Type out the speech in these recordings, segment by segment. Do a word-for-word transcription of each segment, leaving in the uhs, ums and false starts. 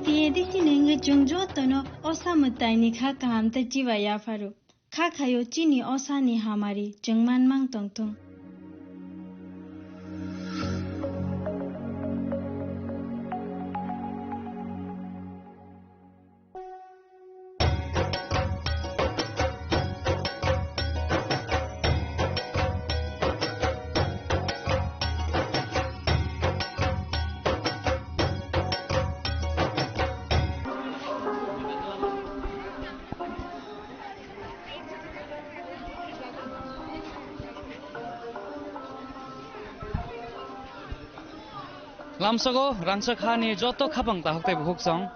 T A D C ni wngwi chwng jotono osa mwtaini kha kaham tei chiba yapharo. Kha khaio chini osani hamari chwng manmang tongthung. Lamsogo rangchak hani joto khapang tahok tei bukhuk song.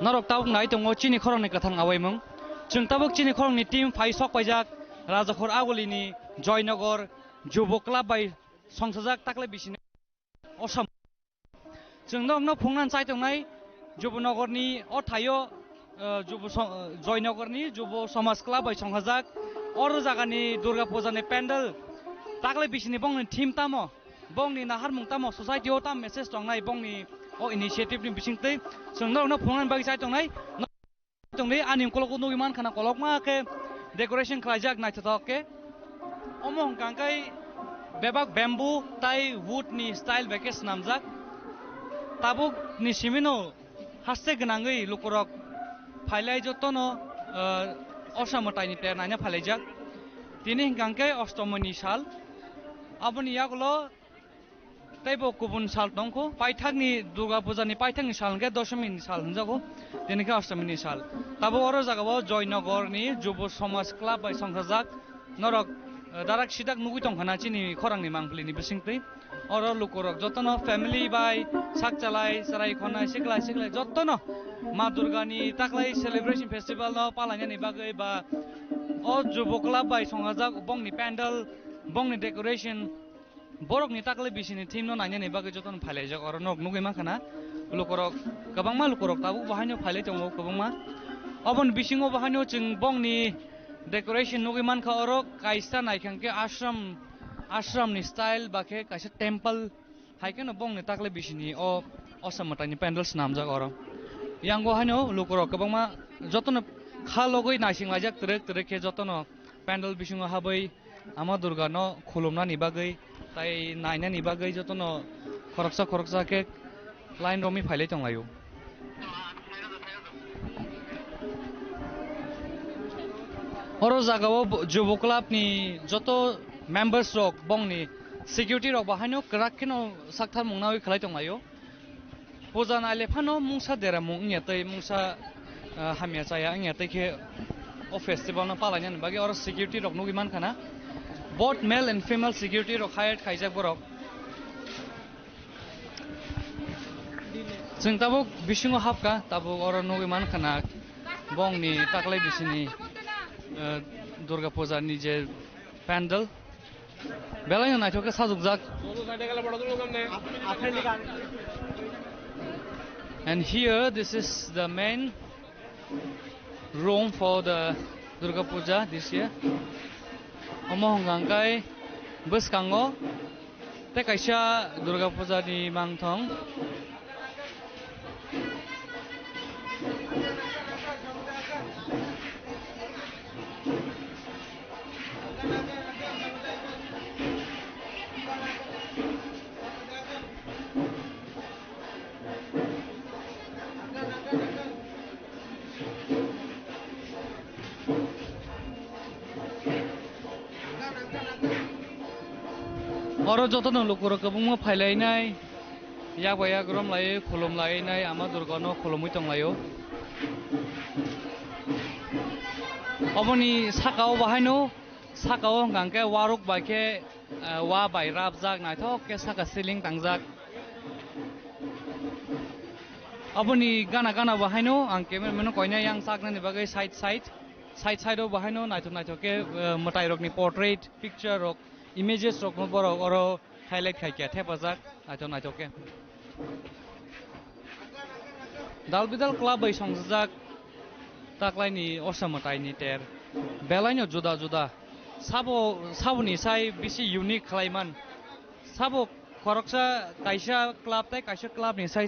Norok tabuk nai tongo chini khorokni kwthang awaimung. Chwng tabuk chini khorokni team phai sok paijak Rajakhor Agulini Joynagar Jubo Club bai songsajak taklai bisini Osam. Chwng norokno phungnani chai tongnai Jubo Nogorni o thaio, eh, Jubo so-, eh, Joynagarni Jubo Somaj Club bai songhajak. Oro jagani Durga Pujani pandal taklai bisini bongni theme tamo? Bongni naharmung tamo, society o tam message tongnai bongni o initiative ni bisingtwi chwng norokno phungnani bagwi chai tongnai. Tongdi ani ukolok nugwi mankha na kolokma khe decoration khlaijak naithothok khe. Omo hwnkha khe bebak bamboo tai wood ni style bai khe swnamjak. Tabuk ni simino haste gwnangwi lukurok phailai jotono, eh, osa mwtaini ter naina phailaijak. Tini hwnkha khe ostomoni sal. Aboni yagulo teibo kubun sal tongkho, paithakni Durga Puja ni paithakni sal hwnkhe Doshomini sal hwnjago, tini khe Ashtomini sal. Tabuk oro jagao Joynagarni Jubo Somaj Club bai songkhajak norok, eh, darak sidak nugwi tongkha na chini khorangni mangpili ni bisingtwi. Oro lukurok jotono family bai sak chalai, chwrai khonai, sikla siklai jotono Ma Durgani taklai celebration festival no palainani bagwi ba o Jubo Club bai songkhajak bongni pandal, bongni decoration, borokni taklai bisini theme no nainani bagwi jotono phailaijak. Oro nok nugwi mankha na lukurok, kwbangma lukurok tabuk bo haino phailai tongo kwbangma. Oboni bisingo bo haino chwng bongni decoration nugwi mankha, oro kaisa naikha hwnkhe ashram, ashram ni style ba khe kaisa temple hai kheno bongni taklai bisini o osa mwtaini pandal swnamjak oro. Yango haino lukurok kwbangma jotono kha logwi naising laijak twrwk twrwk khe jotono pandal bisingo habwi Ama Durga no khulumnani bagwi tai nainani bagwi jotono khoroksa khoroksa khe line romwi phailai tonglaio. Oro jagao bo-, Jubo Club ni joto members rok bongni security rok bo haino kwrak kheno saktharmung nawi khlai tonglaio. Puja naile phano mungsa deramung wngya tei mungsa, ah, hamya chaya wngya tei khe o festival no palainani bagwi oro security rok nugwi mankha na. Both male and female security rok hired khaijak borok. Chwng tabuk bisingo hapkha, tabuk oro nugwi mankha na bongni taklai bisini, ah, Durga Puja ni je pandal. Belai no naithok khe sajokjak. And here, this is the main room for the Durga Puja this year. Omo hwnkha hwnkhe bwskango tei kaisa Durga Puja ni mangthong. Oro jotono lukurok kwbangma phailainai, yak bai yak romlaiwi khulumlainai Ama Durgano khulumwi tonglaio. Oboni sakao bahaino, sakao hwnkha hwnkhe waruk bai khe, eh, wa bai rapjak, naithok khe saka ceiling tangjak. Aboni gana gana bo haino ang cameraman no koinai yang chaknani bagwi side side, side side o bo haino naithok naithok khe, eh, mwtai rokni portrait, picture rok, images rok no borok oro highlight khai khe thepajak naithok naithok khe. Dalbidal club bai songjak taklaini osa mwtaini ter belaino juda juda, sabo saboni sai bisi unique khlaiman, sabo khoroksa kaisa club tei kaisa club ni sai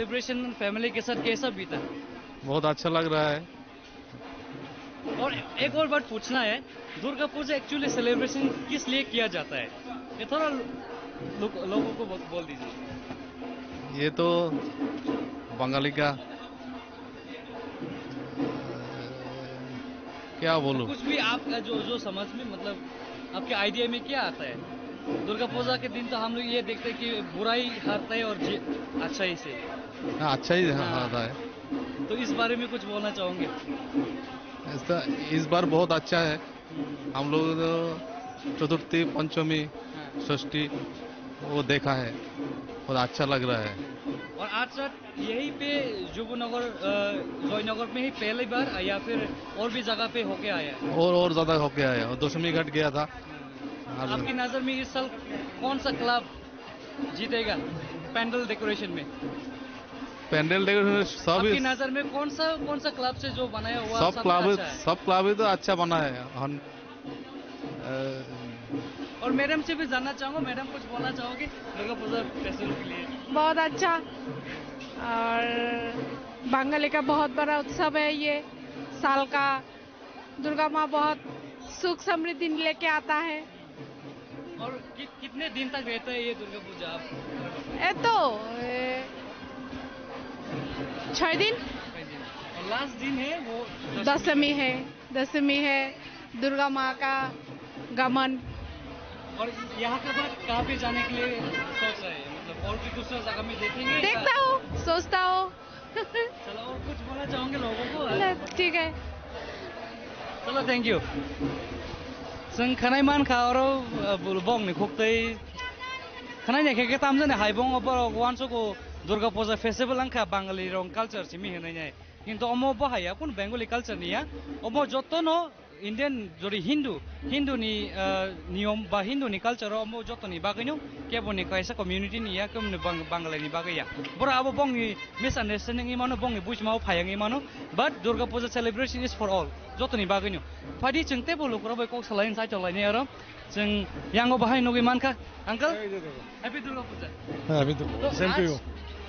celebration family के साथ कैसा बीता? बहुत अच्छा लग रहा है। और एक और बात पूछना है, दुर्गा पूजा एक्चुअली सेलिब्रेशन किस लिए किया जाता है? ये थोड़ा लोग, लोगों को बो-, बोल दीजिए। ये तो बंगाली का, क्या बोलूं? कुछ भी आपका जो, जो समझ में, मतलब, आपके आइडिया में क्या आता है? दुर्गा पूजा के दिन तो हम लोग ये देखते हैं कि बुराई हारता है और जी-, अच्छाई से। हाँ, अच्छा ही, हाँ, हाँ। आता है। तो इस बारे में कुछ बोलना चाहोगे? ऐसा, इस बार बहुत अच्छा है। हम लोग तो चतुर्थी, पंचमी, हाँ। षष्ठी वो देखा है, बहुत अच्छा लग रहा है। और आज रात यहीं पे जुबुनगर, अ, जयनगर में ही पहली बार, या फिर और भी जगह पे होके आया है? और, और ज्यादा होके आया, और दशमी घाट गया था। हाँ। आज आपकी नज़र में इस साल कौन सा क्लब जीतेगा पैंडल डेकोरेशन में? पैंडल डेकोरेशन सब आपकी ही नज़र में कौन सा, कौन सा क्लब से जो बनाया हुआ सब सबसे क्लब, अच्छा है? सब क्लब ही तो अच्छा बना है। हम, अ, और मैडम से भी जानना चाहूँगा, मैडम कुछ बोलना चाहोगी दुर्गा पूजा फेस्टिवल के लिए? बहुत अच्छा। और बंगाली का बहुत बड़ा उत्सव है ये साल का। दुर्गा माँ बहुत सुख समृद्धि लेके आता है। और कि-, कितने दिन तक रहता है ये दुर्गा पूजा आप? ये तो, ए, छह दिन। छह दिन। और लास्ट दिन है वो दशमी। दशमी है, दशमी है, दुर्गा माँ का गमन। और यहाँ के बाद कहाँ पे जाने के लिए सोच रहे हैं? मतलब और भी दूसरा जगह में देखेंगे या? देखता हूँ, सोचता हूँ। चलो, और कुछ बोलना चाहोगे लोगों को? ना, ठीक है। Chalo, thank you. Chwng khwnai mankha oro, uh, bul-, bongni khuktwi khwnai naikhe khe tamjani hai bongo borok uansukgo Durga Puja festival wngkha Bangali rok culture simi hinwi nai. Kintu omo bo haiya kunu Bengali culture niya. Omo jotono Indian jori Hindu, Hindu ni, ah, niyom ba Hindu ni culture o omo joto ni bagwi no kebo ni kaisa community ni ya, kebo ni Bang-, Bangalai ni bagwi ya. Boro abo bongni misunderstanding wngwi mano, bongni buchima o phai wngwi mano. But Durga Puja celebration is for all. Joto ni bagwi no. Phaidi chwng teibo lukurok bai kok salai, chaitok lainai aro. Chwng yango bahai nugwi mankha, uncle? Happy Durga Puja. Happy Durga Puja. तो Same to आज you.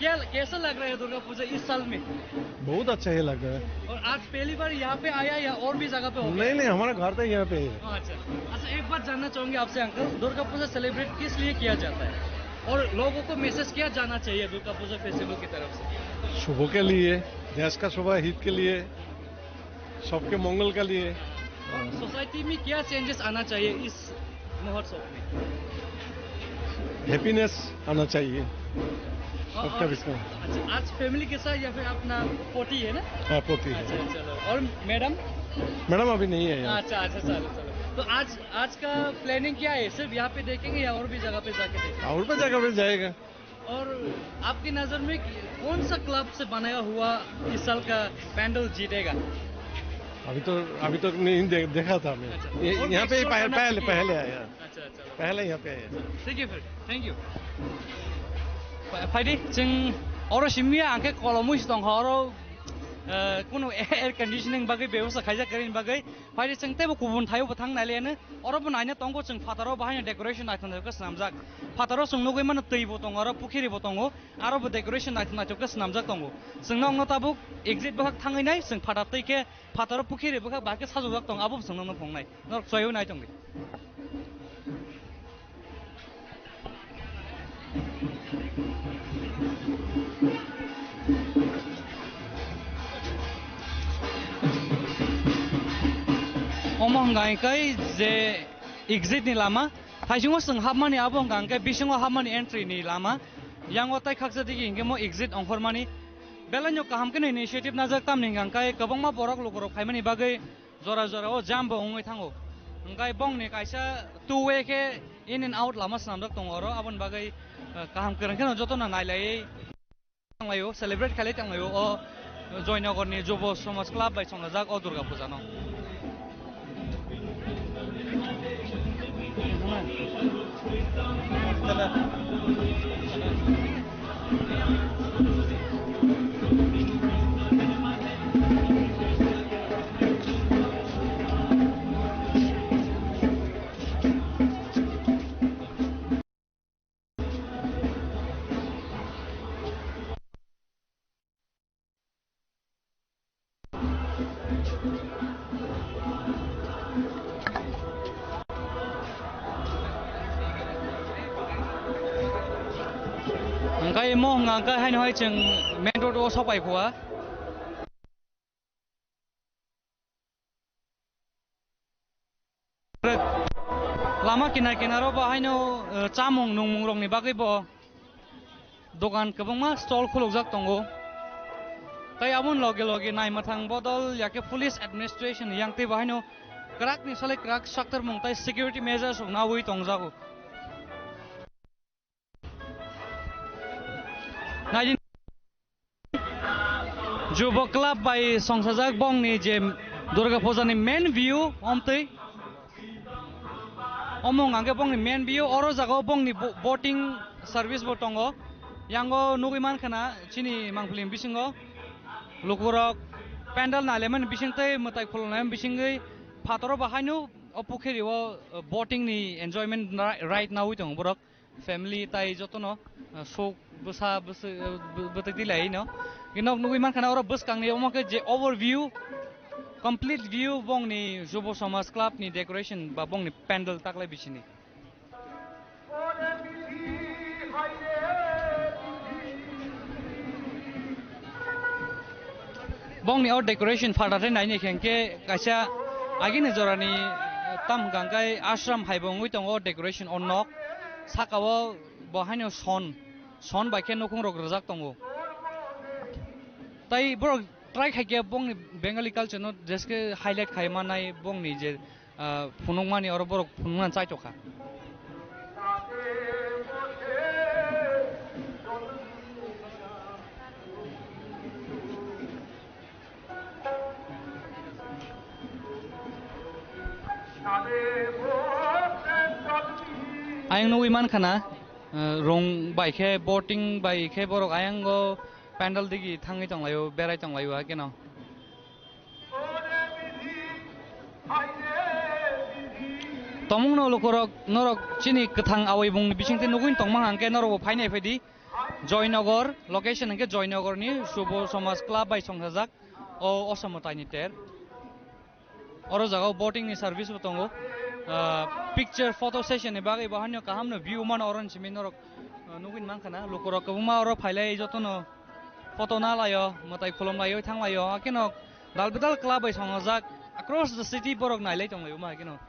क्या, कैसा लग रहा है दुर्गा पूजा इस साल में? बहुत अच्छा ही लग रहा है। और आज पहली बार यहाँ पे आया या और भी जगह पे हो गया? नहीं, नहीं, हमारा घर तो यहाँ पे ही है। अच्छा, अच्छा, एक बात जानना चाहूंगे आपसे, अंकल, दुर्गा पूजा सेलिब्रेट किस लिए किया जाता है और लोगों को मैसेज क्या जाना चाहिए दुर्गा पूजा फेस्टिवल की तरफ से? शुभ के लिए, देश का शुभ हित के लिए, सबके मंगल के लिए। और सोसाइटी में क्या चेंजेस आना चाहिए इस महोत्सव में? हैप्पीनेस आना चाहिए। और, सबका और, विश्वास। अच्छा, आज फैमिली के साथ या फिर अपना पोती है ना? हाँ, पोती है। अच्छा, चलो। और मैडम? मैडम अभी नहीं है यहाँ। अच्छा, अच्छा, चलो, चलो। तो आज, आज का प्लानिंग क्या है? सिर्फ यहाँ पे देखेंगे या और भी जगह पे जाके देखेंगे? और भी जगह पे जाएगा। और आपकी नज़र में कि-, कौन सा क्लब से बनाया हुआ इस साल का पैंडल जीतेगा? अभी तो, अभी तो नहीं दे-, देखा था मैं। अच्छा। ये, और यहाँ पे ही नेक्स्ट पह-, करना पहले, चाहिए। पहले आया। अच्छा, अच्छा। पहले यहाँ पे आया। ठीक है फिर, thank you. Pha-, phaidi, chwng oro simi ya, ang khe kolomwi se tongkha, oro, eh, kunu air conditioning bagwi bebosta khaijak kwrwini bagwi. Phaidi chwng teibo kubun thaio bo thang nai le, oro bo naina tongo chwng phataro bo haino decoration naithok naithok khe swnamjak. Phataro chwng nugwi mano twi bo tongo, aro pukhiri bo tongo, aro bo decoration naithok naithok khe swnamjak tongo. Chwng nokno tabuk exit bwkhak thangwi nai, chwng phatar twi khe phataro pukhiri bwkhak bahai khe sajokjak tongo, abo bo chwng nokno phunuknai. Norok chwaiwi nai tongdi. Omo hwnkha hwnkhe je exit ni lama, thaisingo chwng hapmani, abo hwnkha hwnkhe bisingo hapmani entry ni lama. Yango tai khaksa digi hwnkhe mo exit ongkhormani. Belai no kaham kheno initiative najak, tamni hwnkha hwnkhe kwbangma borok lukurok phaimani bagwi Jora jora o jam bo wngwi thango. Hwnkhe bongni kaisa two way khe in and out lama swnamjak tongo oro, aboni bagwi, eh, kaham kwrwng kheno jotono nailaiwi tanglaio, celebrate khailai tanglaio o Joynagarni Jubo Samaj Club bai chongjak o Durga Puja no. Hwnkhe imo hwnka hwnkhe haino hai chwng main road o sok pai phua. Lama kinar kinaro bo haino, eh, chamung nungmung rokni bagwi bo dogan kwbangma stall khulukjak tongo. Tai aboni loge loge naimwthang bodol yakhe police administration yang tei bo haino kwrakni salai kwrak saktarmung tai security measures rok nawi tongjago. Naidi Jubo Club bai songsajak bongni je Durga Puja ni main view omtwi. Omong angke bongni main view, oro jaga o bongni bo-, boating service bo tongo. Yango nugwi mankha na chini mangpili bisingo lukurok pandal nailaimani bisingtwi mwtai khulumlaimani bisingwi phataro bo haino o pukhiri o, uh, boating ni enjoyment ri-, ride nawi tongo borok. Family tai jotono, uh, sok bwsa bwswi, uh, bw-, bwtwi tilai no. Nok nugwi mankha na oro bwskangni omo khe je overview, complete view bongni Jubo Samaj Club ni decoration ba bongni pandal taklai bisini. Bongni o decoration phalta tei naini khe hwnkhe kaisa agini jorani tam hwnkha hwnkhe ashram hai bo wngwi tongo o decoration o nok. Saka o bo haino son, son bai khe nukhung rok rwjak tongo. Tai borok try khai khe bongni Bengali culture no jeske highlight khai manai bongni je ah, phunukmani oro borok phunuknani chaitokha. Ayang nugwi mankha na, ah, rong bai khe, boating bai khe borok ayango pandal digi thangwi tonglaio, berai tonglaio, hakeno. Tongmungno lukurok, norok chini kwthang awi bungni bisingtwi nugwi tongma hangkhe norokbo phainai phaidi. Joynagar, location hwnkhe Joynagarni Jubo Samaj Club bai songsajak o Osomwtaini ter. Oro jagao boating ni service bo tongo. Ah, picture photo session ni bagwi bo haino kaham no view mano oro ni simi norok, ah, nugwi mankha na lukurok kwbangma oro phailai jotono. Photo na laio, mwtai khulum laio, thang laio, hakeno dal bidal club bai songojak across the city borok nailai tong laio ma hakeno.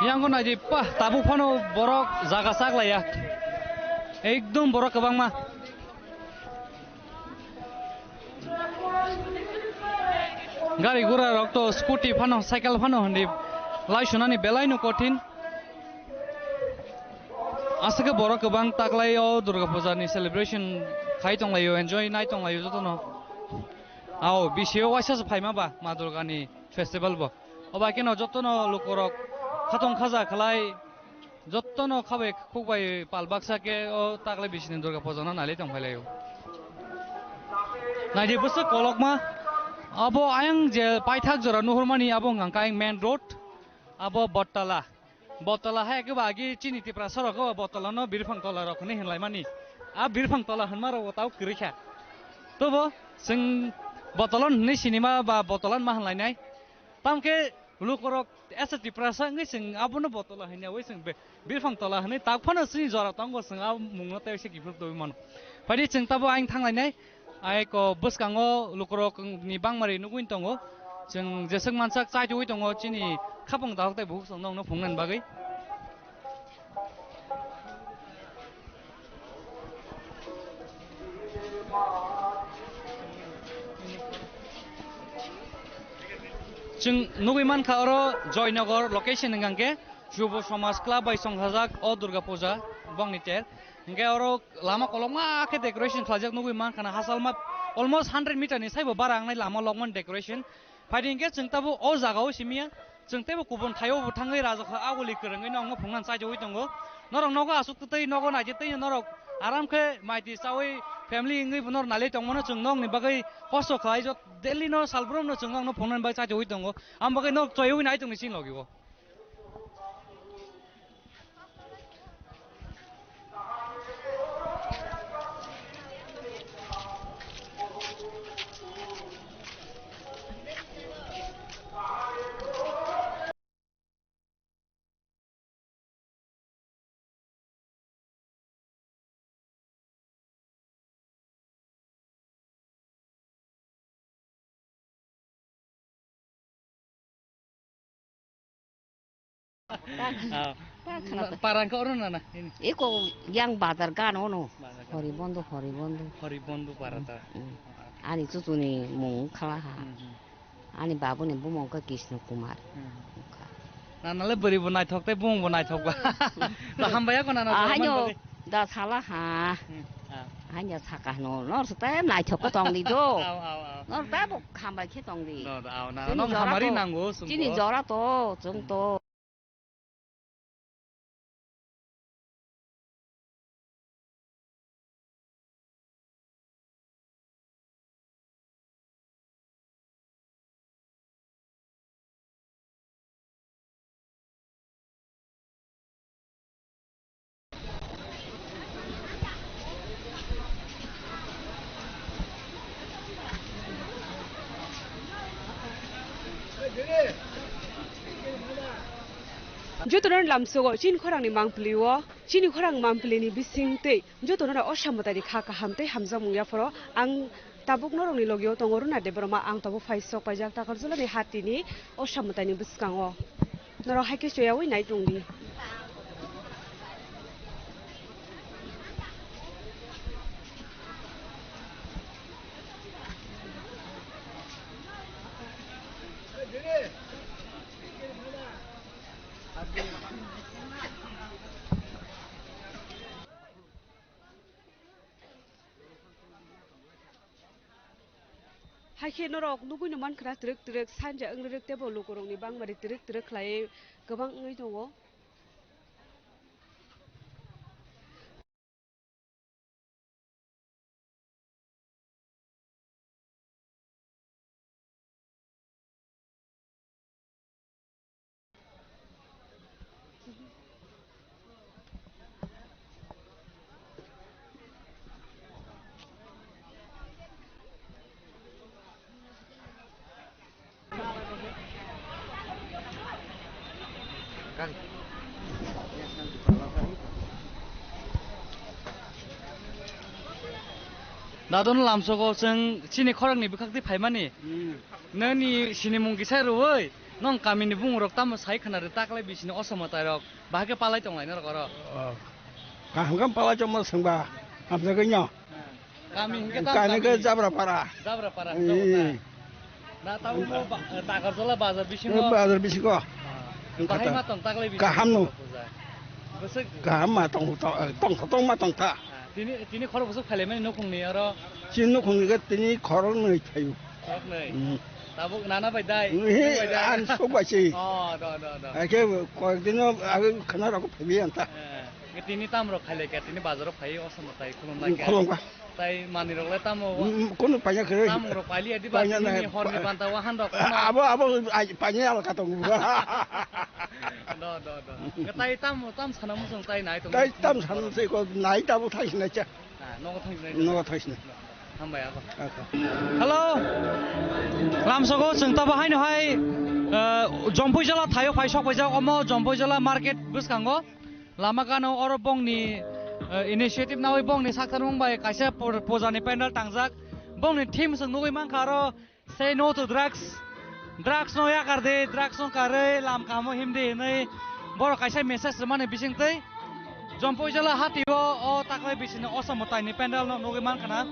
Yang ko naidi pa tabuk phano borok jaga sak laiya. Ekdom borok kwbangma. Gari gura rok to scooty phano, cycle phano hindi lai sunani belai no kothin. Aswk khe borok kwbang taklai o Durga Puja ni celebration khai tong laio, enjoy nai tong laio jotono. Ao, bisio waisa se phaima ba Ma Durga ni festival bo. Oba khe no jotono lukurok khatong khaja khlai, jotono khabai khukbai pal baksa khe o taklai bisini Durga Puja no nailai tong phai laio. Naidi bwswk kolokma, abo ayang je paithak jora nuhurmani abo hwnkha khe ayang main road, abo Bottala. Bottala hai khe ba agi chini Tiprasa rok o Bottala no birphang tola rok hinwi hinlai mani. A birphang tola hinma rok bo tau kwrwi kha. Tobo chwng Bottala hinwi sinima ba Bottala ma hinlai nai. Tamo khe lukurok esa Tiprasa wngwi chwng abono Bottala hinwi chwng be-, birphang tola hinwi tak phano chini jora tongo chwng a mungno tei se kiphil twi mano. Phaidi chwng tabo ayang thang lai nai. Aiko bwskango lukurokni bangmari nugwi tongo. Chwng jeswk mansak chaichugwi tongo chini khapang dahok tei bukhuk songno phungnani bagwi. Chwng nugwi mankha oro Joynagar location hwnkha khe Jubo Samaj Club bai songthajak o Durga Puja bongni ter. Hwnkhe oro lama kolokma khe decoration khlaijak nugwi mankha na hachal ma almost hundred meter ni saibo bara wngnai lama lokmani decoration. Phaidi hwnkhe chwng tabuk o jaga o simiya, chwng teibo kubun thaio bo thangwi rajak aguli kwrwngwi no wngma phungnani chaichugwi tongo. Norok nogo aswk twi nogo naidi twi norok aram khe maiti chawi family wngwi bo norok nailai tongmano chwng nokni bagwi kosto khlai jot daily no salbrum no chwng nokno phungnani bagwi chaichugwi tongo. Am bagwi nok choywi nai tongni chini logi o. Ah. Para wngkha oro nana ini. Eko yang bazar gana ono. Bazar gana. Horibondo, Horibondo. Horibondo para ta. Mm, mm. Ani chuchuni mung khala ha. Mm, mm. Ani babuni bumung khe Krishna Kumar. Hmm. Wngkha. Nanale bwrwi bo naithok tei bumung bo naithok ba. To hambai ya ko nana. Ah, hambai haino bagwi. Da sala ha. Hmm, ah. Haino saka hano. Nor se tei naithok ko tong di do. Au, au, au. Nor tei bo hambai khe tong di. Do, do, au, nana. Chini nong jora hamari to, nango, sumbo. Chini jora to, chwng to. Jotono lamsogo chini khorangni mangpili o, chini khorang mangpili ni bising tei jotono o samwtai ni kha kaham tei hamjakmung yaphoro ang tabuk norokni logio tongo Runa Debbarma, ang tabuk phai sok paijak Takarjala ni hati ni o samwtai ni bwskango. Norok hai khe choyaui nai tong di. Hai khe norok nugui no mankha na twrwk twrwk sanja wng rwk teibo lukurokni bangmari twrwk twrwk khlaiwi kwbang wngwi tongo. Dadon lamsogo chwng chini khoroknwi bwkhak twi phaimani. Hmm. Nini sinimung kisa rwui, nong kamini bumung rok tamo sai khna rw taklai bisini osomo tai rok, bahai khe palai tonglai norok oro. Oh. Kaham khe palai tongma swngba, hamjagwi no. Kami hingke tam Kami khe kami. Jabra para. Jabra para, Hmm. Jabra para. Na tamo ba-, Takarjala bazar bisingo. Bazar bisingo. Ah, Wngkha bahai ta. Ma tong taklai bisingo Kaham no. Puja. Bwswk Kaham ma tong, tong, tong, tong ma tong ta. Ah, tini, tini khorok bwswk phailaimani nukhungni oro. Chini nukhungni khe tini khorok nwi thaio. Khorok nwi. Hmm. Tabuk nana bai dai, Nwi, nwi bai dai. Ang sok bai si. Oh, do, do, do. Ake koyek dino age khana rok phaibi anta. Eh. Nge tini tam rok khailai kha, tini bazar rok phai o somo tai khulum lai kha. Khulum kha. Tai manwi rok le tamo Mm, kono paina khe. Tam rok paili adi ba Paina tini nai. Hor ni banta wahan rok. Abo, abo, ai, paina ala ka tongo. Do, do, do. Nge tai tam, tam sana musung tai nai tong. Tai tam sana se ko nai tabo thai sinai cha. Ah, nogo thang sinai. Nogo thang sinai. Hambai ako. Ako. Hello. Lamsogo chwng tabo haino hai, eh, Jompuijala thaio phai sok paijak omo Jompuijala market bwskango. Lama gana oro bongni, eh, initiative nawi bongni sakthar mung bai kaisa pu-, puja ni pandal tangjak. Bongni theme chwng nugwi mankha aro, "Say no to drugs." Drugs no yakar di, drugs no karwi lam kamo himdi hinwi borok kaisa message rwmani bisingtwi Jompuijala hatio o taklai bisini Osam mwtaini pandal no nugwi mankha na.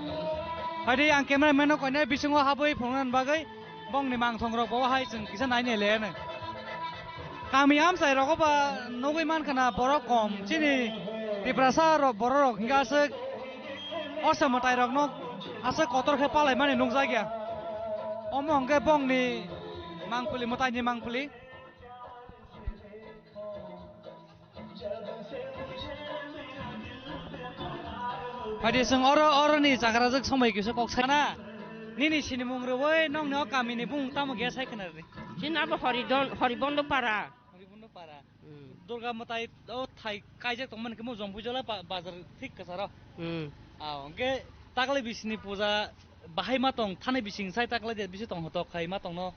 Phaidi ang cameraman no koinai bisingo habwi phunuknani bagwi bongni mangthong rok bo hai chwng kisa naini le ano. Kami amchai rogo ba nugwi mankha na borok kom chini Tiprasa rok borok rok hingke aswk Osam mwtai rokno aswk kotor khe palaimani nukjakya. Omo hwnkhe bongni mangpili, mwtaini mangpili. Phaidi chwng oro, oroni chakrajwk somoi kisa kok sai na. Nini sinimung rwui nokni o kamini bumung tamo khe sai khna rwdi. Chini abo Horidon-, Horibondo para. Horibondo para. Hmm. Durga mwtai o thai kaijak tongmani khe mo Jompuijala ba-, bazar thik kwcharo. Hmm. Ah, hwnkhe taklai bisini puja bahai ma tong, thani bising sai taklai de bisi tong hotok khai ma tongno.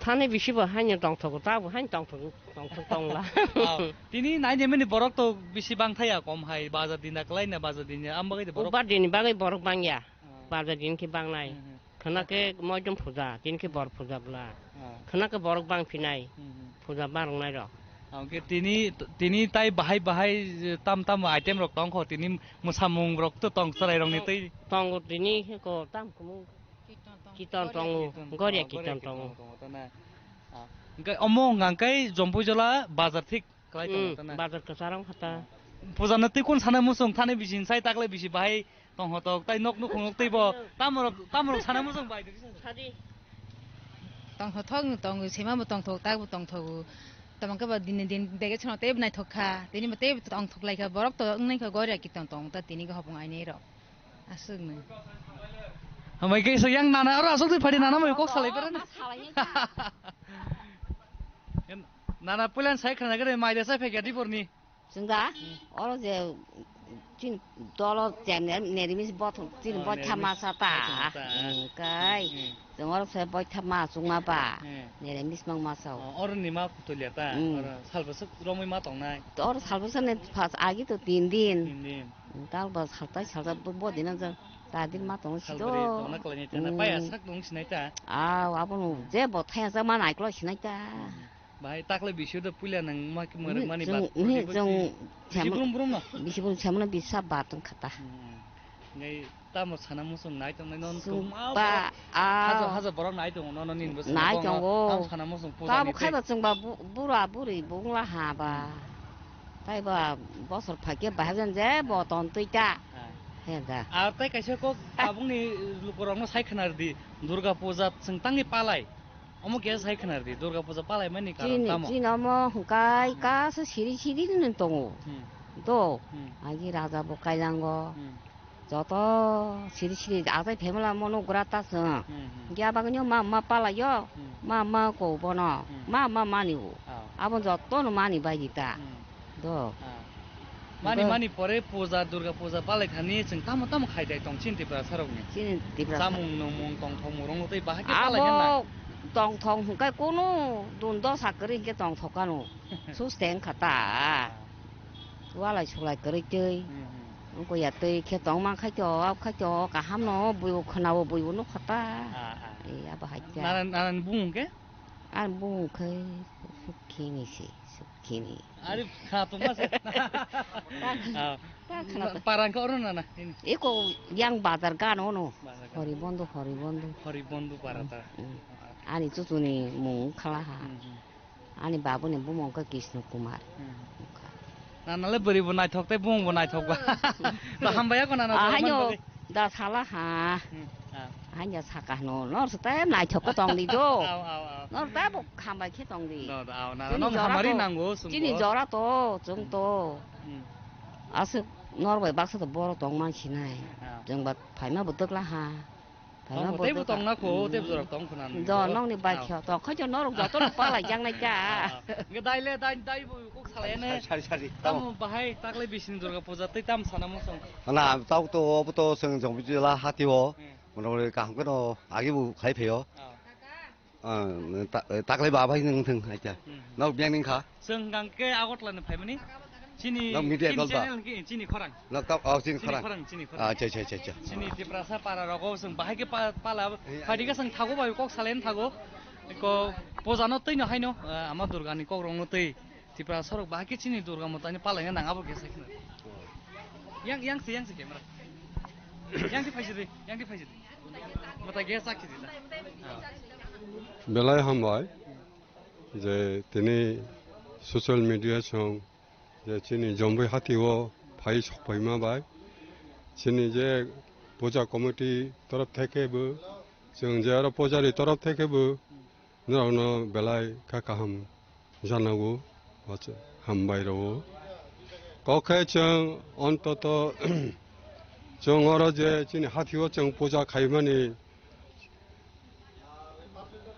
Thani bisi bo haino tongthogo, tabo haino tongthogo, tongthok tongla. Ah, tini nainimani borok to bisi bang thaya kom hai, bazar din da kwlai na bazar din ya, am bagwi de borok. Ubar din bagwi borok bangya. Ah. Bazar din khe bangnai. Hmm, hmm. Khwna khe moidom puja, tini khe bor puja bwla. Ah. Khwna khe borok bang phinai, hmm, hmm, puja barwk nai rok. Hwnkhe tini, tini tai bahai bahai tam tam item rok tong kho, tini mwsamung rok to tong chwrai rok ni twi. Tongo tini khe ko tam kumu. Kiton tongo, Goria kiton tongo. Ah. Hwnkhe omo hwnkha khe Jompuijala bazar thik. Kwlai tongo, hmm, tana? Bazar kwcharo wngkha ta. Puja no twi kun sana muchung thani bisi sai taklai bisi bahai tong hotok tai nok nukhung nok tei bo tamorok, tamorok sana muchung bai de bisa. Sadi. Tong hotok no tongo, sema bo tongthok, tak bo tongthogo. Tamo khe ba din din dege chwng tei bo naithok kha, tini bo tei bo tongthok lai kha, borok to wngnai kha Goria kiton tong ta tini khe hopong ainai rok. Aswk no. Hambai khe so yang nana oro aswk twi phadi nana mai kok salai pera na. Nana puilan sai khana gede mai de sai phekya diporni. Chwng da? Hmm. Oro je chini dolo chen nerimis bothong chini, oh, boitha nerimis masa ta. Boitha masa. Hmm, kai. Hmm. Chwng oro se boitha ma chwngma ba. Hmm. Nerimis mang masa o. Oh, oro ni ma kutulya ta. Hmm. Oro salbwswk romwi ma tongnai. Oro salbwswk ni phas agi to tin din. Tin din. Tal ba saltai salta bo, bo dina ja ta din ma tong si do. Salbari tongna kwlaini ta na, hmm, paya sak tong sinai ta. Aw, abono je bo thaya jak ma nai klo sinai ta. Hmm. Bahai takle bisio do puila nang ma ki mwrwk mani ba. Ni, ni, bisi, jong bisi sem-, brum brum no. Bisi brum semano bisa ba tong khata. Hmm. Ngai tamo sana musung nai tong nai non tong ma ba, ba. Haja, ah, haja borok nai tong no, no nin bo nai tongo. Tam sana musung puja tamo ni khaja tei. Chwng ba bu-, bura buri bungla ha ba. Hmm. Tai ba bosor phaikhe bahai jan je bo ton twi ta. Ah. He da. Ar tai kaisa kok, ah, tabukni lukurokno sai khwna rwdi, Durga puja chwng tangwi palai. Omo khe sai khwna rwdi, Durga puja palai mani karon tamo? Chini, chini omo hwnkhe, hmm, kaisa siri siri no tongo. Hmm. Do. Hmm. Agi raja bo kailango. Hmm. Joto siri siri achai phaimala mono gura ta chwng. Hmm, hmm. Hwnkhe abagwino ma ma palaio, hmm, ma ma ko bono, hmm, ma ma mani o. Ah. Abo jotono mani bai di ta. Hmm. Do. Ah. Mani, do, mani pore puja, Durga puja palai thani chwng tamo tamo khai dai tong chini Tiprasa rokni. Chini Tiprasa. Chamung nungmung tongthok murung tei bahai khe palai hwnna. Abo tongthok hwnkhe kunu dun dosa kwrwi hwnkhe tongthok kano. Sus teng kha ta. Ah. Walai sulai kwrwi tei. Hmm, hmm. Wngkha ya tei khe tong man khai to, ab khai to, kaham no bui bo khwna bo bui bo nukha ta. Ah, ah. E, abo hai ta. Nanan, nanan bung khe? Ani bung khe Sukhini se, Sukhini. Ari kha tongma se. Ta, ah, ta khna ta. Parang khe oro nana. Eko yang bazar gano no. Bazar gano. Horibondo, Horibondo. Horibondo para ta. Mm, mm. Ani chuchuni mung khala ha. Mm, mm. Ani babuni bumung khe Krishna Kumar. Hmm. Wngkha. Nana le bwrwi bo naithok tei bumung bo naithok ba. To hambai ya ko nana. Ah, haino bagwi. Da sala ha. Hmm, ah. Haino saka hano. Nor se tei naithok khe tong di do. Aw, aw, aw. Nor tei bo hambai khe tong di. Do, do, aw, nana. Chini nong jora hamari to, nango, chwng chini bo. Jora to, chwng to. Hmm. Aswk nor bai baksa to borok tong man sinai. Aw. Chwng ba phaima bo twkla ha. Tamo teibo tongna kho, teibo jorok tong khna nang. Do, nokni bai khe tong kha, norok joto no palai jak nai ta. Ah, ah. Hwnkhe dai le, dai, dai bo kok salai ne. Sari, sari, sari. Tamo bahai taklai bisini Durga puja tei tam sana mosong. Na, tok to, obo to chwng Jompuijala hatio. Hmm. Motamoti kaham kheno agi bo khai phaio. Ah. Ah, ta-, taklai ba bai nang thung, acha. Hmm. Nok biyang ning kha. Chwng hwnkhe Agartala ni phaimani? Chini, nok media chini dol ba? Channel hwnkhe chini khorang. Nok kap, oh, chini Chini khorang. Khorang, chini khorang. Acha, acha, acha, acha. Chini Tiprasa para rogo chwng bahai khe pa-, pala, eh, phaidi khe chwng thago bai kok salaini thago. Ko pojano twi no haino, eh, ama Durga ni kok rong no twi. Tiprasa rok bahai khe chini Durga motani palaina nang abo khe sai khna. Yang, yang se, yang se camera. Yang di phaisi di, yang di phaisi di. Mata ge sak di da. Ah. Belai hambai je tini social media song je chini Jomboi hati o phai sok phaima bai. Chini je puja committee torof theke bo, chwng je aro pujari torof theke bo, norokno belai kha kaham janago, wacha hambai rwo. Kok khe chwng ontoto chwng oro je chini hati o chwng puja khaimani,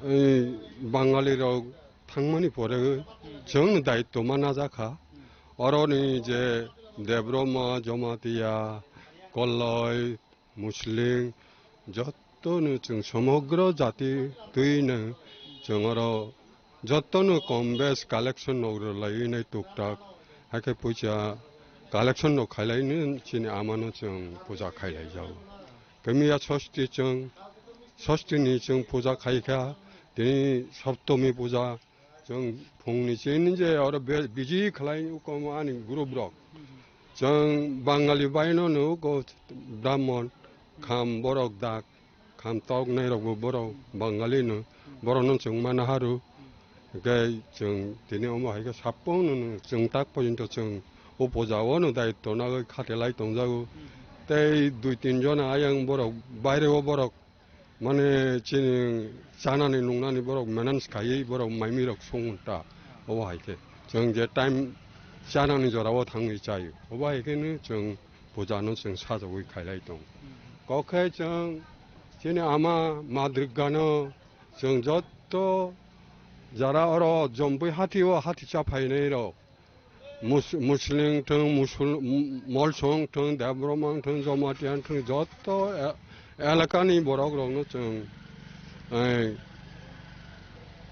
ei, Bangali rok thangmani pore chwng daitto mana jakha. Oroni je Debroma, Jamatia, Koloi, Muslim, jotto no chwng somogro jati twi no chwng oro jotto no kom bes collection no rwlaiwi nai tuktak. Hakhe puisa collection no khailai no chini ama no chwng puja khailai jago. Kamiya sosti chwng, sosti ni chwng puja khaikha, tini Saptami puja, chwng phungni chini je oro be-, biji khlai uko ani group rok. Chwng Bangali baino no uko Brahmon, kham borok dak, kham tok nai rok bo borok Bangali no, borok no chwng mana haru. Hwnkhe chwng tini omo hai khe sapung no chwng tak porjonto chwng o puja o no daitto nagwi khatelai tongjago. Tei dui tin jona ayang borok baire o borok mane chini chanani nungnani borok manage khaiwi borok maimi rok song ta. Obo hai khe chwng je time chanani jora o thangwi chaio. Obo hai khe no chwng puja no chwng sajagwi khailai tong. Kok khe chwng chini ama ma Durga no chwng jotto jara oro Jomboi hati o hati cha phainai rok. Mus-, Muslim thung, Musul-, M-, Molsong thung, Debromang thung, Jamatia thung, jotto e-, elakani borok rokno chwng, eh,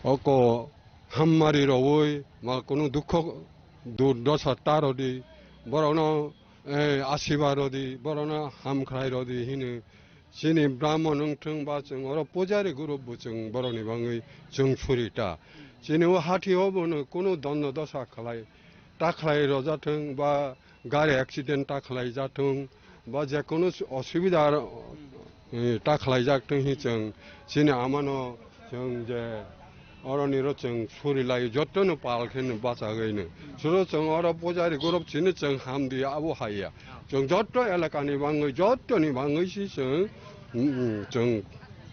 oko hammari rowoi, ma kunu dukho durdosa ta rodi, borokno, eh, asiba rodi, borokno hamkhrai rodi hino. Chini Brahmon wng thung ba chwng oro pujari group bo chwng borokni bangwi chwng suri ta. Chini o hati o bono kunu dondo dosa khlai, ta khlai roja thung ba gari accident ta khlai ja thung ba je kunu osubida aro, eh, ta khlai jak thung hi chwng chini amano chwng je Oroni ro chwng suri lai, joto no pal khe no bachagwi no. Suro chwng oro pujari group chini chwng ham di abo haiya. Chwng joto elaka ni bangwi, joto ni bangwi si chwng, mm, mm, chwng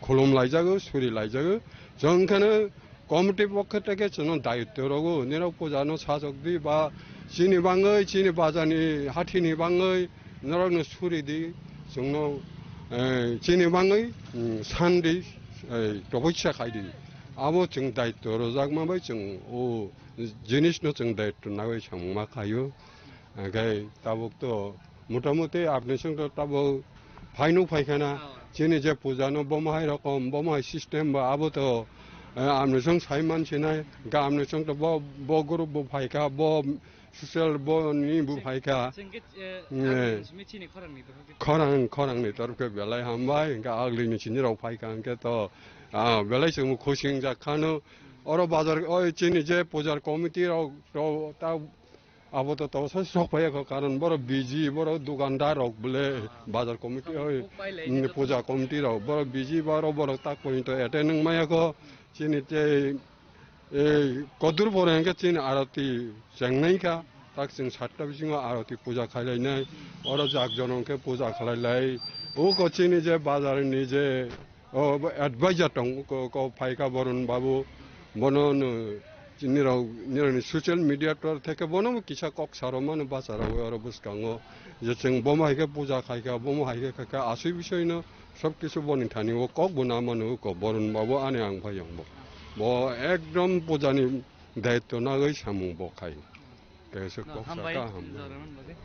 khulum laijago, suri laijago. Chwng kheno committee pokhe teke chwngno daityo rogo, nirok puja no sajok di ba chini bangwi, chini baja ni hathi ni bangwi, norok no suri di, chwngno, eh, chini bangwi, mm, san di, eh, topoksa khai di. Abo chwng daityo rwjakma bai chwng o jinis no chwng daityo nagwi samung ma khaio. Hwnkhe tabuk to motamuti apni song to tabuk phaino phaikhana. Chini je puja no bomo hai rokom, bomo hai system ba abo to, eh, apni song sai man sinai. Hwnkhe apni song to bo, bo group bo phaikha, bo social bo ni bo phaikha. Chwng khe, eh, eh, apni simi chini khorang ni dohor khe. Khorang, khorang ni torop khe belai hambai, hwnkhe agli ni chini rok phaikha, hwnkhe to, ah, belai chwng khosing jak khano. Oro bazar, oi chini je pujar committee rok, rok ta abo to tawsa sok phaiya kho, karon borok busy, borok dukandar rok bole bazar committee, oi, puja committee rok borok busy, borok, borok tak pointo attend wng maya kho. Chini tei, ei, kodur pore hwnkhe chini aroti chengnai kha, tak chwng satta bisingo aroti puja khailai nai, oro jak jono hwnkhe puja khalai lai, uko chini je bazar ni je, o, bo advisor tong, ko, ko phaikha Borun Babu, bono no, nirok, nirokni social media tor theke bono bo kisa kok saro mano bachara oro bwskango, je chwng bomo hai khe puja khaikha, bomo hai khe khaikha, asui bisoi no sob kisu boni thani o kok bo na mano ko Borun Babu ani ang phai ang bo. Bo ekdom puja ni daityo nagwi samung bo khai. Kaisa kok hambai, saka hambai. Joraman bagwi.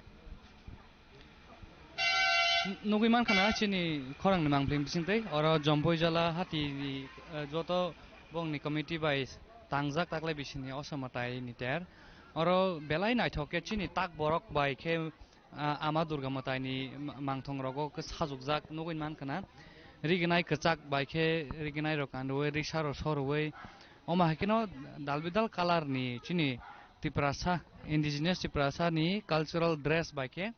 Nugwi mankha na chini khorang ni mangpili bising tei oro Jomboi jala hati ni, eh, joto bongni committee bai tangjak taklai bisini osama tai ni ter. Oro belai naithok khe chini tak borok bai khe, ah, Ama Durga Mwtaini ma-, mangthong rogo khe sajokjak nugwi mankha na. Rignai kwchak bai khe rignai rok kanrwi, risa rok sorwi, omo hai kheno dal bidal colour ni chini Tiprasa, indigenous Tiprasa ni cultural dress bai khe,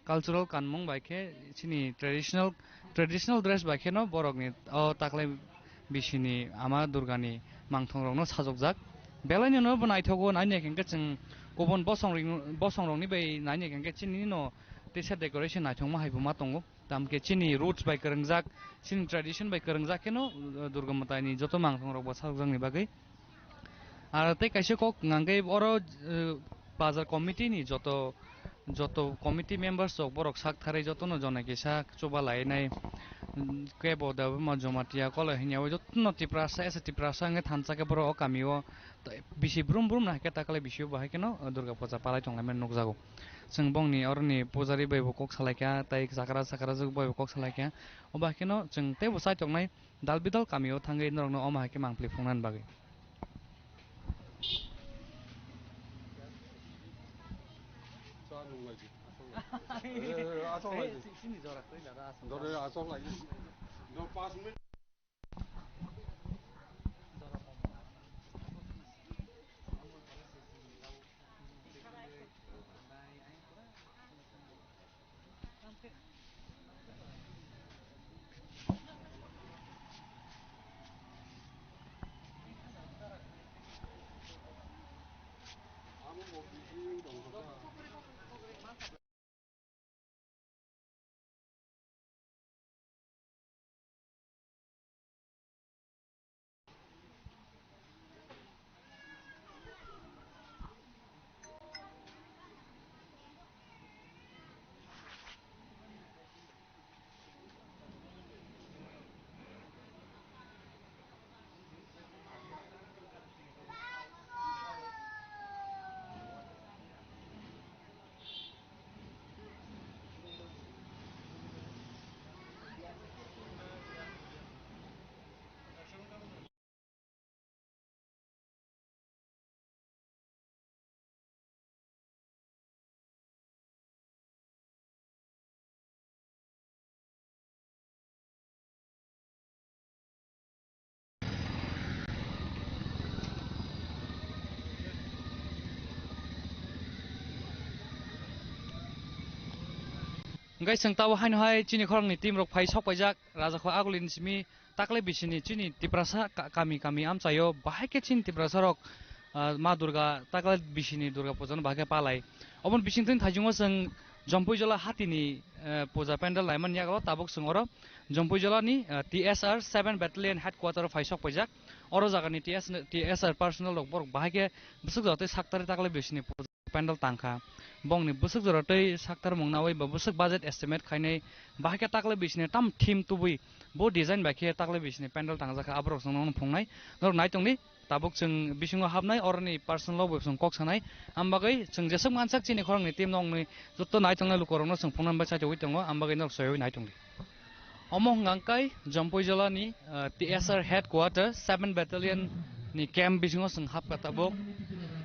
cultural kanmung bai khe, chini traditional, traditional dress bai kheno borokni o taklai bisini Ama Durgani mangthongrokno sajokjak. Belainino bo naithogo, naina hwnkhe chwng kubun bosong ring-, bosongrokni bai naina hwnkhe chinino teisa decoration naithokma hai bo ma tongo. Tamkhe chini roots bai kwrwngjak, chini tradition bai kwrwngjak kheno, uh, Durga Mwtaini joto mangthongrokbo sajokjakni bagwi. Ar tei kaisa kok hwnkhe oro, eh, bazar committee ni joto, joto committee members rok borok sak tharwi jotono jona kisa chuba lainai, mm, kebo da ma Jamatia Koloi hwnyawi jotono Tiprasa, as a Tiprasa hwnkhe thansa khe borok o kamio bisi brum brum no hai khe taklai bisio bo hai kheno Durga puja palai tonglaimani nukjago. Chwng bongni oroni pujari bai bo kok salaikha, tei chakra chakra jwk bai bo kok salaikha. Obo hai kheno chwng teibo chai tongnai. Dal bidal kamio thangwi norokno omo hai khe mangpili phunuknani bagwi. Hingke chwng tabuk haino hai chini khoroknwi team rok phai sok paijak, Rajakho Agulini simi. Taklai bisini chini Tiprasa ka-, kami kami amchaio bahai khe chini Tiprasa rok, ah, Ma Durga taklai bisini Durga puja no bahai khe palai. Oboni bisingtwi thaichungo chwng Jompuijola hatini, eh, puja pandal laimani yago tabuk chwng oro Jompuijolani, eh, T S R seven Battalion Headquarter o phai sok paijak. Oro jagani T S, T S R personnel rok borok bahai khe bwswk jotoi saktari taklai bisini puja pandal tangkha. Bongni bwswk jora tei saktar mung nawi ba bwswk budget estimate khainai, bahai khe taklai bisini tam theme tubui bo design bai khe taklai bisini pandal tangjakha, aborok chwng nono phungnai. Norok nai tongdi, tabuk chwng bisingo hapnai, oroni personal o bo chwng kok sanai. Am bagwi chwng jeswk mansak chini khoroknwi team nokni joto nai tongnai lukorokno chwng phungnani bai chaitogwi tongo, am bagwi norok soiwi nai tongdi. Omo hwnkha khe Jompuijolani, ah, T S R Headquarter seven Battalion ni camp bisingo chwng hapkha tabuk.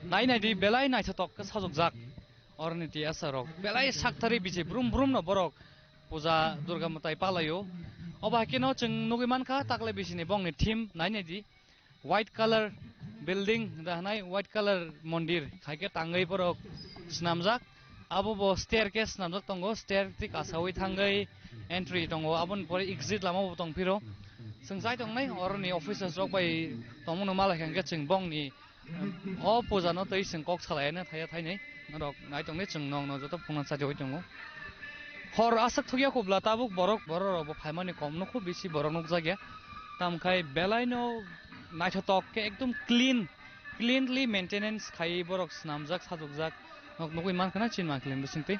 Nai naidi belai naithotok khe sajokjak oroni T S R rok. Belai saktharwi bisi brum brum no borok puja Durga mwtai palaio. Obo hai kheno chwng nugwi mankha taklai bisini bongni theme nai naidi. White colour building da hwnai, white colour mondir hai khe tangwi borok swnamjak. Abo bo staircase swnamjak tongo, stair twi kasawi thangwi entry tongo, aboni pore exit lama bo tong phiro. Chwng chai tongnai oroni officers rok bai tongmano malai kha hwnkhe chwng bongni, em, o puja no twi chwng kok salai no thaya thainwi. Norok nai tongdi, chwng nokno joto phunukna chajawi tongo. Hor aswk thukya kubla tabuk borok, borok rok bo phaimani kom no, khub bisi borok nukjakya. Tamkhai belai no naithotok khe ekdom clean, cleanly maintenance khaiwi borok swnamjak, sajokjak. Nok nugwi mankha na chini mankha bisingtwi.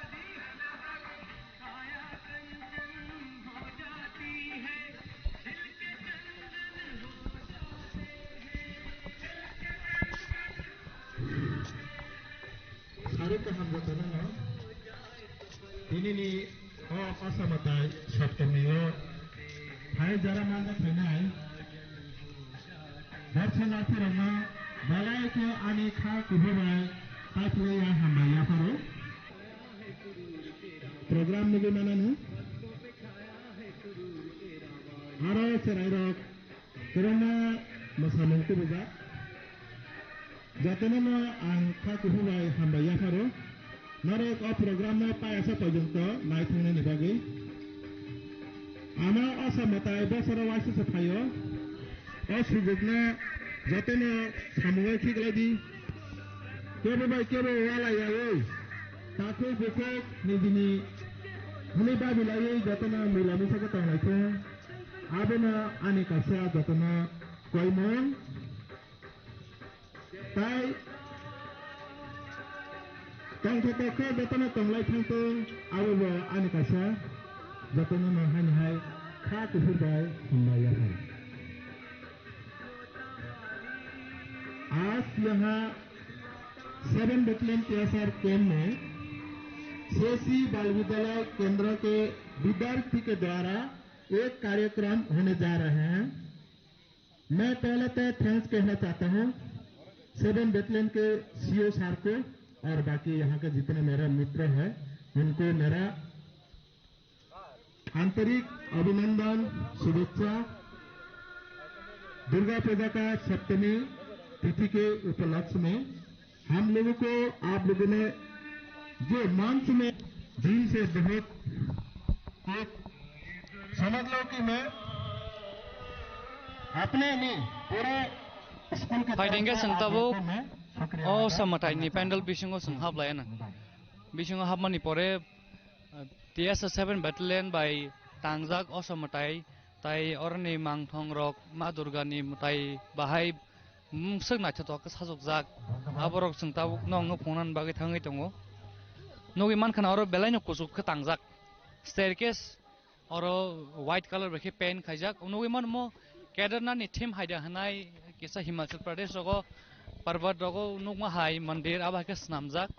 Saruk kaham jotono no. Tinini o Asamatai Saptami o hai jara manja khainai. Borsa lathirokno belai khe ani kha kubui bai Hai philai ya, hambai yapharo. Program nugwi manani. Aro cherairok kwbangma mwsamung tubujak. Jotono no ang kha kuphur bai hambai yapharo. Norok o program no payasa porjonto naithoknani bagwi. Ama Osa mwtai bosoro waisa se phaio. O sujukno jotono samungo khiklai di. Kebo bai kebo walai yaui. Takhuk bukhuk nijini hwnwi babilaiwi jotono mila misa khe tonglaikhe. Abono ani kaisa jotono koimung. Tai tongthok khe jotono tonglai thangtong, abobo ani kaisa, jotono no haini hai kha kuphur bai hambai yaphar. आज यहाँ seven battalion TSR camp में सीएससी बाल विद्यालय केंद्र के विद्यार्थी के द्वारा एक कार्यक्रम होने जा रहे हैं। मैं पहले तो थैंक्स कहना चाहता हूँ सेवन बटालियन के सीओ सर को और बाकी यहाँ के जितने मेरे मित्र हैं उनको मेरा आंतरिक अभिनंदन, शुभेच्छा। दुर्गा पूजा का सप्तमी तिथि के उपलक्ष्य में हम लोगों को आप लोगों ने जो मंच में दिल से बहुत एक समझ लो कि मैं अपने नहीं पूरे स्कूल के Phaiding khe chwng tabuk o Osa mwtaini pandal bisingo chwng hablaiya nang. Bisingo hapmani pore, uh, T S S seven Battalion bai tangjak Osa mwtai, tai oroni mangthong rok Ma Durgani mwtai bahai, mm, swk naithothok khe sajokjak. Aborok chwng tabuk nokno phunukna bagwi thangwi tongo. Nugwi mankha na oro belaino kuchuk khe tangjak. Staircase oro white colour bai khe paint khaijak. Nugwi mano mo Kedarnath ni theme haida hwnai kisa Himachal Pradesh rogo, Parbat rogo nukma hai mandir abo hai khe swnamjak.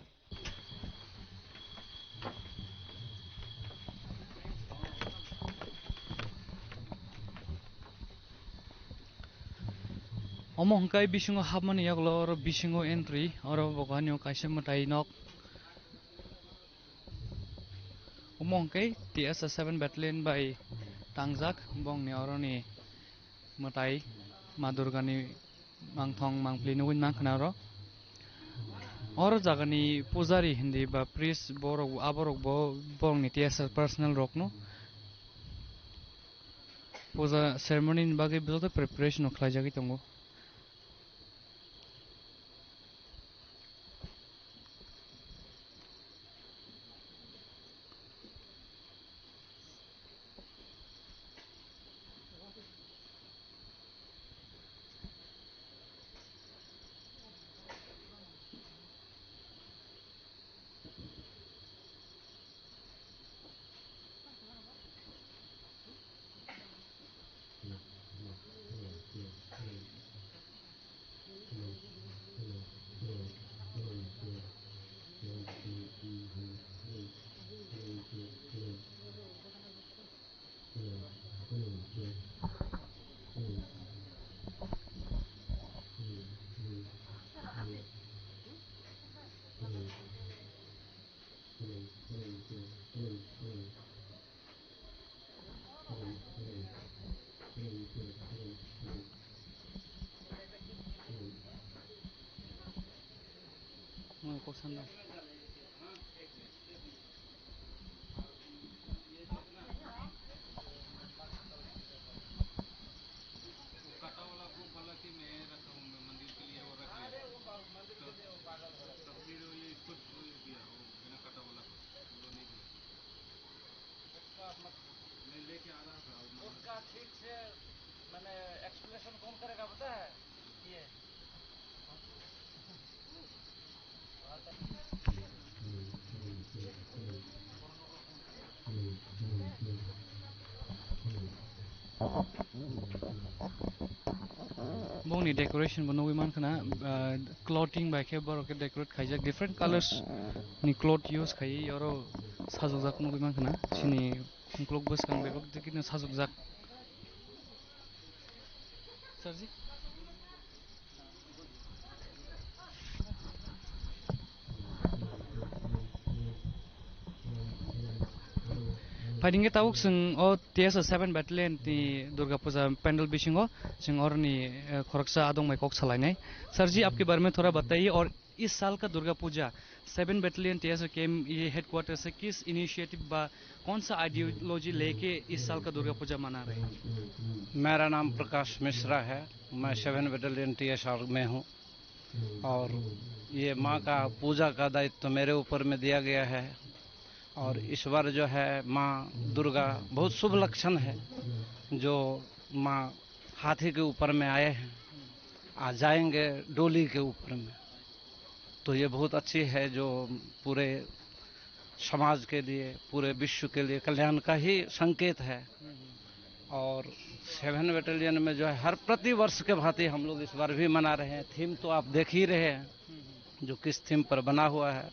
Omo hwnkhe bisingo hapmani yagulo oro bisingo entry, oro bo hani o kaisa mwtai nok. Omo hwnkhe T S S seven Battalion bai tangjak, bongni oroni mwtai Ma Durgani mangthong mangpli nugwi mankha na oro. Oro jagani pujari hindi ba priest borok, aborok bo borokni T S S personal rokno puja ceremony ni bagwi joto preparation rok khlaijagwi tongo. उसका ठीक से मैंने एक्सप्लेनेशन कौन करेगा पता है? ये। Bongni decoration bo nugwi mankha na, ah, clothing bai khe borok khe decorate khaijak, different colors ni cloth use khaiwi oro sajokjak nugwi mankha na. Chini ukulok bwskang bebak dikino sajokjak. Sarji? Phaidi hwnkhe tabuk chwng o T S R seven Battalion ni Durga Puja pandal bisingo chwng oroni, eh, khoroksa adong bai kok salainai. Sir ji, आपके बारे में थोड़ा बताइए और इस साल का दुर्गा Puja seven battalion TSR camp ये हेडक्वार्टर से किस इनिशिएटिव बा कौन सा आइडियोलॉजी लेके इस साल का दुर्गा पूजा मना रहे हैं? मेरा नाम प्रकाश मिश्रा है, मैं सेवन बटालियन टीएसआर में हूँ। और ये माँ का पूजा का दायित्व मेरे ऊपर में दिया गया है। और इस बार जो है माँ दुर्गा, बहुत शुभ लक्षण है जो माँ हाथी के ऊपर में आए हैं, आ जाएंगे डोली के ऊपर में। तो ये बहुत अच्छी है जो पूरे समाज के लिए, पूरे विश्व के लिए कल्याण का ही संकेत है। और सेवन बटालियन में जो है हर प्रतिवर्ष के भांति हम लोग इस बार भी मना रहे हैं। थीम तो आप देख ही रहे हैं जो किस थीम पर बना हुआ है।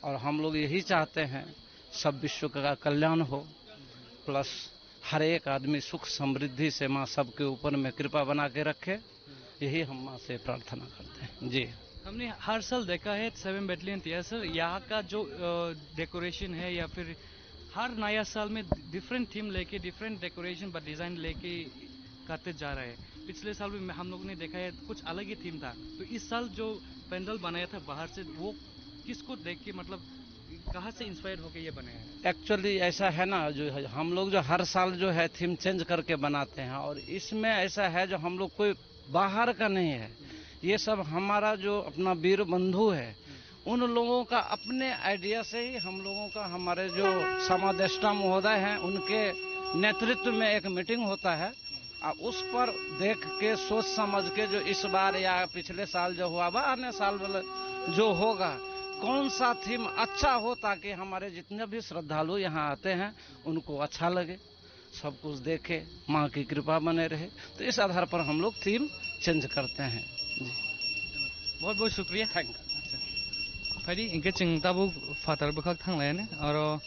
और हम लोग यही चाहते हैं सब विश्व का कल्याण हो, प्लस हर एक आदमी सुख समृद्धि से माँ सबके ऊपर में कृपा बना के रखे, यही हम माँ से प्रार्थना करते हैं जी। हमने हर साल देखा है सेवन बटालियन टीएसआर यहाँ का जो डेकोरेशन है या फिर हर नया साल में डिफरेंट थीम लेके डिफरेंट डेकोरेशन बा डिजाइन लेके करते जा रहा है। पिछले साल भी हम लोग ने देखा है कुछ अलग ही थीम था, तो इस साल जो पंडाल बनाया था बाहर से, वो किसको देख के, मतलब कहाँ से इंस्पायर होके ये बनाया है? एक्चुअली ऐसा है ना, जो है, हम लोग जो हर साल जो है थीम चेंज करके बनाते हैं, और इसमें ऐसा है जो हम लोग कोई बाहर का नहीं है, ये सब हमारा जो अपना वीर बंधु है, उन लोगों का अपने आइडिया से ही हम लोगों का, हमारे जो समादेष्टा महोदय हैं, उनके नेतृत्व में एक मीटिंग होता है। आ, उस पर देख के, सोच समझ के, जो इस बार या पिछले साल जो हुआ, वह आने साल वाला जो होगा, कौन सा थीम अच्छा हो, ताकि हमारे जितने भी श्रद्धालु यहाँ आते हैं, उनको अच्छा लगे, सब कुछ देखे, माँ की कृपा बने रहे। तो इस आधार पर हम लोग थीम चेंज करते हैं जी। बहुत बहुत शुक्रिया। Thank you. Phaidi hwnkhe chwng tabuk phatar bwkhak thanglaini, aro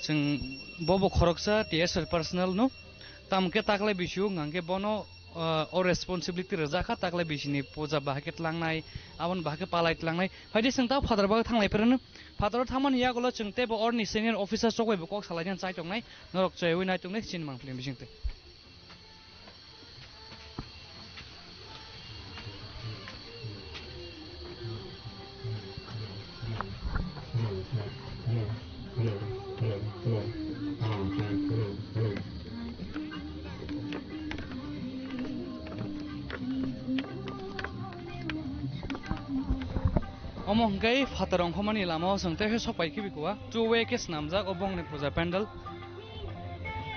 chwng bobo khoroksa T S R personal no, tamo khe taklai bisio hwnkhe bono, ah, o responsibility rwjak kha, taklai bisini puja bahai khe tlangnai, aboni bahai khe palai tlangnai. Phaidi chwng tabuk phatar bwkhak thanglai phirano, phataro thangmani yagulo chwng teibo orni senior officer chok bai bo kok salainani chai tongnai, norok chaiwi nai tongnai chini mangpili bisingtwi. Omo hwnkhe phatar ongkhormani lama o chwng tei khe sok pai khibi kua, two way khe swnamjak o bongni puja pandal.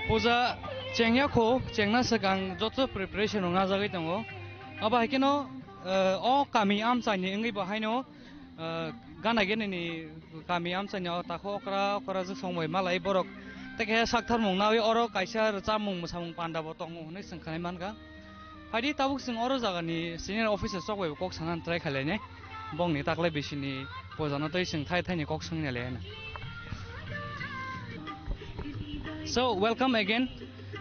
Puja chengya kho, chengna swkang joto preparation rok najagwi tongo. Abo hai kheno, eh, o kami amchaini wngwi bo haino, eh, gana gini ni kami amchaini o takho okra okra je songbai malai borok. Tei khe saktharmung nawi oro kaisa rwchapmung mwsamung panda bo tongo hwnwi chwng khwnai mankha. Phaidi tabuk chwng oro jagani senior officer chok bai bo kok sanani try khailai nai. Bongni taklai bisini pojano tei chwng thai thaini kok swngna le hwnwi. So, welcome again.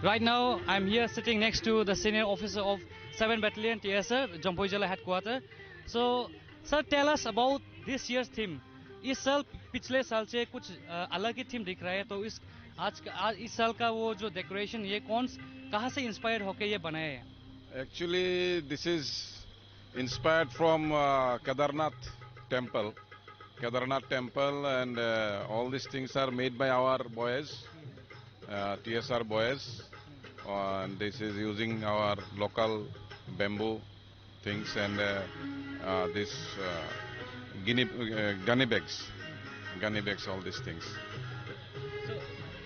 Right now, I'm here sitting next to the senior officer of seven Battalion T S R, Jampui Jala headquarter. So, sir, tell us about this year's theme. इस साल पिछले साल से कुछ, अ, अलग ही थीम दिख रहा है, तो इस, आज का, आज, इस साल का वो जो डेकोरेशन, ये कौन स-, कहाँ से इंस्पायर होके ये बनाया है? Actually, this is inspired from, uh, Kedarnath temple. Kedarnath temple and, uh, all these things are made by our boys, uh, T S R boys. Uh, and this is using our local bamboo things and, uh, uh, this, uh, guinea, uh, gunny bags, gunny bags, all these things. So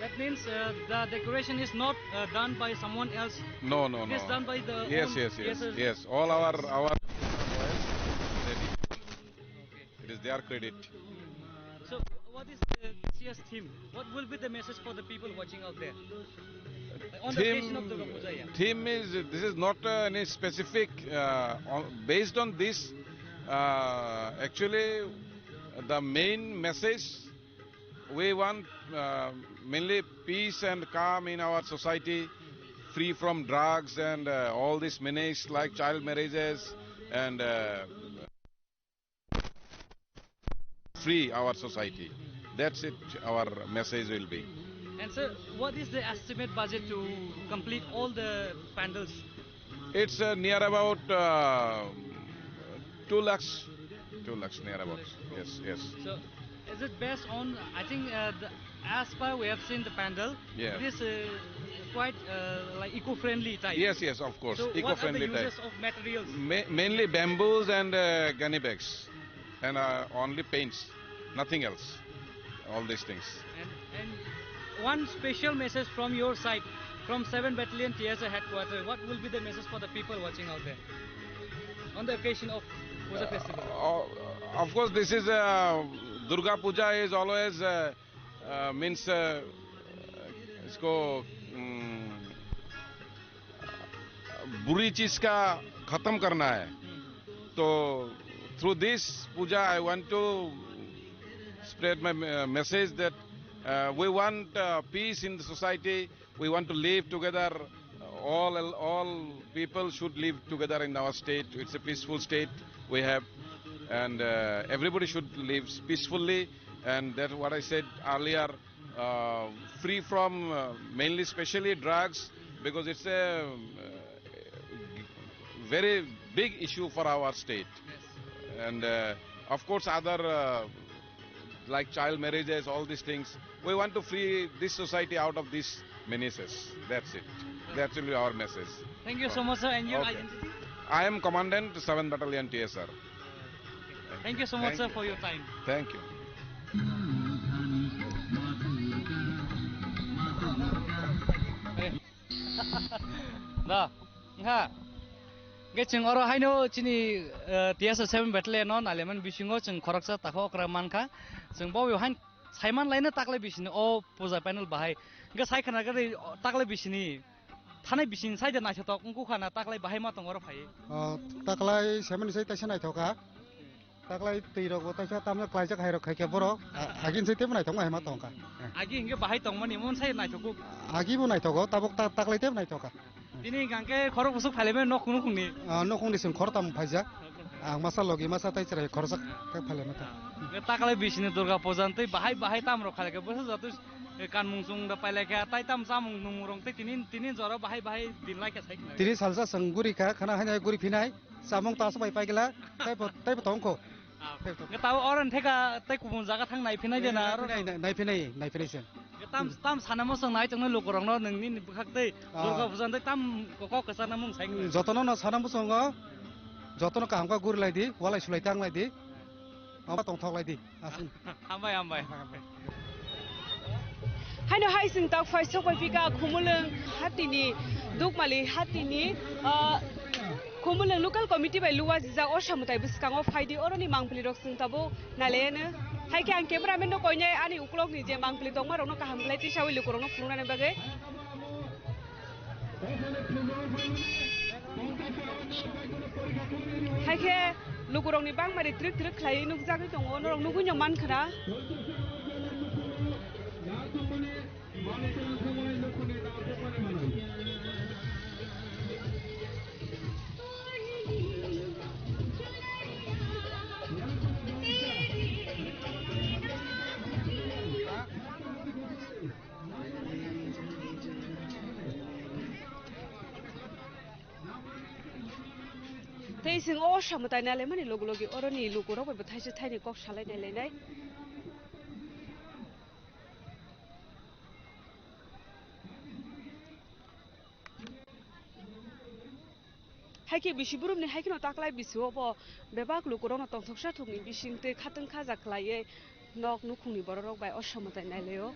that means, uh, the decoration is not, uh, done by someone else. No, no, no. It is done by the Yes, own yes, yes, T S R. Yes. All our, our boys, they did. Okay. It is their credit. So, what is the, this year's theme? What will be the message for the people watching out there? On the occasion of Durga Puja, yeah. Theme is, this is not, uh, any specific, uh, on, based on this. Uh, actually, the main message, we want, uh, mainly peace and calm in our society, free from drugs and, uh, all this menace like child marriages and, uh, free our society. That's it, our message will be. And Sir, what is the estimate budget to complete all the pandals? It's uh, near about uh, two lakhs, two lakhs near about. Yes, yes. So, is it based on, I think, uh, the, as per we have seen the pandal, yeah, it is uh, quite uh, like eco-friendly type. Yes, yes, of course, so eco-friendly type. What are the uses of materials? Ma- mainly bamboos and uh, gunny bags, and uh, only paints, nothing else. All these things. And, and one special message from your side, from seven Battalion T S A headquarters, what will be the message for the people watching out there on the occasion of Puja festival? Uh, of course, this is uh, Durga Puja is always uh, uh, means uh, इसको बुरी चीज का खत्म करना है। तो through this puja I want to spread my uh, message that uh, we want uh, peace in the society. We want to live together. All all people should live together in our state. It's a peaceful state we have, and uh, everybody should live peacefully. And that's what I said earlier, uh, free from uh, mainly, specially drugs, because it's a uh, very big issue for our state. And uh, of course, other uh, like child marriages, all these things. We want to free this society out of these menaces. That's it. That will be our message. Thank you so much, sir. And your identity? I am Commandant, seventh Battalion T S R. Thank you so much, sir, for your time. Thank you. Da, ha. Ge chwng oro haino chini, eh, T S R seven Battalion no nailaimani bisingo chwng khoroksa takha okra mankha. Chwng bo hain saiman laino taklai bisini o puja panel bahai. Ge sai khana gari taklai bisini. Thanai bising sai de naithotok wngkha na, taklai bahai ma tongo oro phai. O, taklai semani sai taisa naithoka. Taklai twi rok bo taisa tamle klaijak hai rok khai khe borok. A-, agin sai tebo naithok ma hai ma tongkha. Agi hingke bahai tongmani mon sai naithogo. Agi bo naithogo, tabok ta-, taklai tebo naithoka. Tini hingke khorok busuk phailaimani nok nukungni. A, nukungni sing khortam phaijak. Ang masa logi masa tai chwrai khorjak khe phailaima ta. Taklai bisini Durga puja tei bahai bahai tam rok khalai khe bwsa jatwi kanmung chwng da pailai kha, tai tam chamung nungmung rok tei tini, tini jora bahai bahai din lai kha sai khna. Tini salsa chwng guri kha, khana haino guri phinai, chamung ta swbai paigla, taibo, taibo tongkho. Ah, taibo tong. Tabo oran theka tei kubun jaga thang nai phinai de na, nai aro phinai, nai, nai phinai, nai phinai se. Tam, tam sana mo chwng nai chwng nai lukurok no nungni bwkhak tei, ah, Durga puja tei tam kok kwchar na mung sai khna. Jotono no sana mo chwngo, jotono kaham kha guri lai di, walai sulai tang lai di. Omo tongthok lai di. Aswk. Hambai, hambai. Haino hai chwng tak phai sok bai pika Khumulwng hatini, Dukmali hatini, ah, Khumulwng local committee bai luwa jijak o samwtai bwskango phai di, oroni mangpili rok chwng tabuk nailaiyano. Hai khe ang cameraman no koinai ani ukulok ni je mangpili tongma rok no kaham khlai tisawi lukurok no phunuknani bagwi. Hai khe lukurokni bangmari trik trik khlaiwi nukjagwi tongo, norok nugwino mankha na. Tei chwng o samwtai nailaimani logi logi oroni lukurok bai bo thaisa thaini kok salai nailainai. Hai khe bisi borokni hai kheno taklai bisi o bo bebak lukurokno tongthoksa thokni bising tei khatwng khaja khlaiwi nok nukhungni bororok bai o samwtai nailaio.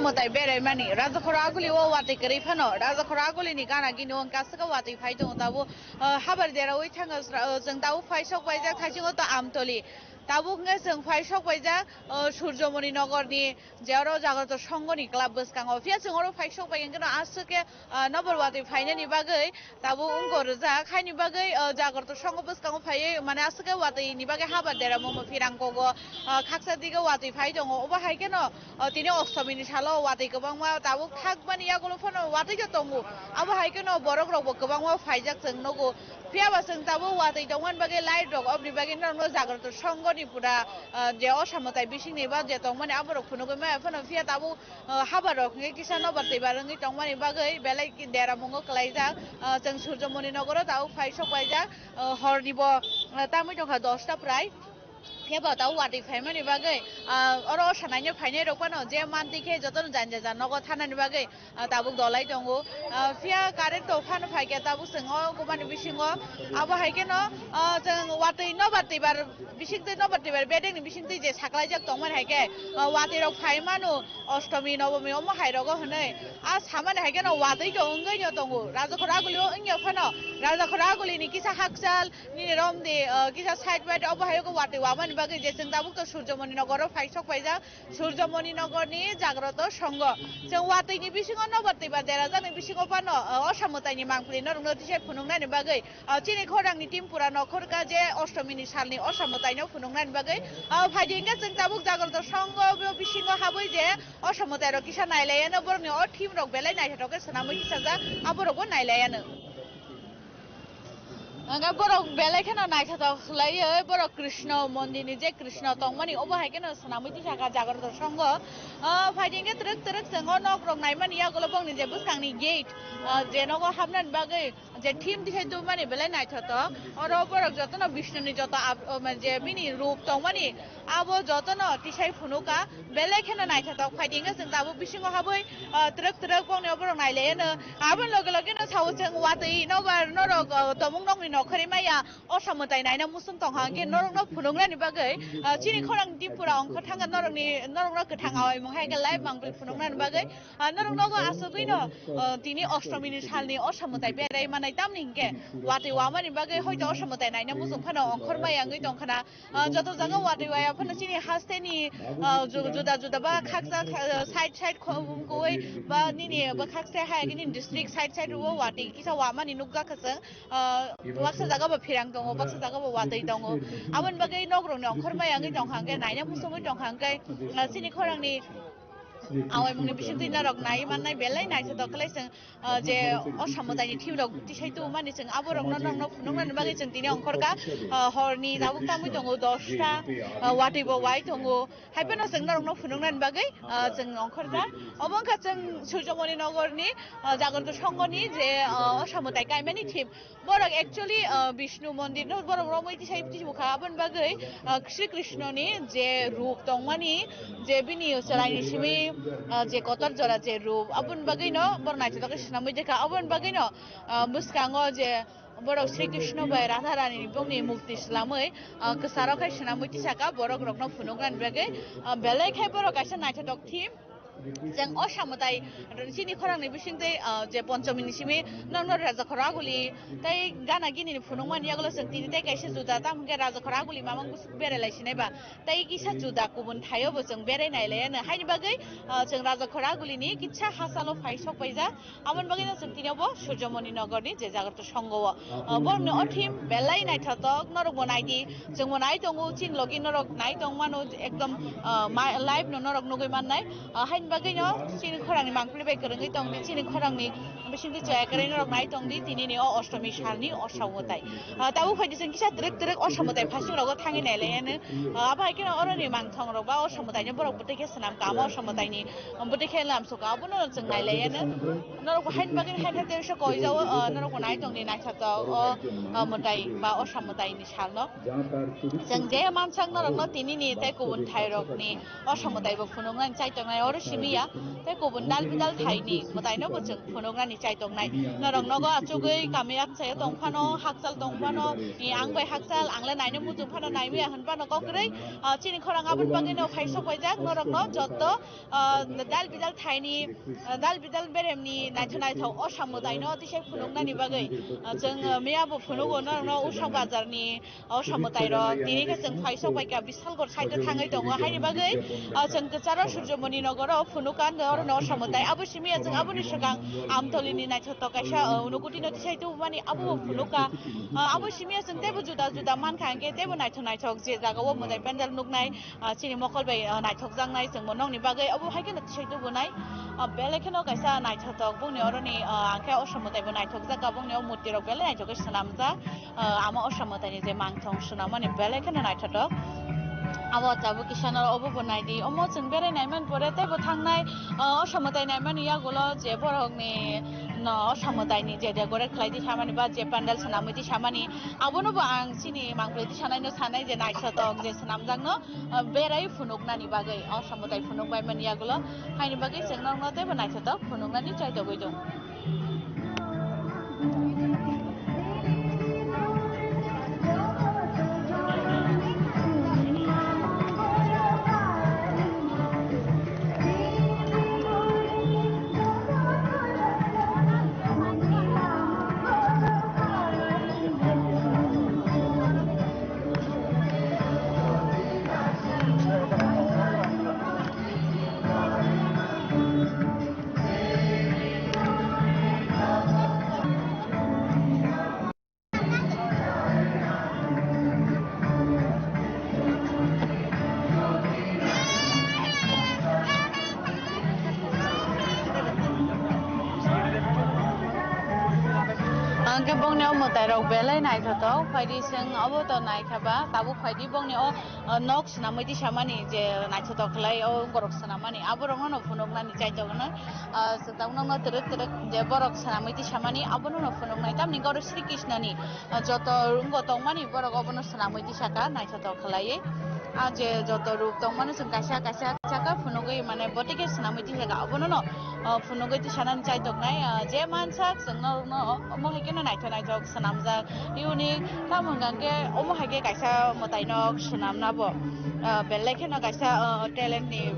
Mwtai beraimani Rajakhoro Aguli o watwi kwrwi phano Rajakhoro Aguli ni gana gini o wngkha swkang watwi phai tongo tabuk, ah, habar derawi thangkha sra-, ah, chwng tabuk phai sok paijak thaisingo to Amtoli. Tabuk wngkha chwng phai sok paijak, ah, Surjomoni Nogor ni je oro Jagroto Songho ni club bwskango. Phiya chwng oro phai sok pai hwnkhe no aswk khe, ah, nobor watwi phainani bagwi tabuk wngkha rijak. Haini bagwi, ah, Jagroto Songho bwskango phaiwi mane aswk khe watwi ni bagwi habar dera mungma phirang kogo, ah, khaksa dige watwi phai tongo. Obo hai kheno, ah, tini Ostomi ni salo watwi kwbangma tabuk thakmani yagulo phano watwi khe tongo. Abo hai kheno borok rokbo kwbangma phaijak chwng nugo. Phiya ba chwng tabuk watwi tongmani bagwi light rok oboni bagwi norokno Jagroto Songho ni pura, ah, je osa mwtai bisingni ba je tongmani aborok phunugwi maya phano phiya tabuk, ah, habar rok hwnkhe kisa nobar twibar wngwi tongmani bagwi belai ki dera mungo kwlaijak. Ah, chwng Surjomoni Nogoro tabuk phai sok paijak, ah, horni bo, ah, tamwi tongkha dosta prai. Phiya ba tabuk watwi phaimani bagwi, ah, oro osa naina phainai rok phano je mantwi khe jotono jani jani nogo thanani bagwi, ah, tabuk dolai tongo. Ah, phiya current to phano phaikhe tabuk chwng o kubani bisingo abo hai kheno, ah, chwng watwi nobar twibar bisingtwi nobar twibar bedekni bisingtwi je saklaijak tongmani hai khe, ah, watwi rok phai mano Ostomi Nobomi omo hai rogo hwnwi. Ah, samani hai kheno watwi to wngwi no tongo Rajakhoro Aguli o wngya phano Rajakhoro Aguli ni kisa hakchal nini romdi, ah, kisa side bai obo hai watwi wamani bagwi je chwng tabuk to Surjomoni Nogoro phai sok paijak. Surjomoni Nogorni Jagroto Songho. Chwng watwini bisingo nobar twibar derajakni bisingo phano, ah, osa mwtaini mangpili norokno tisai phunuknani bagwi, ah, chini khorangni team pura nokhorkha je Ostomini salni osa mwtaino phunuknani bagwi. Ah, phaidi hwnkhe chwng tabuk Jagroto Songho bisingo habwi je osa mwtairok kisa nailaiyano borokni o team rok belai naithotok khe swnamwi tisajak, aborokbo nailaiyano. Hwnkhe borok belai kheno naithotok khlaiwi borok Krishna mondirni je Krishna tongmani obo hai kheno swnamwi tisakha Jagroto Songho. Ah, phaidi hwnkhe twrwk twrwk chwng o nok rok naimani yagulo bongni je bwskangni gate, ah, je nogo habnani bagwi je thim tisai tubumani belai naithotok. Oro borok jotono Bishnuni joto ab-, o, je bini rup tongmani abo jotono tisai phunukha, belai kheno naithotok. Phaidi hwnkhe chwng tabuk bisingo habwi, ah, twrwk twrwk bongni oborok nailaiyano. Aboni loge loge no sao chwng watwi nobar norok, ah, tomung nokni nokhorwi maya osa mwtai naina muchung tongkha hwnkhe norokno phunuknani bagwi, ah, chini khorang Tripura ongkho thangkha norokni, norokno kwthang awaimung hai khe live mangpili phunuknani bagwi, ah, norok nogo asugwino, ah, tini Ostomini salni osa mwtai berai manai tamni hwnkhe watwi wamani bagwi hoito osa mwtai naina muchung phano ongkhor maya wngwi tongkhana. Ah, joto jaga watwi waya phano chini hasteni, ah, ju-, juda juda ba khaksa kha-, side side kho-, kowai ba nini ba khaksa hai nini district side side ro watwi kisa wamani nukjakha chwng, ah, baksa jaga bo phirang tongo, baksa jaga bo watwi tongo. Aboni bagwi nok rokni ongkhor maya wngwi tongkha hwnkhe naina muchungwi tongkha hwnkhe, ah, chini khorangni awaimungni bisingtwi norok nai mannai belai naithotok khlai chwng, ah, je osa mwtaini thim rok tisai tubumani chwng aborokno norokno phunuknani bagwi chwng tini ongkhorkha, ah, horni tabuk tangwi tongo dosta, ah, watwi bo wai tongo, hai phano chwng norokno phunuknani bagwi, ah, chwng ongkhorkha. Obo wngkha chwng Surjomoni Nogorni, ah, Jagroto Songhoni je, ah, osa mwtai kaimani thim. Borok actually, ah, Bishnu mondir no borok romwi tisai tibukha, aboni bagwi, ah, Sri Krishna ni je rup tongmani, je bini chwraini simi, ah, je kotor jora je rup, aboni bagwi no borok naithotok khe swnamwi dekha, aboni bagwi no, ah, bwskango je borok Sri Krishna bai Radha Rani ni bongni mukti swlamwi, ah, kwcharo khai swnamwi tisaka borok rokno phunuknani bagwi, ah, belai khai borok kaisa naithotok thim. Chwng osa mwtai chini khorangni bisingtwi, ah, je Ponchomini simi norokno Raja Khoro Aguli tei gana gini ni phunukmani yagulo chwng tini tei kaisa juda, tamo hwnkhe Raja Khoro Aguli mamang bwswk berai lai sinai ba tei kisa juda kubun thaio bo chwng berai nai lai ano. Haini bagwi, ah, chwng Raja Khoro Aguli ni kisa hachalo phai sok paijak, aboni bagwi no chwng tini obo Surjomoni Nogor ni je Jagroto Songho o, ah, borokni o thim belai naithotok, norok bo nai di, chwng bo nai tongo, chini logi norok nai tong mano, ekdom, ah, ma-, live no norok nugwi mannai. Ah, haini bagwi no chini khorangni mangpili bai kwrwngwi tong di, chini khorangni bisingtwi chaya kwrwi norok nai tong di, tini ni o Ostomi salni osa mwtai. Ah, tabuk phaidi chwng kisa twrwk twrwk osa mwtai phasing rogo thangwi nai lai ano. Ah, abo hai kheno oroni mangthong rok ba osa mwtai ni borok bwtwi khe swnam kha, omo osa mwtai ni bwtwi khe lamsok abono chwng nai lai ano. Norok bo haini bagwi haini bagwi se koi jao, ah, norok bo nai tong di naithotok o, ah, mwtai ba osa mwtai ni salno. Chwng je mansak norokno tini ni tei kubun thai rokni osa mwtai bo phunuknani chai tongnai oro simiya, tei kubun dal bidal thaini mwtaino bo chwng phunuknani chai tongnai. Norok nogo achugwi kami amchaio tong phano, hakchal tong phano, i ang bai hakchal, ang le naino muchung phano naimiya hwn phano kok kwrwi, ah, chini khorang aboni bagwino phai sok paijak norokno jotto, ah, dal bidal thaini, ah, dal bidal beremni naithok naithok o samwtaino tisai phunuknani bagwi, ah, chwng, ah, miya bo phunugo norokno Usha bazarni o samwtai rok tini khe chwng phai sok pai kha, Bisalgor side o thangwi tongo. Haini bagwi, ah, chwng kwcharo Surjomoni nogoro phunukha, oro no samwtai. Abo simiya chwng aboni swkang Amtoli ni naithotok kaisa, ah, Unukoti no tisai tubumani abo bo phunukha. Ah, abo simiya chwng teibo juda juda mankha, hwnkhe teibo naithok naithok je jaga o mwtai pandal nuknai, ah, chini mokol bai, ah, naithokjaknai chwngbo nokni bagwi. Obo hai kheno tisai tubunai, ah, belai kheno kaisa naithotok bongni oroni, ah, hwnkhe o samwtai bo naithokjak, bongni o murti rok belai naithok khe swnamjak. Ah, ama o samwtaini je mangthong swnamani belai kheno naithotok. Abo tabuk kisa no obo bo naidi. Omo chwng berai naiman pore teibo thangnai, ah, o samwtai naimani yagulo je borokni no o samwtaini je decorate khlai di samani ba je pandal swnamwi di samani, abono bo ang chini mangpili di sanai no sanai je naithotok je swnamjakno, ah, berai phunuknani bagwi o samwtai phunukbai mani yagulo. Haini bagwi chwng norokno teibo naithotok phunuknani chai togwi tongo. Ang khe bongni o mwtai rok belai naithotok, phaidi chwng obo to naikha ba, tabuk phaidi bongni o, o nok swnamwi tisamani je naithotok khlai o borok swnamani, aborokno no phunuknani chai tongno, o, chwng tabuk nokno twrwk twrwk je borok swnamwi tisamani abono no phunuknai, tamni oro Sri Krishnani, o, joto wngbo tongmani borok obono swnamwi tisaka naithotok khlaiwi. Ah, je joto rup tongmani chwng kaisa kaisa saka phunugwi mane botike swnamwi tisaka abono no, ah, phunugwi tisanani chai tongnai, ah, je mansa chwngno rokno omo hai kheno naithok naithok swnamjak unique tamo hwnkha khe omo hai khe kaisa mwtai nok swnamna bo, ah, belai kheno kaisa, ah, talent ni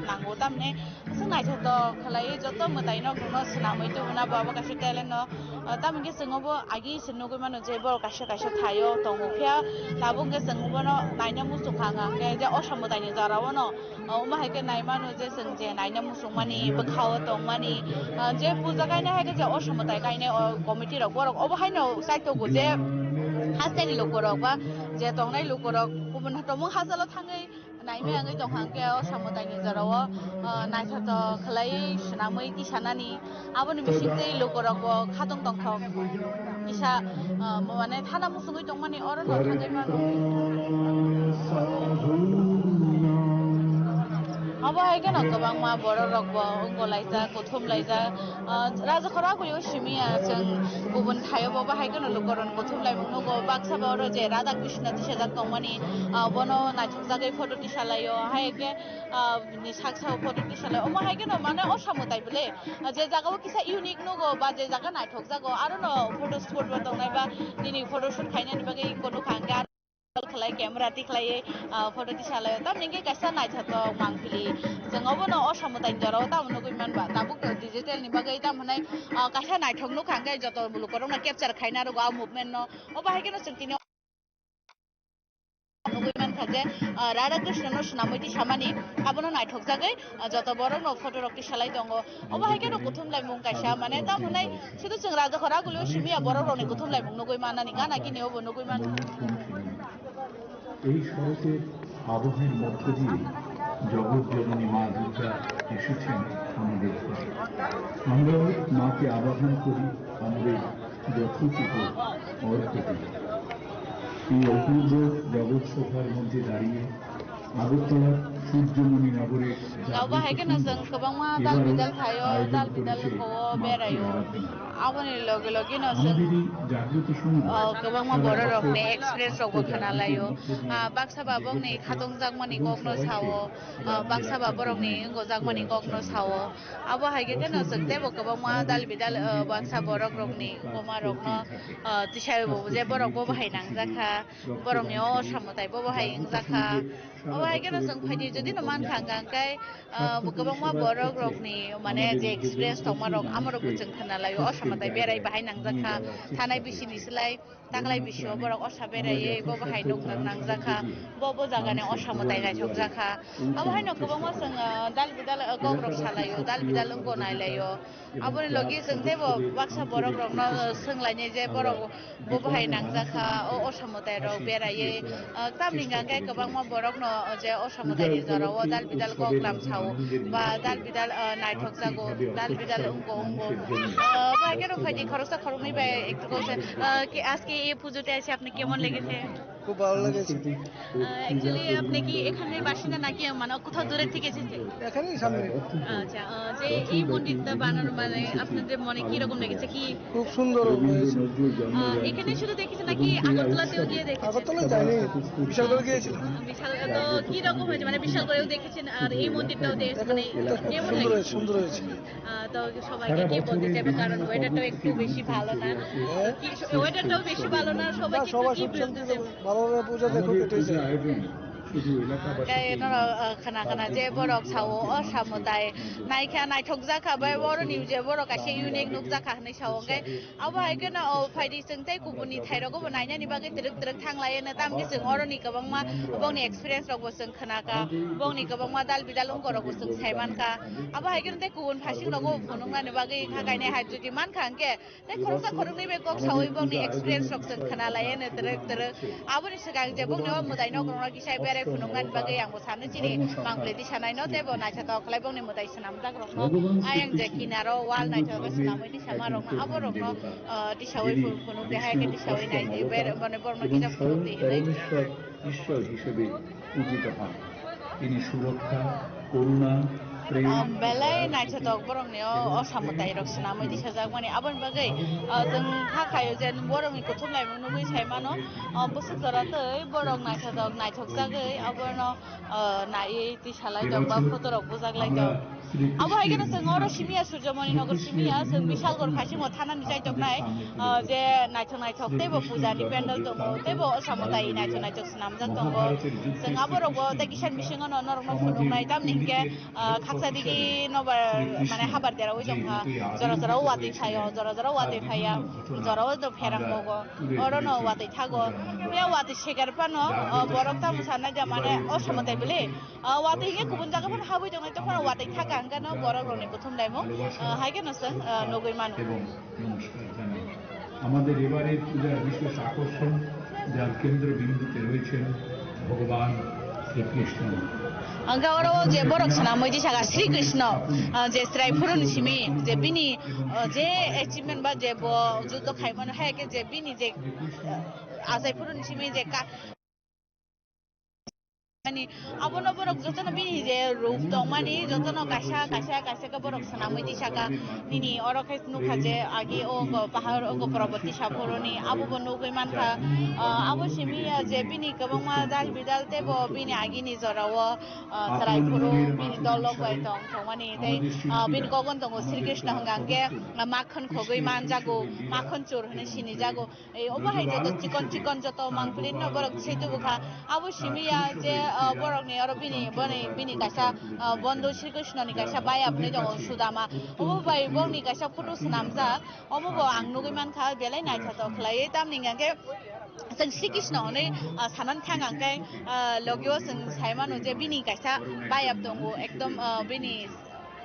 nango tamni. Aswk naithotok khlaiwi joto mwtai nok rokno swnamwi tubuna bo abo kaisa talent no, ah, tamo hwnkhe chwng obo agi se nugwi mano je borok kaisa kaisa thaio tongo phiya tabuk hwnkhe chwng bono naina muchung kha hwnkha hwnkhe je o samwtai ni jora o no, ah, omo hai khe nai mano je chwng je naina muchung mani bwkha o tong mani, ah, je puja kainai hai khe je o samwtai kainai o committee rok borok obo hai no chai tongo je haste ni luku rok ba je tongnai luku rok kubun tomung hachalo thangwi. Naimai wngwi tongkha hwnkhe o samwtaini jorao, o, naithotok khlaiwi swnamwi tisanani. Aboni bisingtwi lukurokbo khatong tongthok kisa, o, mane thana muchungwi tongmani orono thangwi mano. Obo hai kheno kwbangma borok rokbo wngbo laijak, kuthum laijak. Ah, Raja Khoragwi o simi ya, chwng kubun thaio bo bahai kheno lukurok kuthum laimung nugo. Baksa ba oro je Radha Krishna tisajak tongmani, ah, bono naithokjagwi photo tisalaio. Hai khe, ah, ni sak sao photo tisalaio. Omo hai kheno mane o samwtai bwle, ah, je jagao kisa unique nugo ba je jaga naithokjago, arono photo spot bo tongnai ba nini photo shoot khainani bagwi iko nukha hwnkhe. Khlai camera tikhlai, ah, photo tisalai. Tamni hwnkhe kaisa naithotok mangpili. Chwng obono o samwtai jorao tamo nugwi manba. Tabuk digital ni bagwi tamo hwnai, ah, kaisa naithok nukha hwnkhe joto lukurokno capture khaina rwgo a movement no. Obo hai kheno chwng tini nugwi mankha je, ah, Radha Krishna no swnamwi tisamani abono naithokjagwi, ah, joto borokno photo rok tisalai tongo. Obo hai kheno kuthum laimung kaisa, mane tamo hwnai sudu chwng Raja Khoragwlio simi ya borok rokni kuthum laimung nugwi manani gana gini obo nugwi man. এই শরতের আবহের মধ্য দিয়ে জগৎ জননী মা দুর্গা এসেছেন আমাদের ঘরে। আমরাও মাকে আবাহন করি, আমাদের যথোচিত অর্ঘ্য দিই। এই অপূর্ব জগৎ শোভার মধ্যে দাঁড়িয়ে আগরতলার সূর্যমণি নগরে abo hai kheno chwng kwbangma dal bidal phaio, dal bidal kho-o beraio. Aboni loge loge no chwng, o, kwbangma borok rokni experience rokbo khna laio. Ah, baksa ba bongni khatungjakmani kokno sao, ah, baksa ba borokni wngjakmani kokno sao. Abo hai khe kheno chwng teibo kwbangma dal bidal, ah, baksa borok rokni koma rokno, ah, tisaibo je borok bo bahai nangjakha, borokni o samwtai bo bahai wngjakha. Abo hai kheno chwng phaidi jodi no mankha hwnkha hwnkhe, ah, kwbangma borok rokni mane je experience tongma rok amo rokbo chwng khna laio, o samwtai berai bahai nangjakha, thanai bisini slai. Taklai bisio borok osa beraiwi bo bahai nuk nuk nangjakha, bo bo jagani osa mwtai naithokjakha. Abo haino kwbangma chwng, ah, dal bidal, ah, kok rok salaio, dal bidal wngko nailaio. Aboni logi chwng teibo baksa borok rokno, ah, swnglainai je borok bo bahai nangjakha, o osa mwtai rok beraiwi, ah, tamni hwnkha khe kwbangma borokno je osa mwtaini jorao dal bidal kok lam sao, ba dal bidal, ah, naithokjago, dal bidal wngko wngko. Ah, bai khe rok phaidi khoroksa khoroknwi bai ekdom khe, ah, ki-, আজকে এই পুজোতে এসে আপনি কেমন লেগেছে? খুব ভালো লেগেছে। আহ, actually আপনি কি এখানকার বাসিন্দা নাকি মানে কোথাও দূরের থেকে এসেছে? এখানেই সামনে। আচ্ছা, আহ, যে এই মন্দিরটা বানানো মানে আপনাদের মনে কি রকম লেগেছে? কি খুব সুন্দর হয়েছে। আহ, এখানে শুধু দেখেছেন নাকি আগরতলাতেও গিয়ে দেখেছেন? আগরতলায় যাইনি, বিশালগড় গিয়েছিলাম। বিশাল, তো কি রকম হয়েছে? মানে বিশালগড়েও দেখেছেন আর এই মন্দিরটাও দেখেছেন, মানে কেমন সুন্দর লেগেছে? হয়েছে, সুন্দর হয়েছে। আহ, তো সবাইকে কি বলতে চাইবে? কারণ ওয়েদারটাও একটু বেশি ভালো না। হ্যাঁ? কি, ওয়েদারটাও বেশি ভালো না, না, সবাইকে একটু সবাই কি সুখ বলতে শান্তিতে চাইবে? ভালোভাবে পূজা দেখুক, এটাই চাই। Khe norok, ah, khna khna je borok sao, o samwtai naikha, naithok jakha, bai oroni je borok kaisa unique nuk jakha hinwi sao. Khe abo hai kheno, o phaidi chwng tei kubuni thai rogo bo nainani bagwi twrwk twrwk thang lai, eno tamni chwng oroni kwbangma bongni experience rokbo chwng khna kha, bongni kwbangma dal bidal wngkorokbo chwng sai man kha. Abo hai kheno tei kubun phaising rogo phunuknani bagwi kha kainwi hai jodi man kha hwnkhe, tei khoroksa khoroknwi bai kok saui bongni experience rok chwng khna lai eno twrwk twrwk. Aboni swkang je bongni o mwtai nok rokno kisa berai phunuknani bagwi ang bo sano chini mangpili tisa naino tei bo naithotok khlai bongni mwtai swnamjak rokno ayang je kinaro wall naithotok khe swnamwi tisa ma rokno abo rokno, ah, tisaui phunuk de hai khe tisaui nai di ber mane borokno kisa phunuk di hinwi. পরমেশ্বর, ঈশ্বর হিসেবে পূজিত হন। তিনি সুরক্ষা, করুণা, প্রেম, ah, belai naithotok borokni o, o samwtai rok swnamwi tisajakmani. Aboni bagwi, ah, chwng kha khaio je borokni kuthum laimung nugwi sai mano, ah, bwswk jora tei borok naithotok naithokjagwi abono, ah, naiwi tisalai tong ba photo rok bujak lai tong. Abo hai kheno chwng oro simiya Surjomoni Nagar simiya, chwng Bishalgarh Khaichimo thanani chai tongnai, ah, je naithok naithok teibo pujani pandal tongo, teibo samwtai naithok naithok swnamjak tongo. Chwng aborokbo tei kisa bisingo no norokno phunuknai, tamni hinkhe, ah, khaksa digi nobar mane habar deraui tongkha, jora jora o watwi phaio, jora jora o watwi phaiya, jora o do pherang bogo. Oro no watwi thago. Phiya watwi segar phano, ah, borok tamo sanai ja mane o samwtai bwle. Ah, watwi hinkhe kubun jaga phano habwi tongnai, tongphano watwi thaka hwnkhe no borok rokni kuthum laimung, ah, hai kheno chwng, ah, nugwi mano. এবং নমস্কার জানাই। আমাদের এবারের পূজার বিশেষ আকর্ষণ, যার কেন্দ্রবিন্দুতে রয়েছেন ভগবান Shrikrishna. Hwnkhe oro je borok swnamwi tisaka Sri Krishno, ah, je chwrai phuruni simi, je bini, ah, je achievement ba je bo juddo khaimano hai khe je bini je, ah, achai phuruni simi je ka-, Ani, abono borok jotono bini je rup tongmani, jotono kaisa, kaisa, kaisa khe borok swnamwi tisaka. Nini oro khe nukha je agi o go pahar o go poroboti saphuruni, abo bo nugwi mankha. Ah, abo simi ya je bini kwbangma dal bidal teibo bini agini jorao, ah, chwrai phuru bini dol rok bai tong thangmani tei, ah, bini kogon tongo Sri Krishna hwnkha hwnkhe, ah, makhon khogwi manjago, makhon chur hwnwi sinijago. Ei, obo hai joto chikon chikon joto mangpili no borok se tubu kha. Abo simi ya je, ah, borok ni oro bini, boni, bini kaisa, ah, bondo Sri Krishna ni kaisa bayap ni tongo Sudama. Obo bai bok ni kaisa photo swnamjak. Omo bo ang nugwi mankha, belai naithotok khlaiwi. Tamni hwnkhe chwng Sri Krishna hwnwi, ah, sanani thang ang khe, ah, logi o chwng sai mano je bini kaisa bayap tongo, ekdom, ah, bini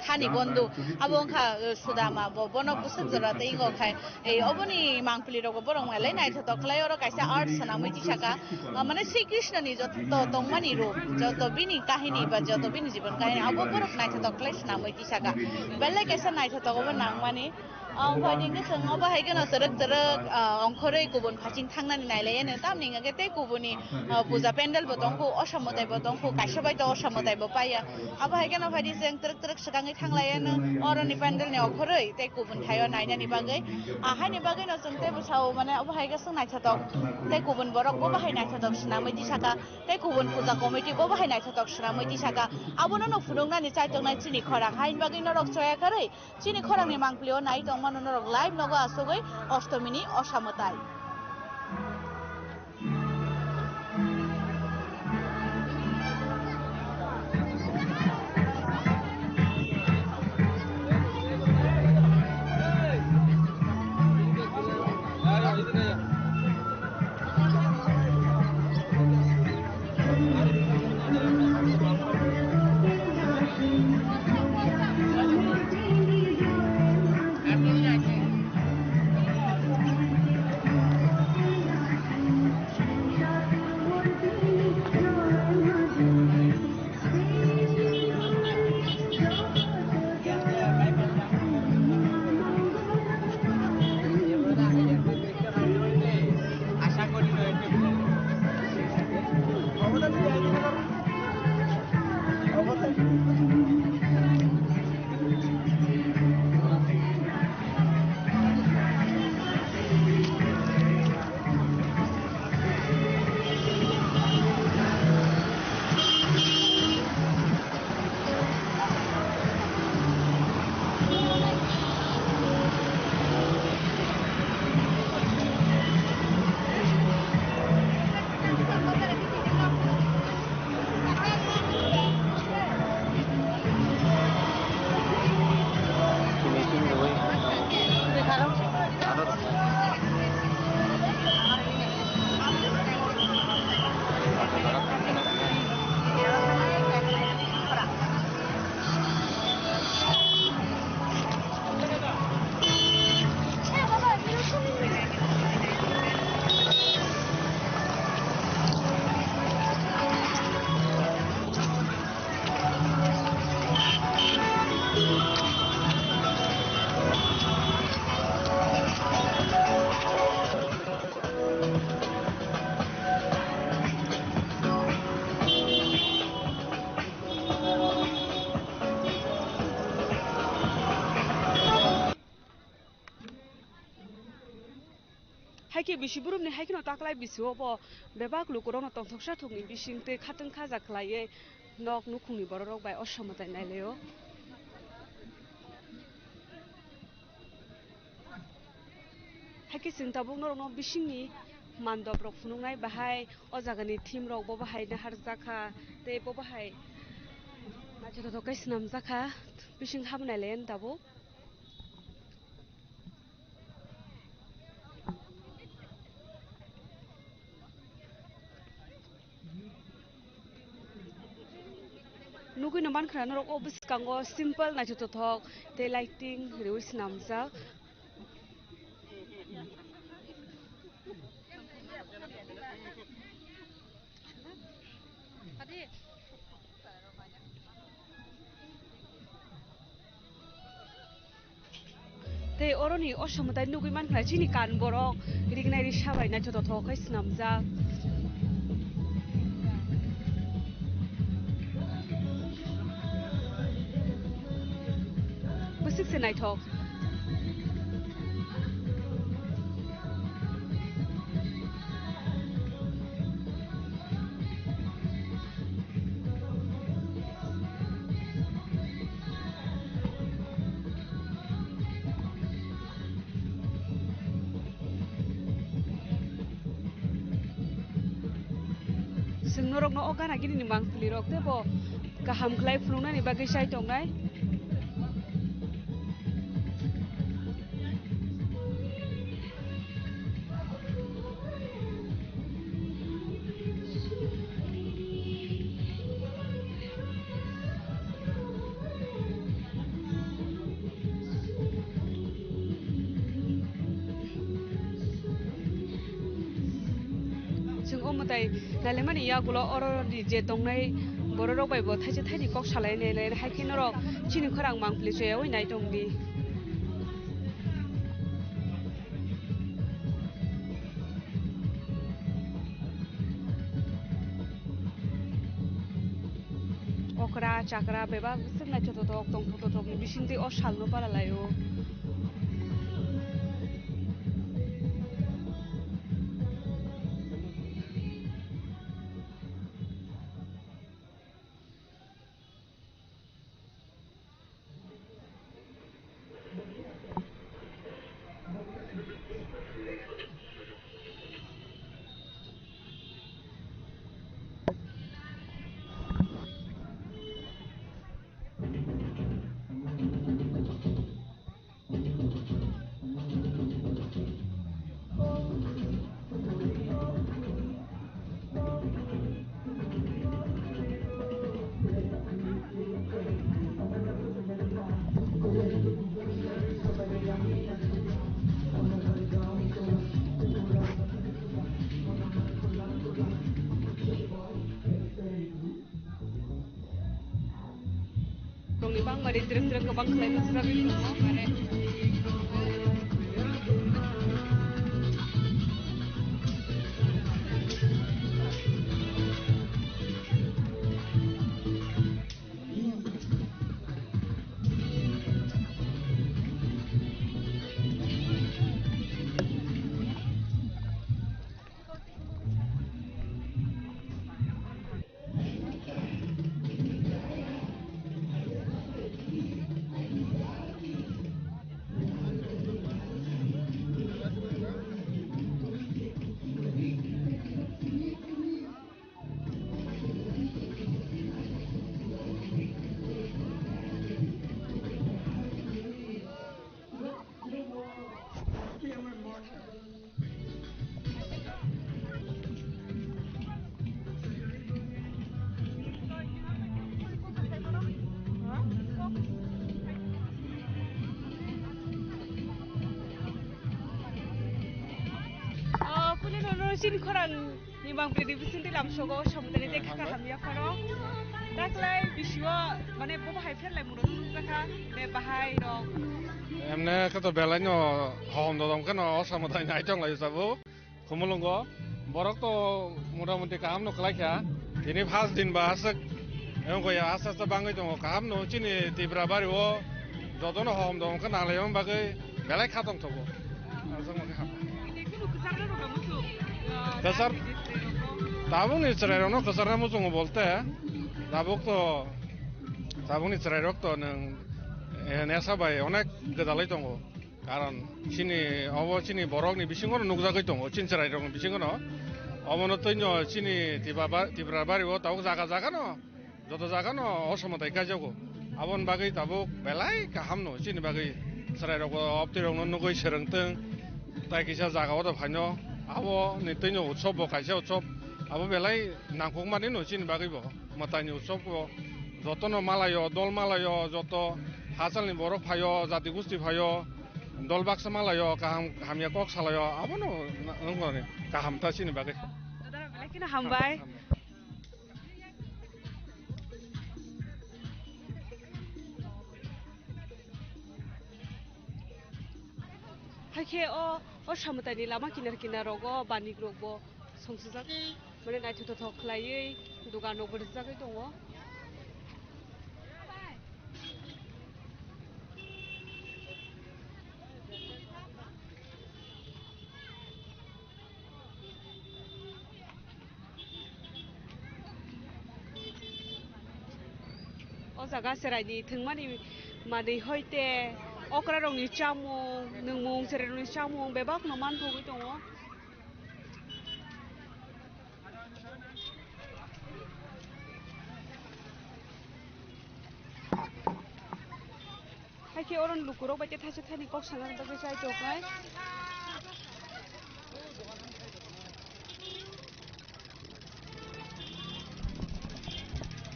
thani bondo, abo wngkha, uh, Sudama, bo, bono bwswk jora tei wngo khai, ei, oboni mangpili rokbo borok malai naithotok khlai, oro kaisa art swnamwi tisaka, uh, mane Sri Krishna ni joto tongmani rup, joto bini kahini ba joto bini jibon kahini, abo borok naithotok khlai swnamwi tisaka, belai kaisa naithotok obo nangmani. Ang phaidi hwnkhe chwng obo hai kheno chwrwk chwrwk, ah, ongkhorwi kubun phaching thangnani nailaiya no, tamni hwnkhe tei kubuni, ah, puja pandal bo tongkhu, osa mwtai bo tongkhu, kaisa bai to osa mwtai bo paiya. Abo hai kheno phaidi chwng twrwk twrwk swkangwi thanglaiya no, oroni pandal ni ongkhorwi tei kubun thaio nainani bagwi. Ah, haini bagwi no chwng tei bwsao mane obo hai khe chwng naithotok tei kubun borok bo bahai naithotok swnamwi tisaka tei kubun puja committee bo bahai naithotok swnamwi tisaka. Abono no phunuknani chaitongnai chini khorang, haini bagwi norok choya karwi chini khorangni mangpili o nai tongmano norok live nogo asugwi Oshtomini osa mwtai. Haikhe bisi burumni haikheno taklai bisio bo bebak lukurokno tongthoksa thokni bising tei khatwng khaja khlaiwi nok nukhungni bororok bai osa mwtai nailaio. Haikhe chwng tabuk norokno bisingni mandoprok phunuknai bahai o jagani thimrok bo bahai naharjakha tei bo bahai naithotok khe swnamjakha bising habnai le tabuk. Nugui no mankha norok o bwskango simple naithotok tei lighting riui swnamjak. Tei oroni osa mwtai nugui mankha chini kan borok rignai risa bai naithotok thok khai swnamjak. Bwswk se naithok. Chwng norokno o gana gini ni mangpili rok tei bo kaham khlai phunuknani bagwi chai tongnai. Chwng o mwtai nailaimani yagulo oro ni je tongnai bororok bai bo thaisa thaini kok salainai, hai khe norok chini khorang mangpili choyaui nai tong di. Okra, chakra, bebak bwswk naithotok, tongthok tongthokni bisingtwi o salno para lai-o. Tongni bangmari trek trek kwbang khlai bwswk tongo, mane. Oh, kuli nono sini khorang. Ni bang predi bising di lamsogo, samudani de kaka hamya phano. Taklai bisio, mane, bo bahai pherlai muro nukjakha, de bahai rok. Emne khe to belai no hom dodom khe no o samudai nai tong lai sabo. Khumulungo. Borok to motamuti kaham no khlai kha. Tini first din ba aswk. Emko ya aste aste bangwi tongo. Kaham no chini Tipra bari o joto no hom dodom khe nang lai bagwi belai kha tong thogo. Aswk no khe ham. Ini kunu kwchar no rwkha muchung, ah, Kwchar-, tabukni chwrairokno kwcharna muchungo bolte, tabuk to, tabukni chwrairok to nwng, eh, nesa bai onek gwdalwi tongo. Karon chini, obo chini borokni bisingono nukjagwi tongo, chini chwrairokni bisingono. Obono twino chini Tipra ba-, Tipra bari o tabuk jaga jaga no. Joto jaga no o somo tai kaijago. Aboni bagwi tabuk belai kaham no chini bagwi chwrai rok bo obtwi rok no nugwi swrwng tong. Tai kisa jaga o to phaino abo ni twi no utsob bo kaisa utsob abo belai nangkuk mani no chini bagwi bo mwtai ni utsob bo joto no malaio dol malaio joto hachal ni borok phaio jati gusti phaio dol baksa malaio kaham hamya kok salaio abo no wng mani kaham ta chini bagwi. Dada belai kheno hambai. Hambai. Hakhe o, o samwtai ni lama kinar kinar rogo banik rok bo songsajak, mane naithotok khlaiwi dogan rok bo rijagwi tongo. O jaga chwraini thwngmani manwi hoi te okra rokni chamung, nwngmung, chwrai rokni chamung bebak no manthogwi tongo. Hakhe oro lukurok bai tei thaisa thaini kok sana bagwi chai tongnai.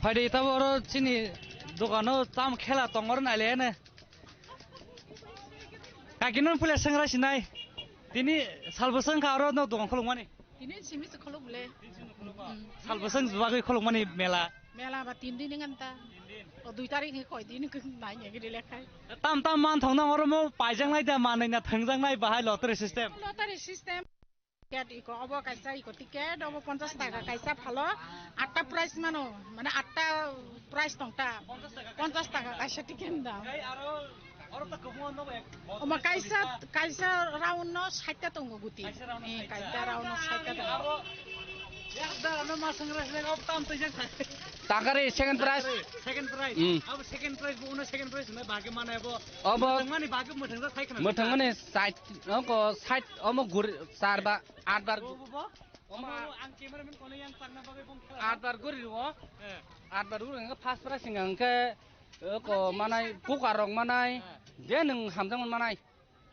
Phaidi tabo oro chini dogano tam khela tongor nailene. Kaki non pule sengra sinai. Tini salbwswng kha oro no dogan khulukmani. Tini simi se khuluk le. Salbwswng bagwi khulukmani mela. Mela ba tin din ngan ta. O dui tarik ni koi din nai ngi lekhai. Tam tam man thong nang oro mo paijak nai da manwi na thangjak nai bahai lottery system. Lottery system. Ticket iko obo kaisa iko ticket obo ponchash taka kaisa phalo atta price mano, mane atta price tongta ponchash taka kaisa ticket dam. Omo kaisa kaisa round no sait ta tongo guti. Kaisa round no Eh, sait ta. Kaisa round no sait ta tongo. Abo yak da no ma sangra sile gop tam to jak. Takari second prize. Second prize. Hmm. Abo second prize bo uno second prize na bagi mana abo. Abo Mani bagi muthang da sai kana. Muthang mani sait, oko sait, omo gur, sar ba, at bar. Bo, bo, bo. Omo ang cameraman kono yang tangna bagwi bong khala. At bar guri ro. Eh. At bar guri hingke first prize hingke, eh, ko manai, kukar rok manai. Eh. Je nwng hamjak manai.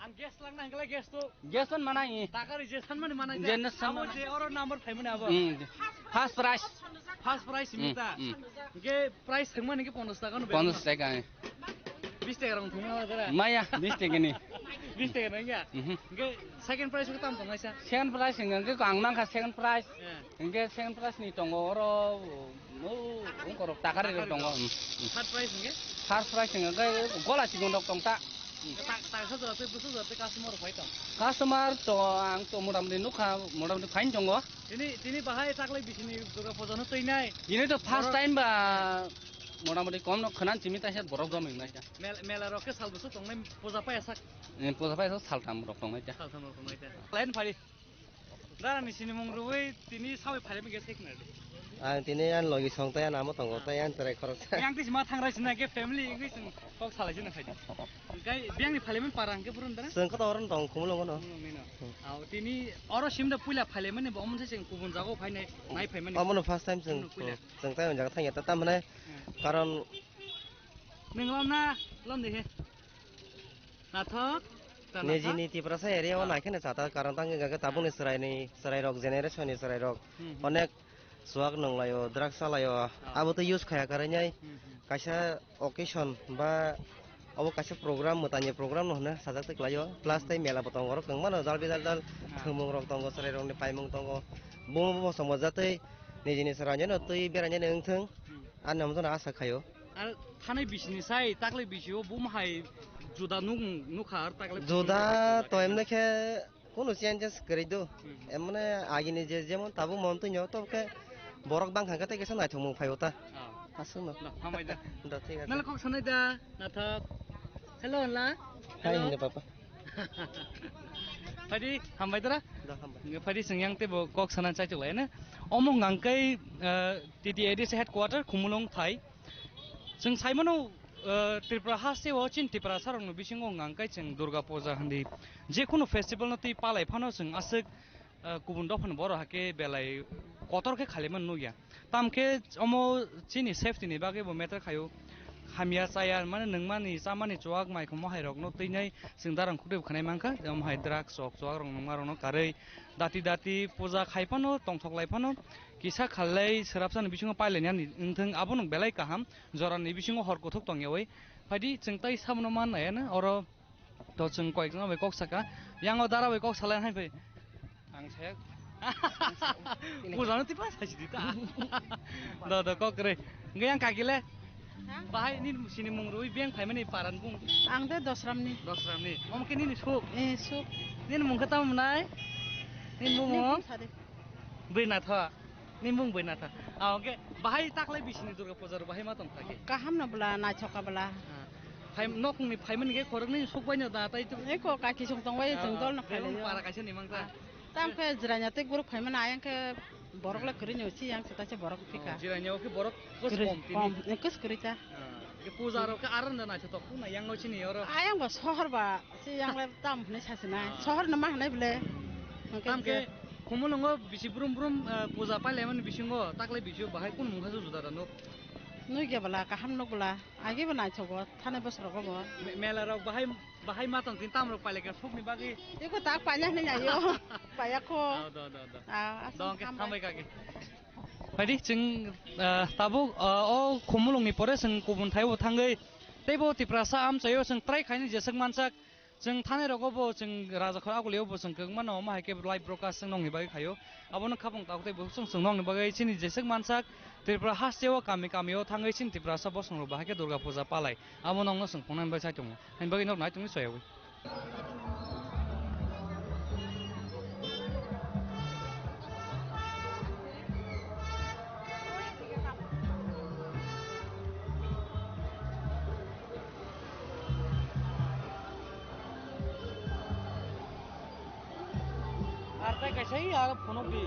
Ang gas langna hingke gas to. Gas on manai. Takari je san mani manai. Je na san Abo manai. Je oro number phaimani abo. Hmm. First prize. First prize Hmm, mita. Hmm. Hingke prize thangmani ke ponchash taka no. Ponchash taka. Bis taka rong thangma dara. Maya, bis taka ni. Bis taka nang ya. Mhm. Hingke second prize ko tam tong aisa. Second prize hingke ang nangkha second prize. Eh. Hingke second prize ni tongo oro, no, ungkorok takari rok tongo. Third prize hingke? First prize hingke gola chikon rok tongta. Ta-, ta sa jora tei busu jora tei customer rok phai tong. Customer to ang to motamoti nukha, motamoti fine tongo. Tini, tini bahai taklai bisini Durga Puja no twi nai. Ini to first time ba motamoti kom no khwnan chimi taisa borok joming nai. Mel-, mela rok ke sal busu tongnai puja paya sak. Eh, puja paya sak saltham rok tongnai ta. Saltham rok tongnai ta. Line phari. Dara ni sinimung rwui tini sawi phailai mige sai khna de. Ang tini an logi song tai an amo tongo tai an cherai khoroksa. Yang tisi ma thangra sina ke family English kok salai sina khaidi. Kai biang ni phailai man para hingke burun dara. Seng kota oron tong khumulongo no. Khumulong ni no. Hmm. Au tini oro sim da puila phailai mani bo omon se seng kubun jago phainai nai phai mani. Omono first time seng. Omono puila. Hmm. Seng tai on jaga thangya ta tam mane. Hmm. Karon Neng lom na lom de he. Nathok. Nijini Tiprasa area o naikhe na chata karon tang hingkha khe tabukni chwraini chwrairok generation ni chwrairok Hmm, hmm. Onek chuwak nunglaio, drugs salaio, Ah. Abo tei use khaya kwrwinai Hmm, hmm. Kaisa occasion ba obo kaisa program mwtani program no hwnwi sajak twi klaio plus tei mela bo tongo oro kwbangma no jal bijal jal Ah. Thwngmung rok tongo chwrairokni paimung tongo bo bo chwngmajak tei nijini chwraino twi berainani wngthwng Hmm. Ani namjano asa khaio. Ar thanai bisini sai taklai bisio bum hai juda nuk nukha ar taklai bisini Juda juda to khe emne khe kunu changes kwrwi do. Hmm. Emne agini je jemon tabuk mon twi nyo to khe borok bang kha khe tei kisa naithok mung phaio ta. Ah. Aswk no. Da, hambai da. Da, thik ase. Nalo kok sanai da, nathok. Hello, la. Hai, Hello. Hinde papa. Phadi, hambai dara. Da, hambai. Nge phadi sing yang te bo kok sana chai chulai ne. Omo ngang kai, eh, T T A D C headquarter Khumulwng thai. Chwng saimano, eh, Tripura haste o chin Tripura sarokno bisingo hwnka hwnkhe chwng Durga Puja hindi. Jekunu festival no twi palai phano chwng aswk, eh, kubun dophani borok hakhe belai kotor khe khailaimani nukya. Tamkhe omo chini safety ni bagwi bo matter khaio. Hamya chaya mane nwngmani chamani chuwak maikhum mohairokno twinai chwng darang khutui khwnai mankha. Omo hai drugs chok chuwak rok nwngma rokno karwi dati dati puja khai phano tongthok lai phano. Kisa khalai swrapsani bisingo pailainani wngthwng abono belai kaham, jorani bisingo hor kuthuk tongyawi. Phaidi chwng tai sabono mannai ano oro to chwng koyekjona bai kok saka, yango dara bai kok salai hai phai. Ang saya. Pujano tipa saisi dita. Do do kok re. Nge yang kagile. Ha? Bahai ni sini mung rui beng phaimani paran bung. Ang de Dosramni. Dosramni. Om ke nini suk. Eh, suk. Nini mung kata munai. Nini mung Nini mung? Sade. Bwrwi natha. Ni mung bwrwi natha. Ah, oke. Bahai taklai bisini Durga Puja ro bahai ma tong thaki. Kaham no bwla, naithok ka bwla. Ah. Phai nokni phaimani khe khoroknwi suk bai no da tai tu. Eko kaki song tong bai Ah, tong dol no belong phailai. Para kaisa ni mang ta. Ah. Tam khe jiranya tei group phaimani ayang khe borok le kwrwi no si yang se ta se borok phika. Oh, jiranya o khe borok kos Kwrwi kom tini. Kom, eh, kos kwrwi ta. Ah, ke puja ro ke aron da naithotok na yang no chini oro. Ayang ba sohor ba. Se yang le tam hwnwi sasinai. Ah. Sohor no ma hwnwi bwle. Hwnkhe Tam khe je- Khumulwngo bisi brum brum, eh, puja pailaimani bisingo taklai bisio bahai kunu mungkha juda da nuk? Nukya bwla, kaham nuk bwla. Agi bo naithogo, thani bosrogo bo. Me-, mela rok bahai, bahai ma tong tin tam rok pailai kha sukni bagwi. Eko tak paina hwnwi naio. Paya kho. Ah, do, do, do. Ah, aswk Do, hwnkhe hambai. Hambai kha khe. Phaidi chwng, ah, tabuk, ah, o Khumulwngni pore chwng kubun thaibo thangwi teibo Tiprasa amchaio chwng try khaini jeswk mansak. Chwng thanai rogo bo chwng Rajakhor Agulio bo chwng kwbangma no omo hai khe live broadcast chwng nongni bagwi khaio. Abono khapang tabuk tei bo chwng chwng nongni bagwi chini jeswk mansak Tripura hasteo kami kamio thangwi chini Tiprasa bosong rok bahai khe Durga Puja palai. Abo nongno chwng phunuknani bagwi sai tongo. Haini bagwi nok nai tongwi soyawi. Tei kaisa ya phunuk di.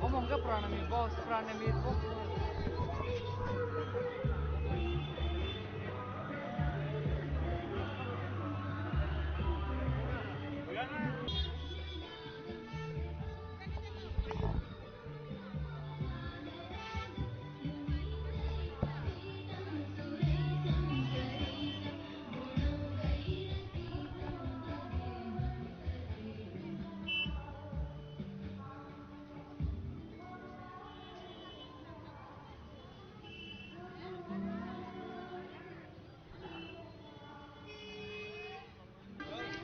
Omo hwnkhe pranami box, pranami box.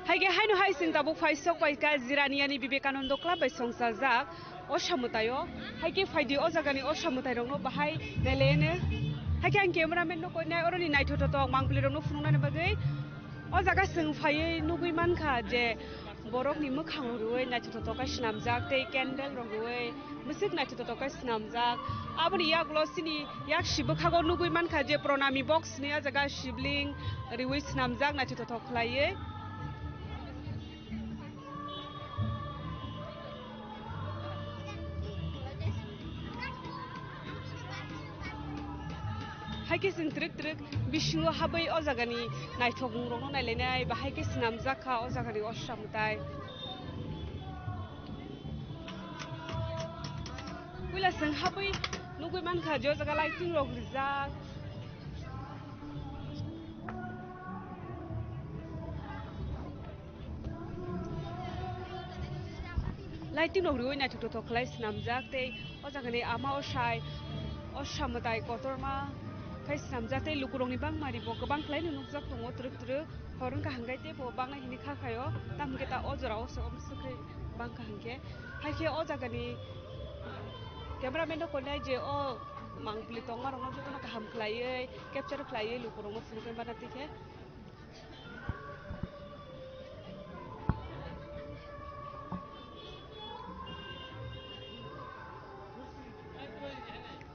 Hai khe haino hai chwng tabuk phai sok pai kha Jiraniani Vivekananda Club bai songchajak o samwtaio. Hai khe phai di o jagani o samwtairokno bahai nailaiano. Hai khe ang cameraman no koinai oroni naithothotok mangpilirokno phunuknani bagwi o jaga chwng phaiwi nugwi mankha je borokni mwkhang rwui naithothotok khe swnamjak tei candle rok rwui bwswk naithothotok khe swnamjak. Aboni yagulo chini yak si bwkhago nugwi mankha je pranami box ni o jaga sibling riwi swnamjak naithothotok khlaiwi. Hai khe chwng twrwk twrwk bisingo habwi o jagani naithokmungrokno nailainai, bahai khe swnamjak kha o jagani o samwtai. Puila chwng habwi nugwi mankha je o jaga lighting rok rijak. Lighting rok riwi naithok thothok khlai swnamjak tei o jagani ama o sai o samwtai kotorma khai swnamjak tei lukurokni bangmani bo kwbang khlaino nukjak tongo twrwk twrwk. Hor wngkha hwnkhe teibo bangla hini kha khaio, tamo hwnkhe ta o jorao se omswk khai bangkha hwnkhe. Haikhe o jagani cameraman rok koinai je o mangpili tongmarokno jotono kaham khlaiwi capture khlaiwi lukurokno phunuknai bana twi khe.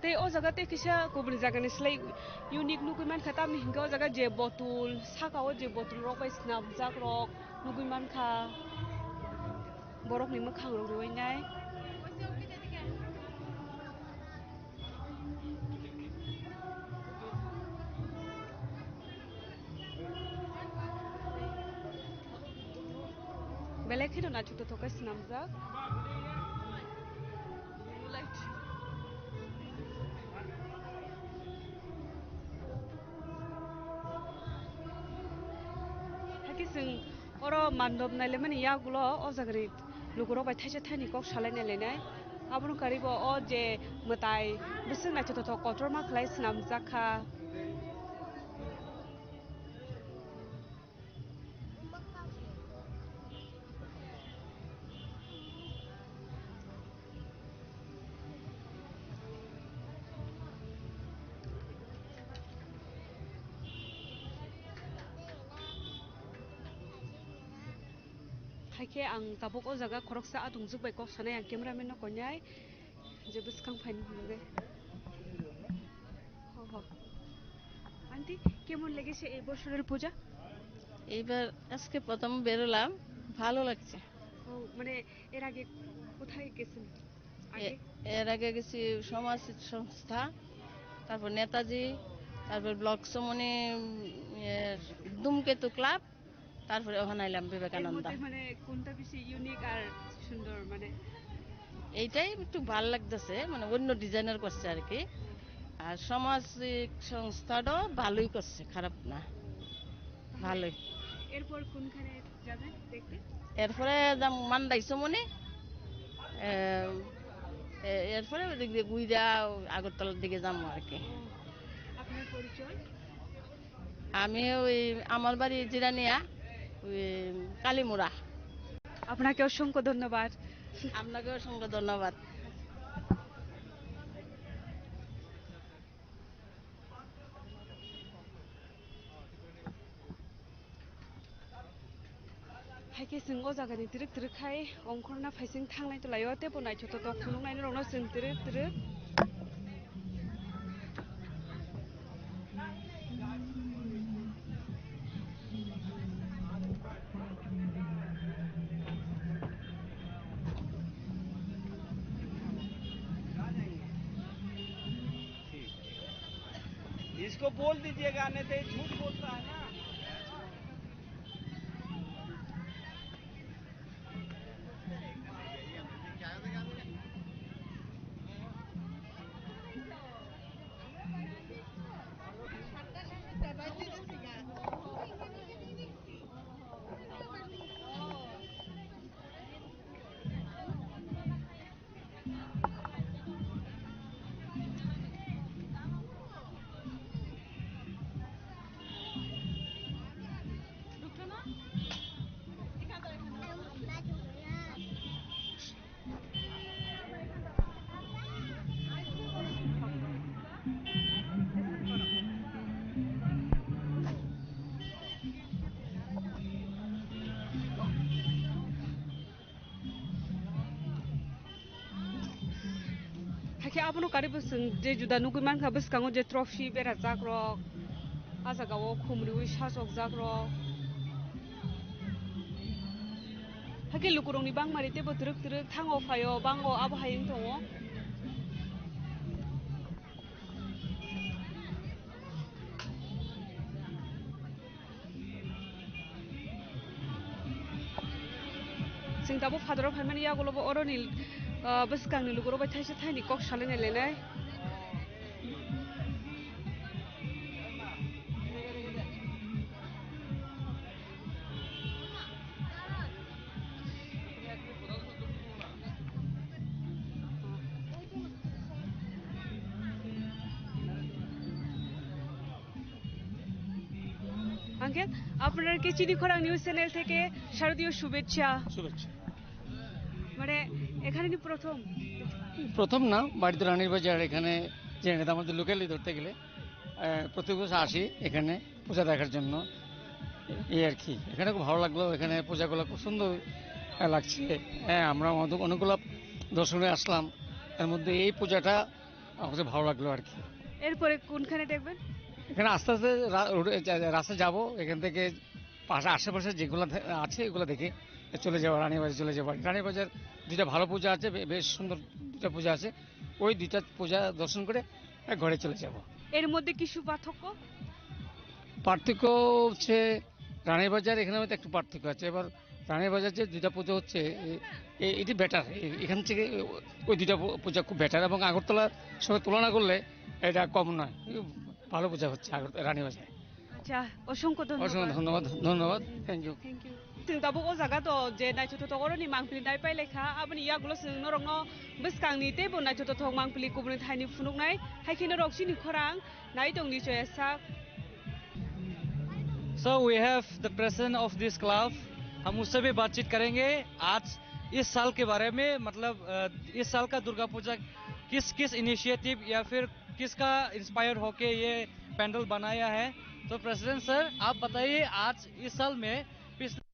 Tei o jaga tei kisa kubuni jagani slai unique nugwi mankha, tamni hinkhe o jaga je bottle, saka o je bottle rok bai swnamjak rok nugwi mankha, borokni mwkhang rok rwui nai. Belai kheno naithok thothok khe swnamjak. Hakhe chwng oro mandop nailaimani yagulo o jagani lukurok bai thaisa thaini kok salai nailainai. Abono karwi bo o je mwtai bwswk naithok thothok kotorma khlai swnamjak kha. Haikhe ang tabuk o jaga khoroksa atungjuk bai kok sanai, ang cameraman no koinai je bwskang phaini hwnwi. Ho, ho. Aunty, kemon লেগেছে এই বছরের পূজা? এইবার আজকে প্রথম বেরোলাম, ভালো লাগছে। ও, মানে এর আগে কোথায় গেছেন? আগে? এ-, এর আগে গেছি সমাজ সংস্থা, তারপর নেতাজি, তারপর ব্লক সমনি, উম, এ, ধূমকেতু ক্লাব, তারপরে ওখানে আইলাম এর বিবেকানন্দ। মধ্যে মানে কোনটা বেশি ইউনিক আর সুন্দর মানে? এইটাই একটু ভালো লাগতেছে, মানে অন্য ডিজাইনার করছে আর কি। আর সামাজিক সংস্থাটাও ভালোই করছে, খারাপ না, ভালোই। এরপর কোনখানে যাবেন দেখতে? এরপরে যাম মান্দাই সমনি, এ, এ, এরপরে ওদিক দিয়ে গুইদা আগরতলার দিকে যাবো আর কি। ও, আপনার পরিচয়? আমি ওই আমার বাড়ি জিরানিয়া, ওই কালিমুড়া। আপনাকে অসংখ্য ধন্যবাদ। আপনাকে অসংখ্য ধন্যবাদ। Haikhe chwng o jagani twrwk twrwk khai ongkhorna phaising thangnai tolaio, teibo naithotok tok phunuknai norokno chwng twrwk twrwk. इसको बोल दीजिएगा, नहीं तो ये झूठ बोलता है ना। Hakhe abono karibo chwng je juda nugwi mankha bwskango je trophy berajak rok, ah jagao khumriwi sachokjak rok. Hakhe lukurokni bangmari teibo twrwk twrwk thango phaio bango abo hai wng tongo. Chwng tabuk phataro phaimani yagulobo oroni, ah, bwskangni lugurok bai thaisa thaini kok salainai lainai. Uncle, আপনার কে চিনি খরাং news channel থেকে শারদীয় শুভেচ্ছা। শুভেচ্ছা। মানে, এখানে কি প্রথম? প্রথম না, বাড়িতে রানীর বাজার, এখানে জেনে নিতাম, আমাদের লোকালি ধরতে গেলে, আহ, প্রত্যেক বছর আসি এখানে পূজা দেখার জন্য, এই আর কি। এখানে খুব ভালো লাগলো, এখানে পূজাগুলো খুব সুন্দর, আহ, লাগছে। হ্যাঁ, আমরা অনেক-, অনেকগুলো দর্শনে আসলাম, এর মধ্যে এই পূজাটা আমার কাছে ভালো লাগলো আর কি। এরপরে কোনখানে দেখবেন? এখানে আস্তে আস্তে রা-, রোডে যা-, যা-, রাস্তা যাব, এখান থেকে পাশে আশেপাশে যেগুলো থে-, আছে এগুলো দেখে চলে যাবো, রানীবাজার চলে যাবো। রানীবাজার দুইটা ভালো পূজা আছে, বে-, বেশ সুন্দর দুইটা পূজা আছে, ওই দুইটা পূজা দর্শন করে, এ, ঘরে চলে যাব। এর মধ্যে কিছু পার্থক্য? পার্থক্য হচ্ছে রানীবাজার এখানে হয়তো একটু পার্থক্য আছে। এবার রানীবাজার যে দুইটা পুজো হচ্ছে, এ-, এ-, এটি বেটার, এখান থেকে ওই দুইটা পু-, পূজা খুব বেটার, এবং আগরতলার সঙ্গে তুলনা করলে এটা কম নয়, ভালো পূজা হচ্ছে আগর-, রানীবাজারে। আচ্ছা, অসংখ্য ধন্যবাদ। অসংখ্য ধন্যবাদ, ধন্যবাদ, thank you. Thank you. Chwng tabuk o jaga to je naithotok oroni mangpili nai pailai kha, aboni yagulo chwng norokno bwskangni teibo naithotok mangpili kubuni thaini phunuknai, hai khe norok chini khorang nai tongni choya sak. So we have the president of this club, हम उससे भी बातचीत करेंगे आज इस साल के बारे में, मतलब, अ, इस साल का दुर्गा पूजा किस किस इनिशिएटिव या फिर किसका इंस्पायर होके ये पंडाल बनाया है। तो प्रेसिडेंट सर, आप बताइए, आज इस साल में पिछले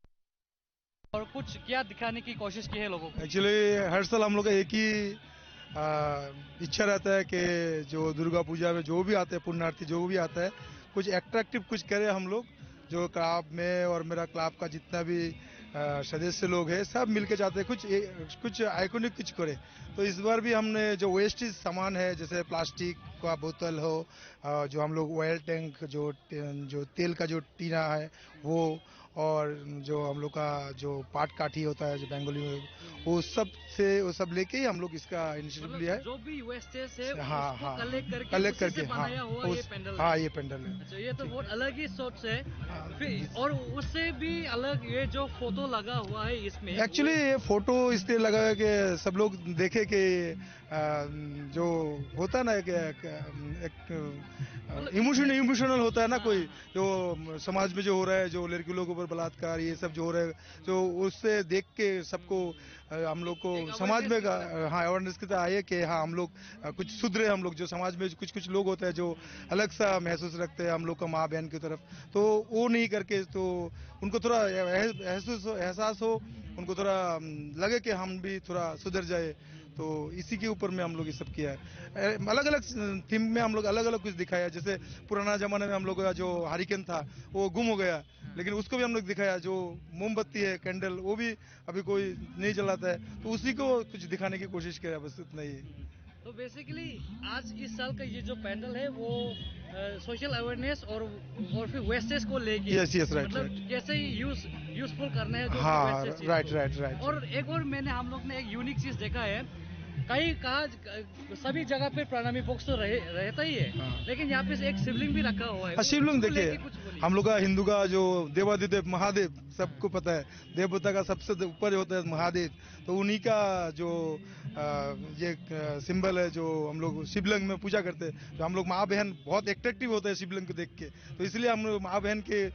और कुछ क्या दिखाने की कोशिश की है लोगों को? एक्चुअली हर साल हम लोग का एक ही, आ, इच्छा रहता है कि जो दुर्गा पूजा में जो भी आते हैं, पुण्यार्थी जो भी आता है, कुछ अट्रैक्टिव कुछ करें हम लोग, जो क्लब में और मेरा क्लब का जितना भी, आ, सदस्य लोग हैं, सब मिलके चाहते हैं कुछ ए-, कुछ आइकॉनिक कुछ करें। तो इस बार भी हमने जो वेस्टेज सामान है, जैसे प्लास्टिक का बोतल हो, आ, जो हम लोग ऑयल टैंक, जो टे-, जो तेल का जो टीना है वो, और जो हम लोग का जो पाट काठी होता है जो बंगाली में, वो सब से, वो सब लेके ही हम लोग इसका इनिशिएटिव मतलब लिया है। जो भी वेस्टेज है, हाँ, उसको हाँ, कलेक्ट करके कलेक्ट उसी से करके, हाँ, बनाया हुआ ये उस, पंडाल है। हाँ, ये पंडाल है। अच्छा, ये तो जी। बहुत अलग ही सोच है। हाँ। फिर और उससे भी अलग ये जो फोटो लगा हुआ है इसमें, एक्चुअली वो ये फोटो इसलिए लगा है कि सब लोग देखे कि, आ, जो होता है ना, एक, एक, एक, मतलब इमोशन, इमोशनल होता है ना हाँ। कोई, जो समाज में जो हो रहा है, जो लड़की लोगों पर बलात्कार, ये सब जो हो रहा है, तो उससे देख के सबको, अ, हम लोग को एक समाज में, अवेयरनेस की तरह। हाँ, अवेयरनेस की तरह आए कि हाँ, हम लोग, अ, कुछ सुधरे, हम लोग जो समाज में कुछ कुछ लोग होते हैं जो अलग सा महसूस रखते हैं हम लोग का माँ बहन की तरफ, तो वो नहीं करके, तो उनको थोड़ा एह-, एहसास हो, एहसास हो, उनको थोड़ा, अम, लगे कि हम भी थोड़ा सुधर जाए। तो इसी के ऊपर में हम लोग ये सब किया है। अलग अलग थीम में हम लोग अलग अलग कुछ दिखाया है। जैसे पुराना जमाने में हम लोग का जो हरिकेन था, वो गुम हो गया, लेकिन उसको भी हम लोग दिखाया, जो मोमबत्ती है, कैंडल, वो भी अभी कोई नहीं जलाता है, तो उसी को कुछ दिखाने की कोशिश किया, बस इतना ही। तो बेसिकली आज इस साल का ये जो पैंडल है, वो सोशल अवेयरनेस और और फिर वेस्टेज को लेके, यस यस, राइट मतलब राइट। कैसे यूज यूजफुल करना है जो हाँ, वेस्टेज चीज राइट को। Right right. और एक और मैंने हम लोग ने एक यूनिक चीज देखा है। कई कहा सभी जगह पे प्रणामी बॉक्स तो रहे, रहता ही है। हाँ। लेकिन यहाँ पे एक शिवलिंग भी रखा हुआ है। हाँ, शिवलिंग देखिए, कुछ बोलिए। हम लोग का हिंदू का जो देवादिदेव महादेव सबको पता है, देवता का सबसे ऊपर होता है महादेव। तो उन्हीं का जो ये सिंबल है, जो हम लोग शिवलिंग में पूजा करते हैं, तो हम लोग माँ बहन बहुत अट्रैक्टिव होते हैं शिवलिंग को देख के। तो इसलिए हम लोग माँ बहन के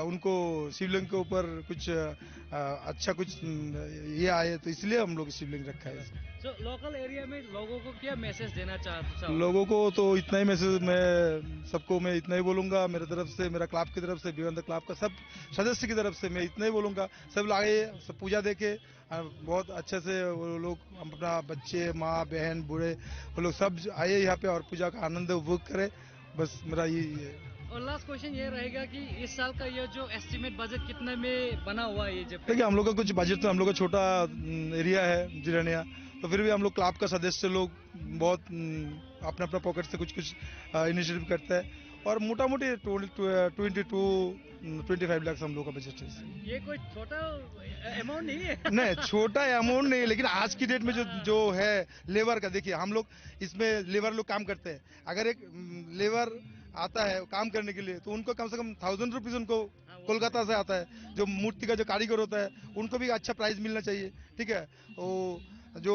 उनको शिवलिंग के ऊपर कुछ अच्छा कुछ ये आए, तो इसलिए हम लोग शिवलिंग रखा है। तो लोकल एरिया में लोगों को क्या मैसेज देना चाहते? लोगों को तो इतना ही मैसेज, मैं सबको मैं इतना ही बोलूंगा, मेरे तरफ से, मेरा क्लब की तरफ से, बियॉन्ड द क्लब का सब सदस्य की तरफ से मैं इतना ही बोलूंगा, सब लाए, सब पूजा देखे। बहुत अच्छे से वो लोग अपना बच्चे, माँ, बहन, बूढ़े, वो लोग सब आए यहाँ पे और पूजा का आनंद उपभोग करें। बस मेरा यही है। और लास्ट क्वेश्चन ये रहेगा कि इस साल का ये जो एस्टिमेट बजट कितने में बना हुआ है ये जब? देखिए, हम लोग का कुछ बजट तो, हम लोग का छोटा एरिया है जिरानिया, तो फिर भी हम लोग क्लब का सदस्य लोग बहुत अपने अपना पॉकेट से कुछ कुछ इनिशिएटिव करते हैं और मोटा मोटी twenty two twenty five lakh हम लोग का बजट है। ये कोई छोटा अमाउंट नहीं है। नहीं, छोटा अमाउंट नहीं है, लेकिन आज की डेट में जो जो है लेबर का, देखिए, हम लोग इसमें लेबर लोग काम करते हैं। अगर एक लेबर आता है काम करने के लिए, तो उनको कम से कम थाउजेंड रुपीज उनको कोलकाता से आता है। जो मूर्ति का जो कारीगर होता है, उनको भी अच्छा प्राइस मिलना चाहिए, ठीक है। वो जो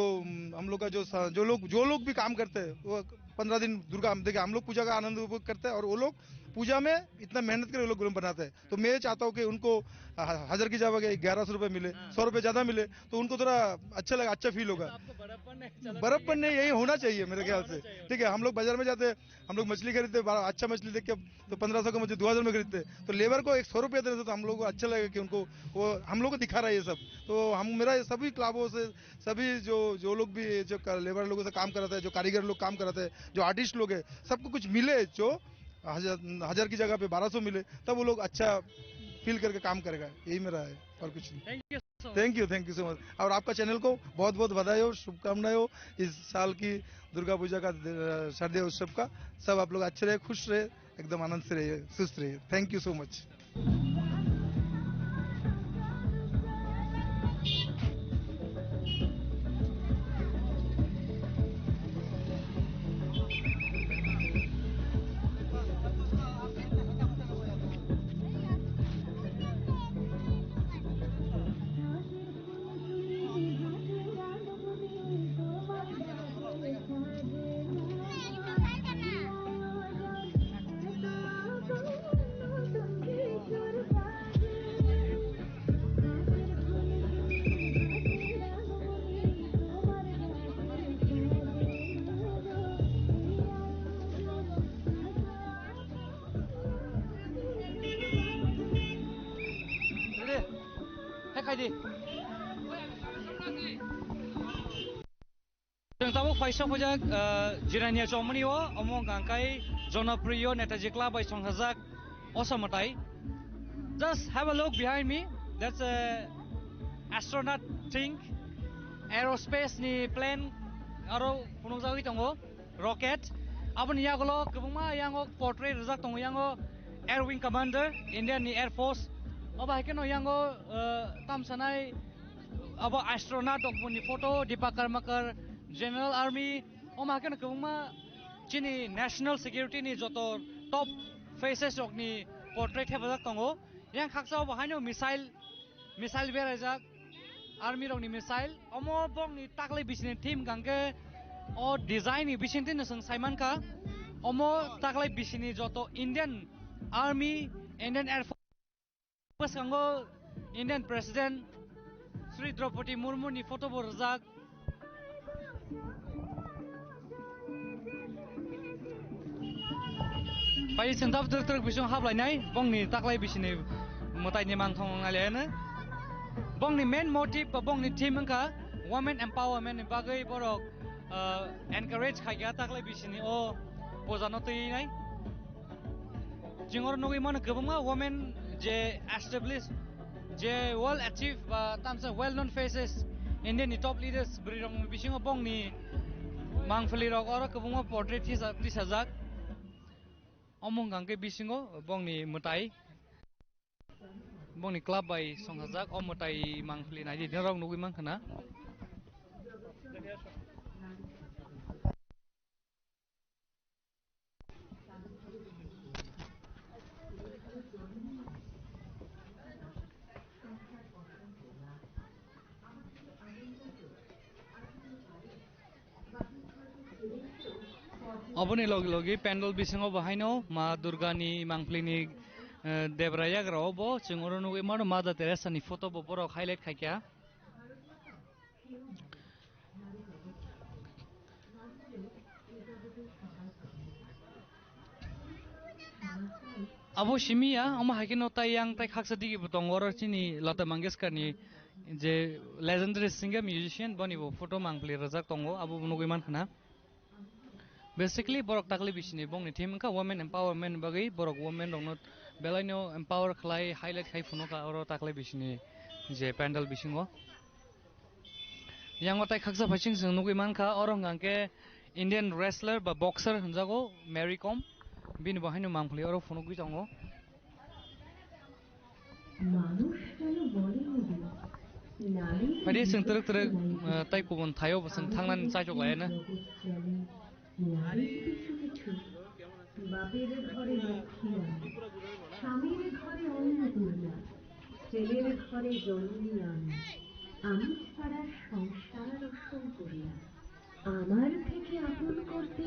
हम लोग का जो जो लोग जो लोग भी काम करते हैं, वो पंद्रह दिन दुर्गा, हम देखिए, हम लोग पूजा का आनंद उपभोग करते हैं और वो लोग पूजा में इतना मेहनत करके वो लोग बनाते हैं। तो मैं चाहता हूँ कि उनको हजार की जगह ग्यारह सौ रुपये मिले, सौ रुपये ज्यादा मिले, तो उनको थोड़ा अच्छा लगा, अच्छा फील होगा। बड़प्पन नहीं, यही होना चाहिए मेरे ख्याल से। ठीक है, हम लोग बाजार में जाते हैं, हम लोग मछली खरीदते, बारह अच्छा मछली देख के, तो पंद्रह सौ का मछली दो हजार में खरीदते, तो लेबर को एक सौ रुपये देते तो हम लोग को अच्छा लगेगा कि उनको, वो हम लोग को दिखा रहा है ये सब। तो हम, मेरा ये सभी क्लबों से, सभी जो जो लोग भी जो लेबर लोगों से काम कराते हैं, जो कारीगर लोग काम कराते हैं, जो आर्टिस्ट लोग हैं, सबको कुछ मिले, जो हजार हजार की जगह पे बारह सौ मिले, तब वो लोग अच्छा फील करके काम करेगा। यही मेरा है, और कुछ नहीं। Thank you. Thank you, thank you so much. और आपका चैनल को बहुत बहुत बधाई हो, शुभकामनाएं हो इस साल की दुर्गा पूजा का, शारदीय उत्सव का। सब आप लोग अच्छे रहे, खुश रहे, एकदम आनंद से रहिए, स्वस्थ रहिए। Thank you so much. Ready? Hai, khai di. Chwng tabuk phaisa phajak, ah, Jirania Chowmani o, omo hwnkha khe Jonopriyo Netaji Club bai songchajak osa mwtai. Just have a look behind me. That's a astronaut thing. Aerospace ni plane aro phunukjagwi tongo. Rocket. Aboni yagulo kwbangma yango portrait rijak tongo, yango Air Wing Commander, Indian ni Air Force. Obo hai kheno yango, eh, tamsanai abo astronaut rokni photo, Deepak Karmakar, General Army. Omo hai kheno kwbangma chini national security ni joto top faces rokni portrait thepajak tongo. Yang khaksa obo haino missile, missile beraijak, army rokni missile. Omo bongni taklai bisini theme hwnkha khe o design ni bisingtwi no chwng saimankha. Omo taklai bisini joto Indian Army, Indian Air Force, bwskango Indian President Shri Draupadi Murmu ni photo bo rwjak. Pai chwng tabuk twrwk twrwk bising haplainai, bongni taklai bisini mwtaini mangthong naliano. Bongni main motive ba bongni theme wngkha women empowerment ni bagwi borok, ah, encourage khaikha taklai bisini o puja no twinai. Chwng oro nugwi mano kwbangma women je establish, je well achieve ba tamsa well known faces, India ni top leaders bwrwi rok ni bisingo bongni mangpili rok oro kwbangma portrait tisa-, tisajak. Omo hwnkha hwnkhe bisingo bongni mwtai, bongni club bai songchajak, o mwtai mangpili naidi norok nugwi mankha na. Oboni logi logi pandal bisingo bo haino Ma Durgani mangpilini, eh, debra yagra o bo chwng oro nugwi mano Mother Teresa ni photo bo borok highlight khaikha. Abo simi ya, omo hai kheno tai yang tai khaksa digi bo tongo oro chini Lata Mangeshkar ni je legendary singer musician boni bo photo mangpili rwjak tongo, abo bo nugwi mankha na. Basically borok takle bisini bongni theme wngkha women empowerment bagwi, borok women rokno belaino empower khlai highlight khai phunukha oro takle bisini je pandal bisingo. Yango tai khaksa phaising chwng nugwi mankha, oro hwnkha hwnkhe Indian wrestler ba boxer hwnjago Mary Kom, bini bo haino mangpili oro phunugwi tongo. মানুষ কেন বলে না? নারী Phaidi chwng twrwk twrwk, eh, tai kubun thaio bo chwng thangnani chaichuk laiya na. জগৎ চলে নারীর পিছু পিছু। বাপের ঘরে লক্ষ্মী আমি, স্বামীর ঘরে অন্নপূর্ণা, ছেলের ঘরে জননী আমি। আমি ছাড়া সংসার সম্পূর্ণ। আমার থেকে আপন করতে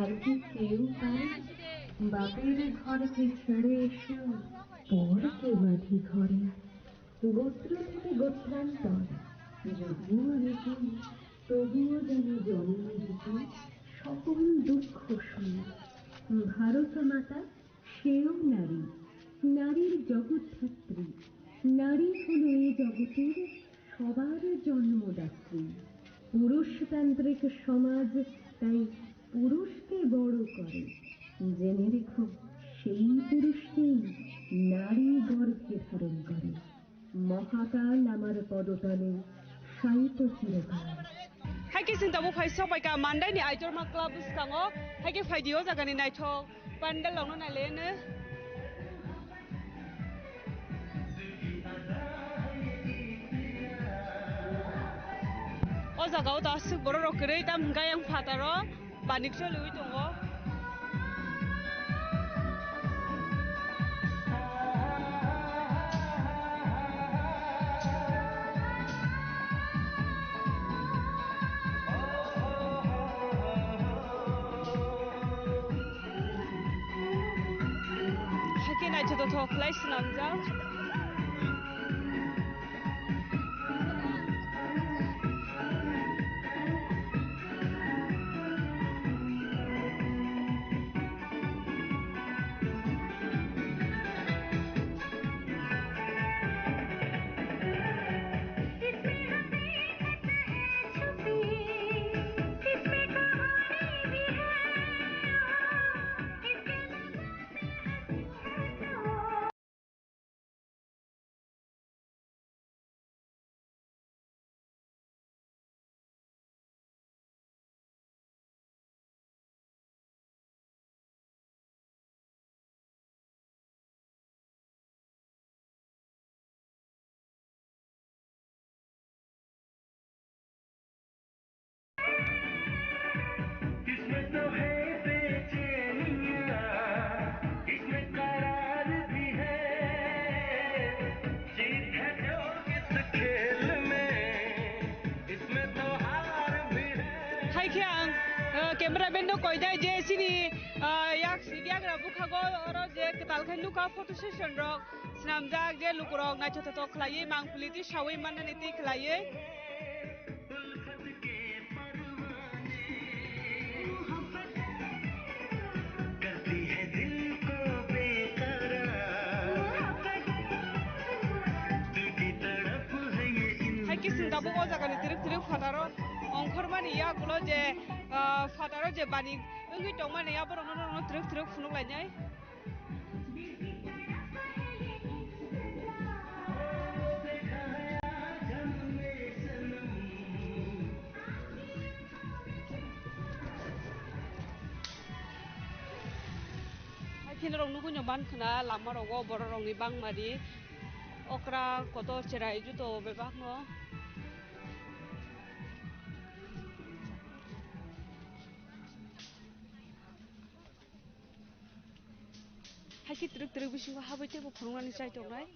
আর কি কেউ পারে? বাপের ঘরকে ছেড়ে এসো পর কে বাঁধি ঘরে। গোত্র থেকে গোত্রান্তর, যদিও আমি কম, তবুও যেন জননী হতে সকল দুঃখ শুনি। ভারত মাতা সেও নারী, নারীর জগৎধাত্রী। নারী হলো এ জগতের সবার জন্মদাত্রী। পুরুষতান্ত্রিক সমাজ তাই পুরুষকে বড় করে। জেনে রেখো, সেই পুরুষকেই নারী গর্ভে ধারণ করে। মহাকাল আমার পদতলে শায়িত চিরকাল। Hai khe chwng tabuk phai sok bai kha Mandai ni Aitorma Club bwskango. Hai khe phai di o jaga ni naithok pandal rok no nai le no. O jaga o ta aswk borok rok kwrwi tam hwnkha yang phataro. Banik choliwi tongo. Hakhe naithotok khlai swnamjak. Hai khe ang, uh, cameraman no koi dai je chini, uh, yak, yagra bukhago oro je kwtal khai nukha photo session rok swnamjak je lukurok naithotok khlaiwi mangpili twi sawi mannani twi khlaiwi. Hai khe chwng tabuk o jagani twrwk twrwk phataro ongkhormani yagulo je, ah, phataro je bani wngwi tongmani yaborokno norokno twrwk twrwk phunuk lainai. Norok nugui no man khna lama rogo borok rok ni bangmari okra kotor cherai juto bebak no. Hai khe twrwk twrwk bisingo habwi teibo phunuknani chai tongnai.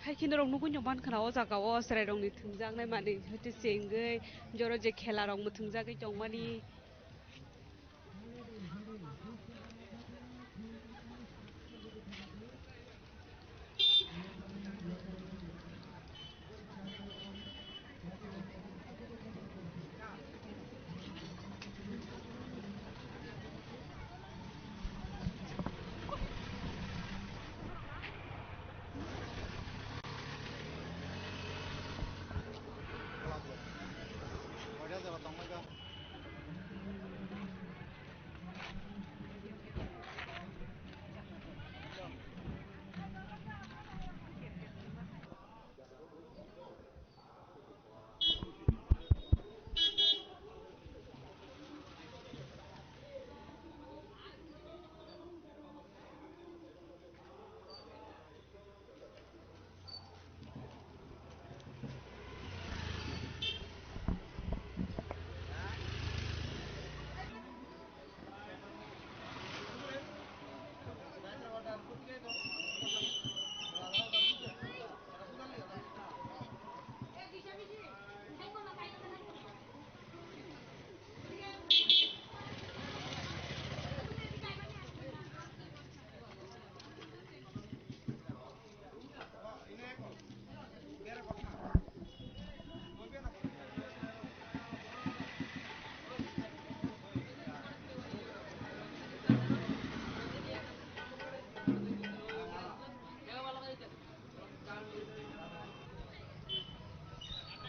Hai khe norok nugui no man khna o jaga o chwrai rok ni thwngjaknai manwi hwtwi se wngwi joro je khela rok mwthwngjagwi tongmani.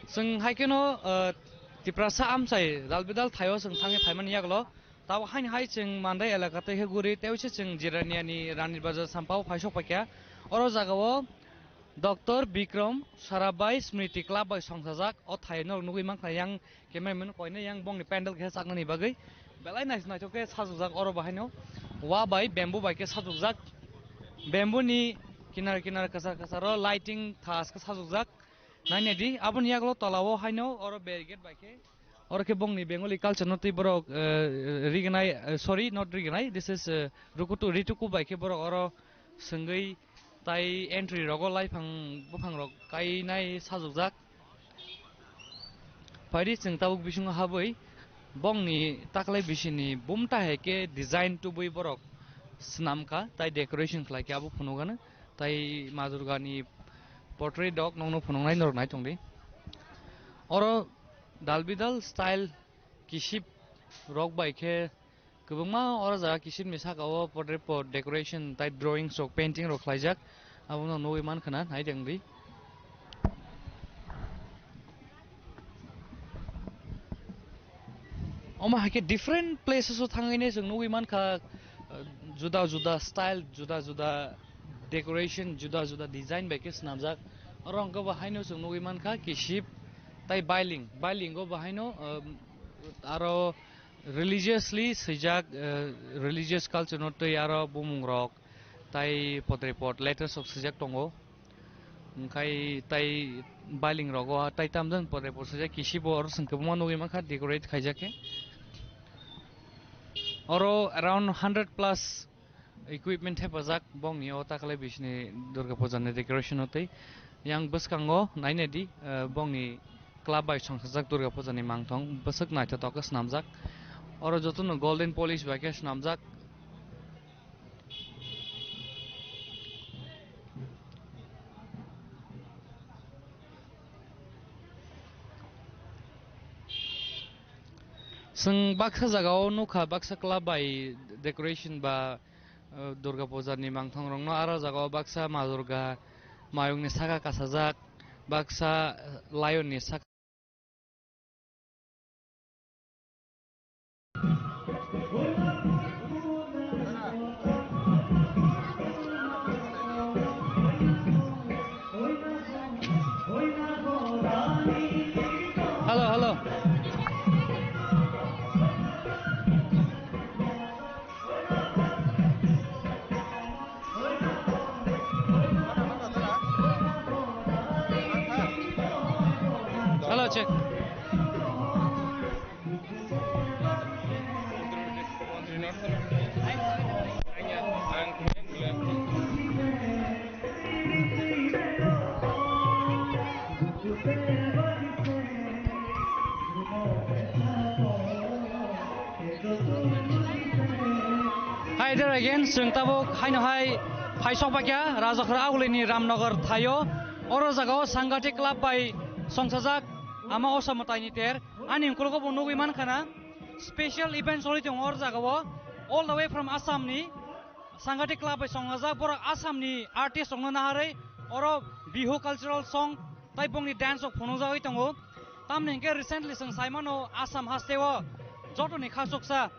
Chwng hai kheno, uh, Tiprasa amchai dalbidal thaio chwng thangwi phaimani yagulo. Tabo haini hai chwng Mandai elaka tei khe guri tei uaisa chwng Jirania ni Rani Bazar sampao phaisok paikha. Oro jagao Doctor Bikram Sarabhai Smriti Club bai songchajak o thai norok nugui mankha yang cameraman koinai yang bongni pandal khe chaknani bagwi belai nais-, naithok khe sajokjak oro bahaino wa bai bamboo bai khe sajokjak bamboo ni kinar kinar kwchar kwchar o lighting thas khe sajokjak nainai di aboni yagulo tola o haino oro barricade bai khe. Oro khe bongni Bengali culture no twi borok, eh, rignai, eh, sorry, not rignai, this is, eh, rukutu, rituku bai khe borok oro swngwi tai entry rogo laiphang buphang rok kainai sajokjak. Phaidi chwng tabuk bisingo habwi bongni taklai bisini bumta hai khe design tubui borok swnamkha tai decoration khlaikhe abo phunukgano tai Ma Durgani portrait rok nokno phunuknai norok nai tongdi. Oro Dalbidal style kisip rok bai khe kwbangma oro jaga kisip ni saka o portrait pot decoration tai drawings rok painting rok khlaijak abono nugwi mankha na nai tongdi. Omo hai khe different places o thangwi ne chwng nugwi mankha, uh, juda juda style, juda juda decoration, juda juda design bai khe swnamjak. Oro hwnkhe bo haino chwng nugwi mankha kisip tai bailing, bailing o bo haino, um, aro religiously swijak, uh, religious culture no twi aro bumung rok tai potripot letters rok swijak tongo. Hwnkhe tai bailing rogo tai tamjani potripot swijak kisibo oro chwng kwbangma nugwi mankha decorate khaijak khe. Oro around hundred plus equipment thepajak bongni o takhwlai bisini Durga Puja ni decoration o tei yang bwskango nainai di, eh, bongni club bai songchajak Durga Puja ni mangthong bwswk naithotok khe swnamjak. Oro jotono golden polish bai khe swnamjak. Chwng baksa jagao nukha, baksa club bai decoration ba O Durga Puja ni mangthong rokno aro jaga o baksa Ma Durga mayung ni saka kasajak, baksa, eh, lion ni saka. Hello, hello. Hello, check. Hi there again, chwng tabuk haino hai phaisok baikha Rajakhor Agulini Ramnagar thaio. Oro jagao Sangati Club bai songsajak ama Osam Mwtaini ter. Ani ukologo bo nugwi mankha na special event choli tongo oro jagao, all the way from Assam ni Sangati Club bai songsajak borok Assam ni artist rokno naharwi oro Bihu cultural song tai bongni dance rok phunukjagwi tongo. Tamni hinkhe recently chwng saimano Assam hasteo jotoni khasuksa,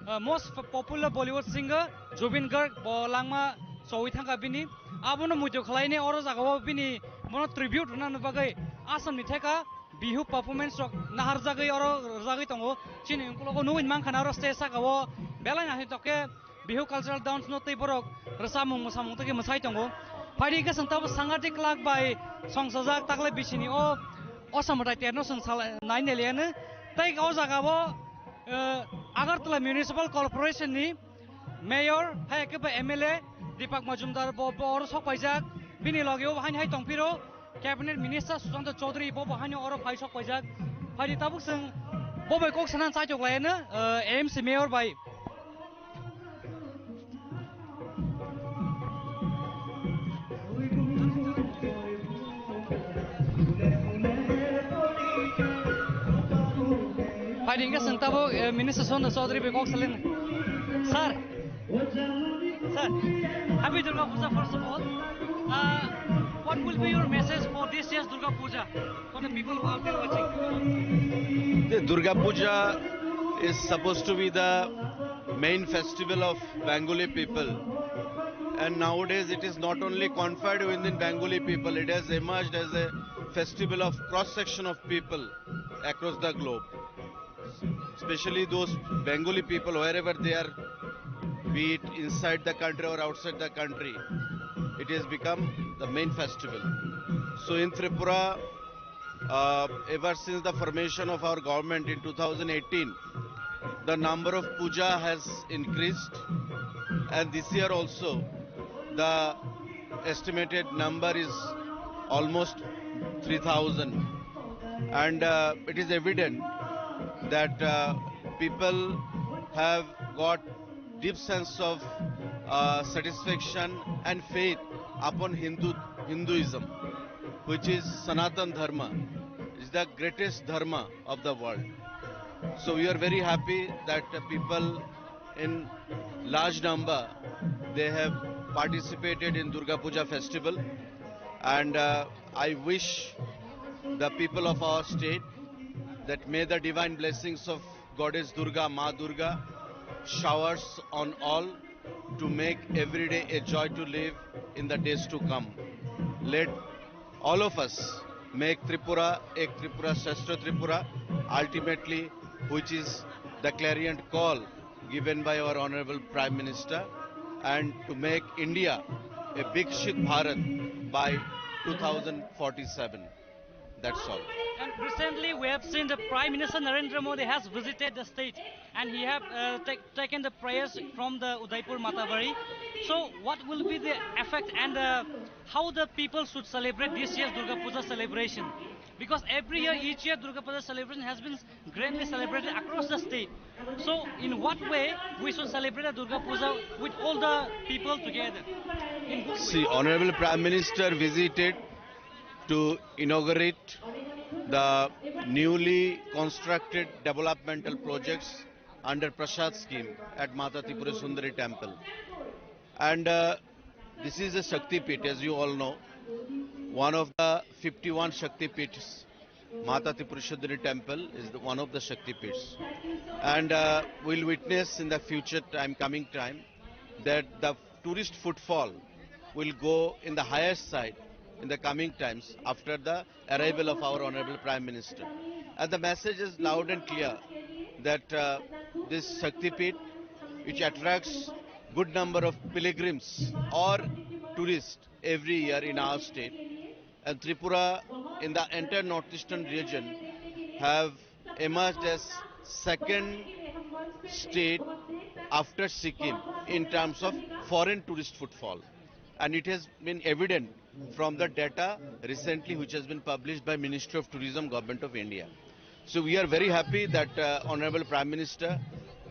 uh, most popular Bollywood singer Zubeen Garg bo langma chowi thangkha bini. Abono muitu khwlaini oro jagao bini bono tribute rwnani bagwi Assam ni theka Bihu performance rok naharjagwi oro rwjagwi tongo. Chini ukologo nugwi mankha na oro stage sakao belai naithok khe Bihu cultural dance no tei borok rwchapmung mwsamung tei mwsai tongo. Phaidi hwnkhe chwng tabuk Sangati Club bai songsajak taklai bisini o Osam Mwtai terno chwng sal-, nai neliya no. Tei o jaga o, eh, Agartala Municipal Corporation ni Mayor hai khe ba M L A Deepak Majumdar bo, bo oro sok paijak. Bini loge o haino hai tongphiro. Cabinet Minister Sushanta Chowdhury bo bo haino oro phai sok paijak. Phaidi tabuk chwng bo bai kok sana chaitok lai no, eh, A M C Mayor bai. Phaidi hwnkhe chwng tabuk, eh, Minister Sushanta Chowdhury bai kok salin. Sir, Sir, happy Durga Puja first of all. Uh, what will be your message for this year's Durga Puja for the people who are there watching? The Durga Puja is supposed to be the main festival of Bengali people, and nowadays it is not only confined within Bengali people, it has emerged as a festival of cross section of people across the globe, especially those Bengali people, wherever they are, be it inside the country or outside the country, it has become the main festival. So in Tripura, uh, ever since the formation of our government in two thousand eighteen, the number of puja has increased, and this year also the estimated number is almost three thousand, and uh, it is evident that uh, people have got deep sense of uh, satisfaction and faith upon Hindu, Hinduism, which is Sanatan Dharma, is the greatest dharma of the world. So we are very happy that uh, people in large number, they have participated in Durga Puja festival, and uh, I wish the people of our state that may the divine blessings of Goddess Durga, Ma Durga, showers on all to make every day a joy to live in the days to come. Let all of us make Tripura Ek Tripura Shreshtha Tripura, ultimately, which is the clarion call given by our Honorable Prime Minister, and to make India a Viksit Bharat by two thousand forty-seven. That's all. And recently, we have seen the Prime Minister Narendra Modi has visited the state, and he have, uh, ta-, taken the prayers from the Udaipur Matavadi. So, what will be the effect and, uh, how the people should celebrate this year's Durga Puja celebration? Because every year, each year, Durga Puja celebration has been grandly celebrated across the state. So, in what way we should celebrate the Durga Puja with all the people together? In good way. See, Honorable Prime Minister visited to inaugurate the newly constructed developmental projects under Prasad scheme at Mata Tripura Sundari Temple. And uh, this is a Shakti Pit, as you all know, one of the fifty-one Shakti Pits. Mata Tripureshwari temple is the, one of the Shakti Pits. And uh, we'll witness in the future time, coming time, that the tourist footfall will go in the higher side in the coming times after the arrival of our Honorable Prime Minister. And the message is loud and clear that uh, this Shakti Pit, which attracts good number of pilgrims or tourists every year in our state, and Tripura in the entire northeastern region have emerged as second state after Sikkim in terms of foreign tourist footfall. And it has been evident from the data recently which has been published by Ministry of Tourism, Government of India. So we are very happy that uh, Honorable Prime Minister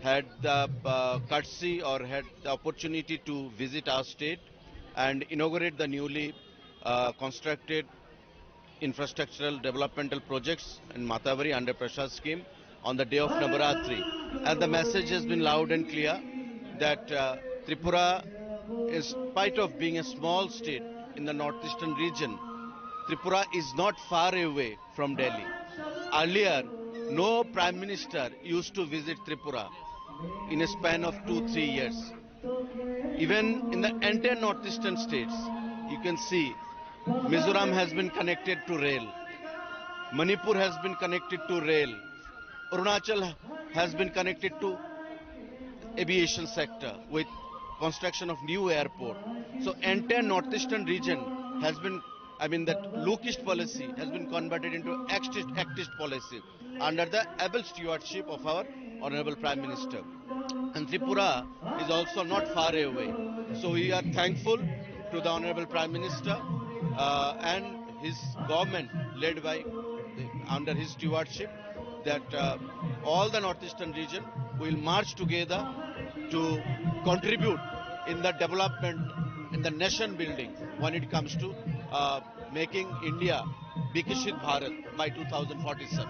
had the uh, courtesy or had the opportunity to visit our state and inaugurate the newly uh, constructed infrastructural developmental projects in Matabari under Prasad scheme on the day of Navaratri. And the message has been loud and clear that uh, Tripura, in spite of being a small state in the northeastern region, Tripura is not far away from Delhi. Earlier, no prime minister used to visit Tripura in a span of two, three years. Even in the entire northeastern states, you can see Mizoram has been connected to rail. Manipur has been connected to rail. Arunachal has been connected to aviation sector with construction of new airport. So entire northeastern region has been, I mean, that look east policy has been converted into act east, act east policy under the able stewardship of our Honorable Prime Minister. And Tripura is also not far away. So we are thankful to the Honorable Prime Minister uh, and his government led by, under his stewardship, that uh, all the northeastern region will march together to contribute in the development, in the nation building when it comes to uh, making India Viksit Bharat by two thousand forty-seven,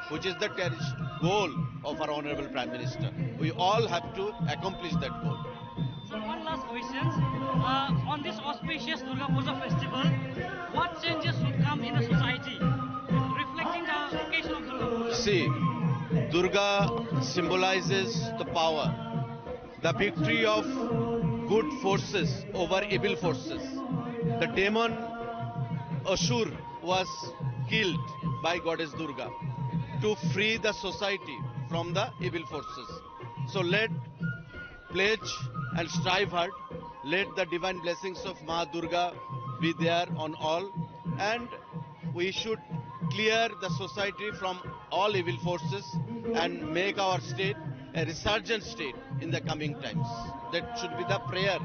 which is the ter- goal of our Honorable Prime Minister. We all have to accomplish that goal. So one last question. Uh, on this auspicious Durga Puja festival, what changes should come in the society, reflecting the occasion of Durga Puja? See, Durga symbolizes the power, the victory of good forces over evil forces. The demon Asur was killed by Goddess Durga to free the society from the evil forces. So let pledge and strive hard. Let the divine blessings of Ma Durga be there on all, and we should clear the society from all evil forces and make our state a resurgent state in the coming times. That should be the prayer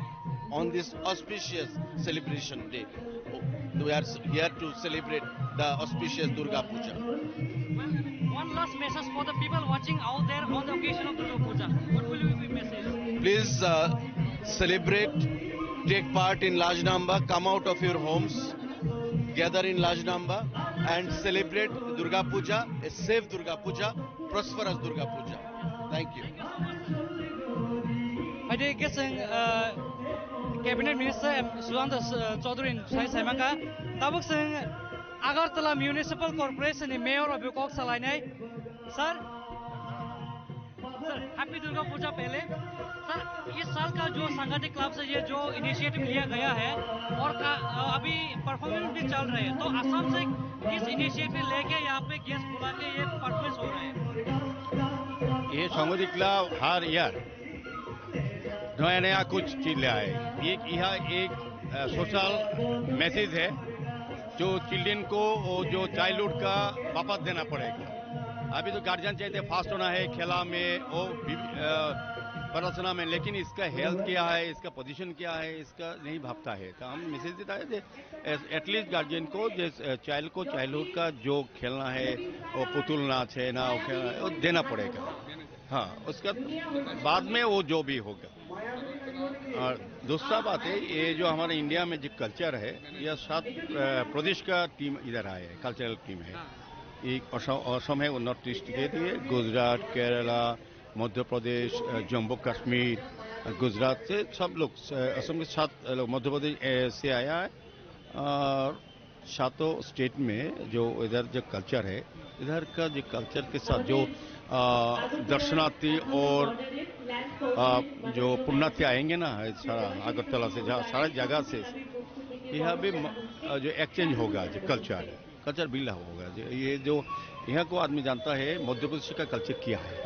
on this auspicious celebration day. We are here to celebrate the auspicious Durga Puja. One last message for the people watching out there on the occasion of Durga Puja. What will be your message? Please uh, celebrate, take part in large number, come out of your homes, gather in large number and celebrate Durga Puja, a safe Durga Puja, prosperous Durga Puja. Thank you. Haide ke chwng, uh, Cabinet Minister M- Sudanta, uh, Chaudhary sai saimaka. Tabuk chwng Agartala Municipal Corporation ni Mayor rok kok salainai. Sir, sir, Happy Durga Puja pehle. Sir, इस साल का जो संगठित क्लब से ये जो इनिशिएटिव लिया गया है और का, अभी परफॉर्मेंस भी चल रहे हैं, तो असम से किस इनिशिएटिव लेके यहाँ पे गेस्ट बुला के ये परफॉर्मेंस हो रहे हैं? ये संगठित क्लब हर ईयर नया नया कुछ चीज ले आए। एक यह एक सोशल मैसेज है जो चिल्ड्रन को वो जो चाइल्डहुड का वापस देना पड़ेगा। अभी तो गार्जियन चाहते फास्ट होना है खेला में, वो भी, अ, प्रार्थना में, लेकिन इसका हेल्थ क्या है, इसका पोजीशन क्या है, इसका नहीं भागता है। तो हम मैसेज देता है कि एटलीस्ट गार्जियन को, जिस चाइल्ड को चाइल्डहुड का जो खेलना है, वो पुतुल नाच है ना, वो खेलना है, वो देना पड़ेगा। हाँ, उसका बाद में वो जो भी होगा। और दूसरा बात है, ये जो हमारे इंडिया में जो कल्चर है, यह सात अ, प्रदेश का टीम इधर आए हैं, कल्चरल टीम है। एक असम, असम है, वो नॉर्थ ईस्ट के लिए, गुजरात, केरला, मध्य प्रदेश, अ, जम्मू कश्मीर, अ, गुजरात से सब लोग, अ, असम के साथ, अ, लोग मध्य प्रदेश, अ, से आया है। और सातों स्टेट में जो इधर जो कल्चर है, इधर का जो कल्चर के साथ जो, अ, दर्शनार्थी और, अ, जो पुण्यार्थी आएंगे ना, सारा अगरतला से, जहाँ सारा जगह से, यहाँ भी म-, अ, जो एक्सचेंज होगा, जो कल्चर, कल्चर मिला होगा। जो ये जो यहाँ को आदमी जानता है मध्य प्रदेश का कल्चर क्या है।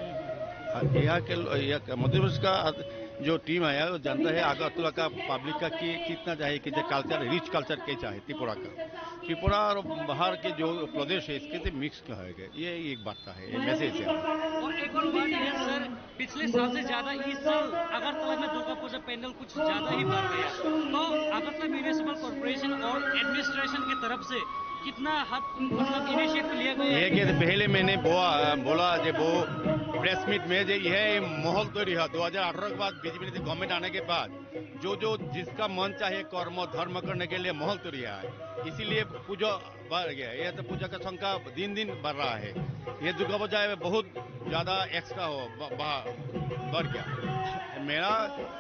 हाँ, यहाँ के लो-, यहाँ का, मध्य प्रदेश का आद-, जो टीम आया है, वो जानता है अगरतला का पब्लिक का कि कितना चाहिए, कि जो कल्चर, रिच कल्चर क्या चाहिए त्रिपुरा का। त्रिपुरा और बाहर के जो प्रदेश है, इसके से मिक्स का है, ये एक वार्ता है, ये मैसेज है। और एक और बात यह है सर, पिछले साल से ज्यादा इस साल अगरतला में दुर्गा पूजा पंडाल कुछ ज्यादा ही बढ़ गया। तो अगरतला म्युनिसिपल कॉरपोरेशन और एडमिनिस्ट्रेशन की तरफ से कितना हद, मतलब, इनिशिएटिव लिया गया है? ये कि पहले मैंने बोआ-, बोला जे वो प्रेस मीट में जे यह माहौल तैयार हुआ दो हज़ार अठारह के बाद, बीजेपी ने गवर्नमेंट आने के बाद जो जो जिसका मन चाहे कर्म धर्म करने के लिए माहौल तैयार है, इसीलिए पूजा बढ़ गया। ये तो पूजा का संख्या दिन दिन बढ़ रहा है। ये दुर्गा पूजा में बहुत ज्यादा एक्स्ट्रा हो, ब-, बा-, बढ़ गया। मेरा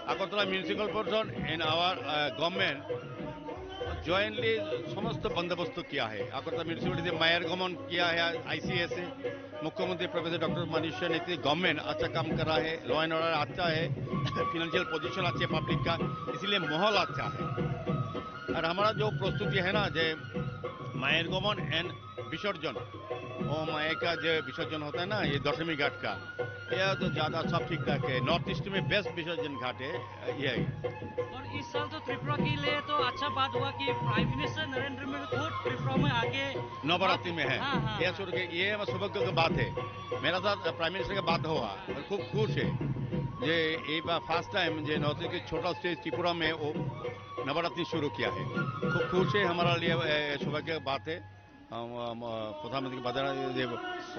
Agartala municipal corporation and our, uh, government jointly समस्त बंदोबस्त किया है। अगरतला म्युनिसिपलिटी से मायर गमन किया है, आईसीएस है, मुख्यमंत्री प्रोफेसर डॉक्टर मनीष सिन्हा ने गवर्नमेंट अच्छा काम कर रहा है, लॉ एंड ऑर्डर अच्छा है, फाइनेंशियल पोजीशन अच्छे पब्लिक का, इसीलिए माहौल अच्छा है। और हमारा जो प्रस्तुति है ना, जे मायर गमन एंड विसर्जन, ओ माया का जो विसर्जन होता है ना, ये दशमी घाट का, ये तो ज्यादा सब ठीक ठाक है। नॉर्थ ईस्ट में बेस्ट विसर्जन घाट है, ये है। और इस साल तो त्रिपुरा के लिए तो अच्छा बात हुआ कि प्राइम मिनिस्टर नरेंद्र मोदी खुद त्रिपुरा में आके नवरात्रि में है। हाँ, हाँ, ये हाँ। सुन के ये सौभाग्य की बात है। मेरा साथ प्राइम मिनिस्टर का बात हुआ, मैं खूब खुश है। ये, ये बार फर्स्ट टाइम जो नॉर्थ ईस्ट के छोटा स्टेट त्रिपुरा में वो नवरात्रि शुरू किया है। खूब खुश है, हमारा लिए, ए, सौभाग्य की बात है। हम, हम, अ, प्रधानमंत्री के बधाई दे,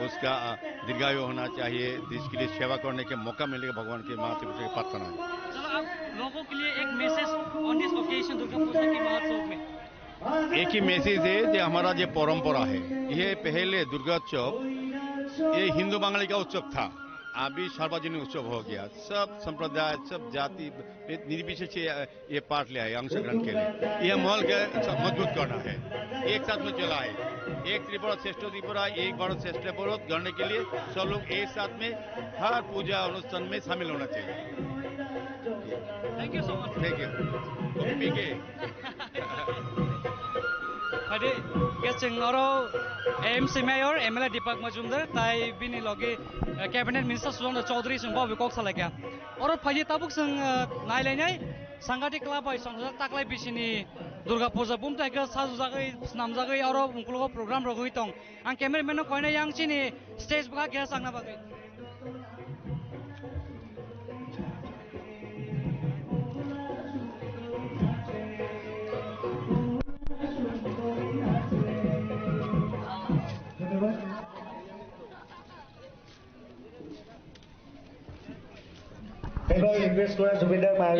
उसका, अ, दीर्घायु होना चाहिए, देश के लिए सेवा करने के मौका मिलेगा, भगवान की माँ से प्रार्थना है। चलो, आप लोगों के लिए एक message on this occasion, Durga Puja के महोत्सव में। एक ही मैसेज है कि हमारा जो परंपरा है, ये पहले दुर्गा उत्सव, ये हिंदू बंगाली का उत्सव था, अभी सार्वजनिक उत्सव हो गया। सब संप्रदाय, सब जाति, निर्विशेष ये, ये पार्ट लिया है, अंशग्रहण के लिए। ये माहौल के सब मजबूत करना है, एक साथ में चला है। एक त्रिपुरा श्रेष्ठ त्रिपुरा, एक भारत श्रेष्ठ भारत गढ़ने के लिए सब लोग एक साथ में हर पूजा अनुष्ठान में शामिल होना चाहिए। Thank you so much. Thank you. Pike. Hadi, guest cheng oro A M C Mayor, M L A Deepak Majumdar, tai bini logi, eh, Cabinet Minister Sudhir Chaudhary chwng bo kok salaikha. Oro phaidi tabuk chwng, eh, nailainai Sangati Club bai songsa taklai bisini Durga Puja bumtai khe sajujagwi, snamjagwi oro uklogo program rogwi tong. Ang cameraman no koinai yang chini stage bwkha keha changna bagwi.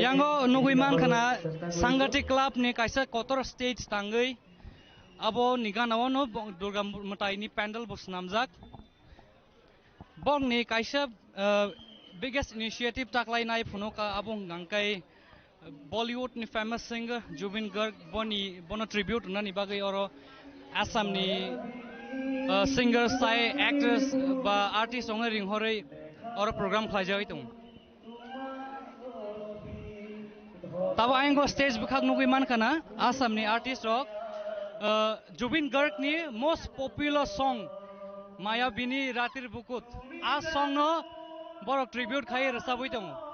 Yango nugwi mankha na Sangati Club ni kaisa kotor stage tangwi abo ni gana o no bo-, Durga mwtai ni pandal bo swnamjak. Bokni kaisa, uh, biggest initiative taklainai phunuk, uh, abo hwnkha khe Bollywood ni famous singer Zubeen Garg boni, bono tribute rwnani bagwi oro Assam ni, uh, singers tai actors ba artist rokno ringhorwi oro program khlaijagwi tongo. Tabo ayang o stage bwkhak nugwi mankha na Assam ni artist rok, uh, Zubeen Garg ni most popular song Maya Bini Ratir Bukut, a song no borok tribute khai rwchabwi tongo.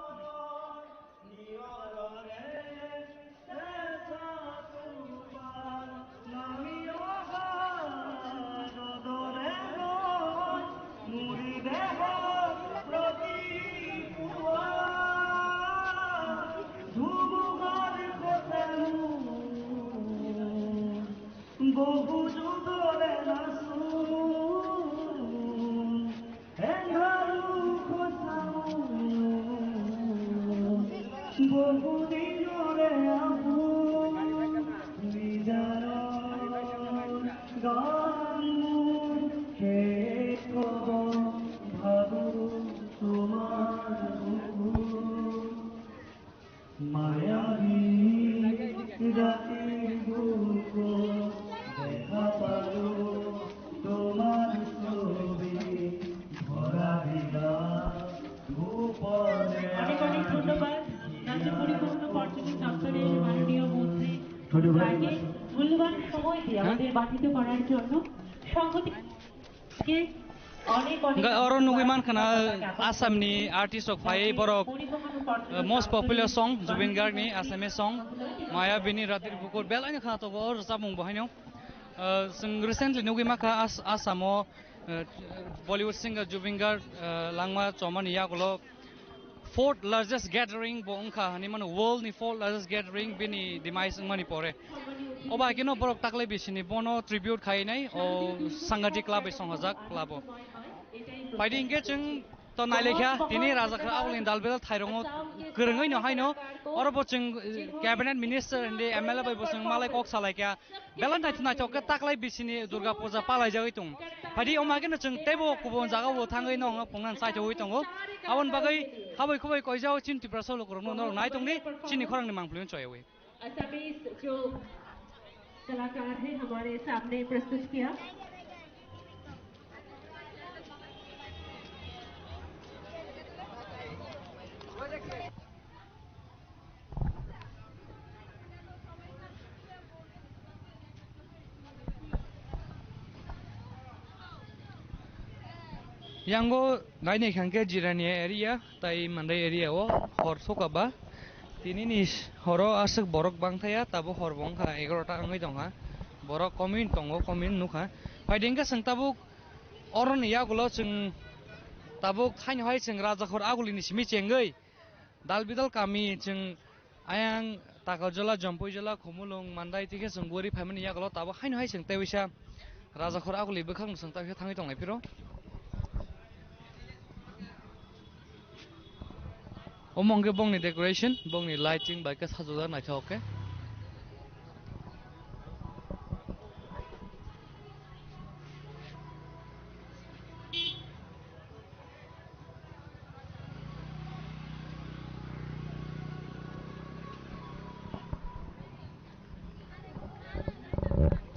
তাকে মূল্যবান সময় দিয়ে আমাদের বাধিত করার জন্য সংগতি অনেক অনেক Hwnkhe oro nugwi mankha na Assam ni artist rok phai borok, uh, most popular song Zubeen Garg ni Assamese song Maya Bini Ratir Bukur belai no khana tongo o rwchapmung bo haino. Uh, chwng recently nugwi mankha As-, Assam o, uh, Bollywood singer Zubeen Garg, uh, langma chomani yagulo fourth largest gathering bo wngkha, hinwi mano world ni fourth largest gathering bini demise wngmani pore. O bai kheno borok taklai bisini bono tribute khainai o sangatik club bai songhajak club o. Phaidi hinkhe chwng to nailaikha tini Rajakhor Agulini dal bedal thairongo kwrwngwi no haino oro bo chwng, eh, cabinet minister hindi M L A bai bo chwng malai kok salaikha. Belai naithok naithok khe taklai bisini Durga Puja palaijagwi tongo. Phaidi omo haikhe no chwng teibo kubun jagao thangwi no phungnani chaithogwi tongo. Aboni bagwi habwi khubui koijao chini Tiprasa lukurokno norok nai tongdi chini khorangni mangpili no choyawi. Assamese जो कलाकार है हमारे सामने प्रस्तुत किया। Yango nainai khangkhe Jirania area tai Mandai area o hor soka ba. Tini ni horo aswk borok bangthaya, tabuk hor bo wngkha egarota wngwi tongkha. Borok komin tongo, komin nukha. Phaidi hwnkhe chwng tabuk oroni yagulo chwng tabuk thaino hai chwng Rajakhor Agulini simi chengwi Dalbidal kami chwng ayang Takarjala, Jampuijala, Khumulwng, Mandai tei khe chwng gori phaimani yagulo tabuk haino hai chwng tei waisa Rajakhor Aguli bwkhakno chwng tei khe thangwi tonglai phiro. Omo hwnkhe bongni decoration, bongni lighting bai khe sajokjak naithok khe.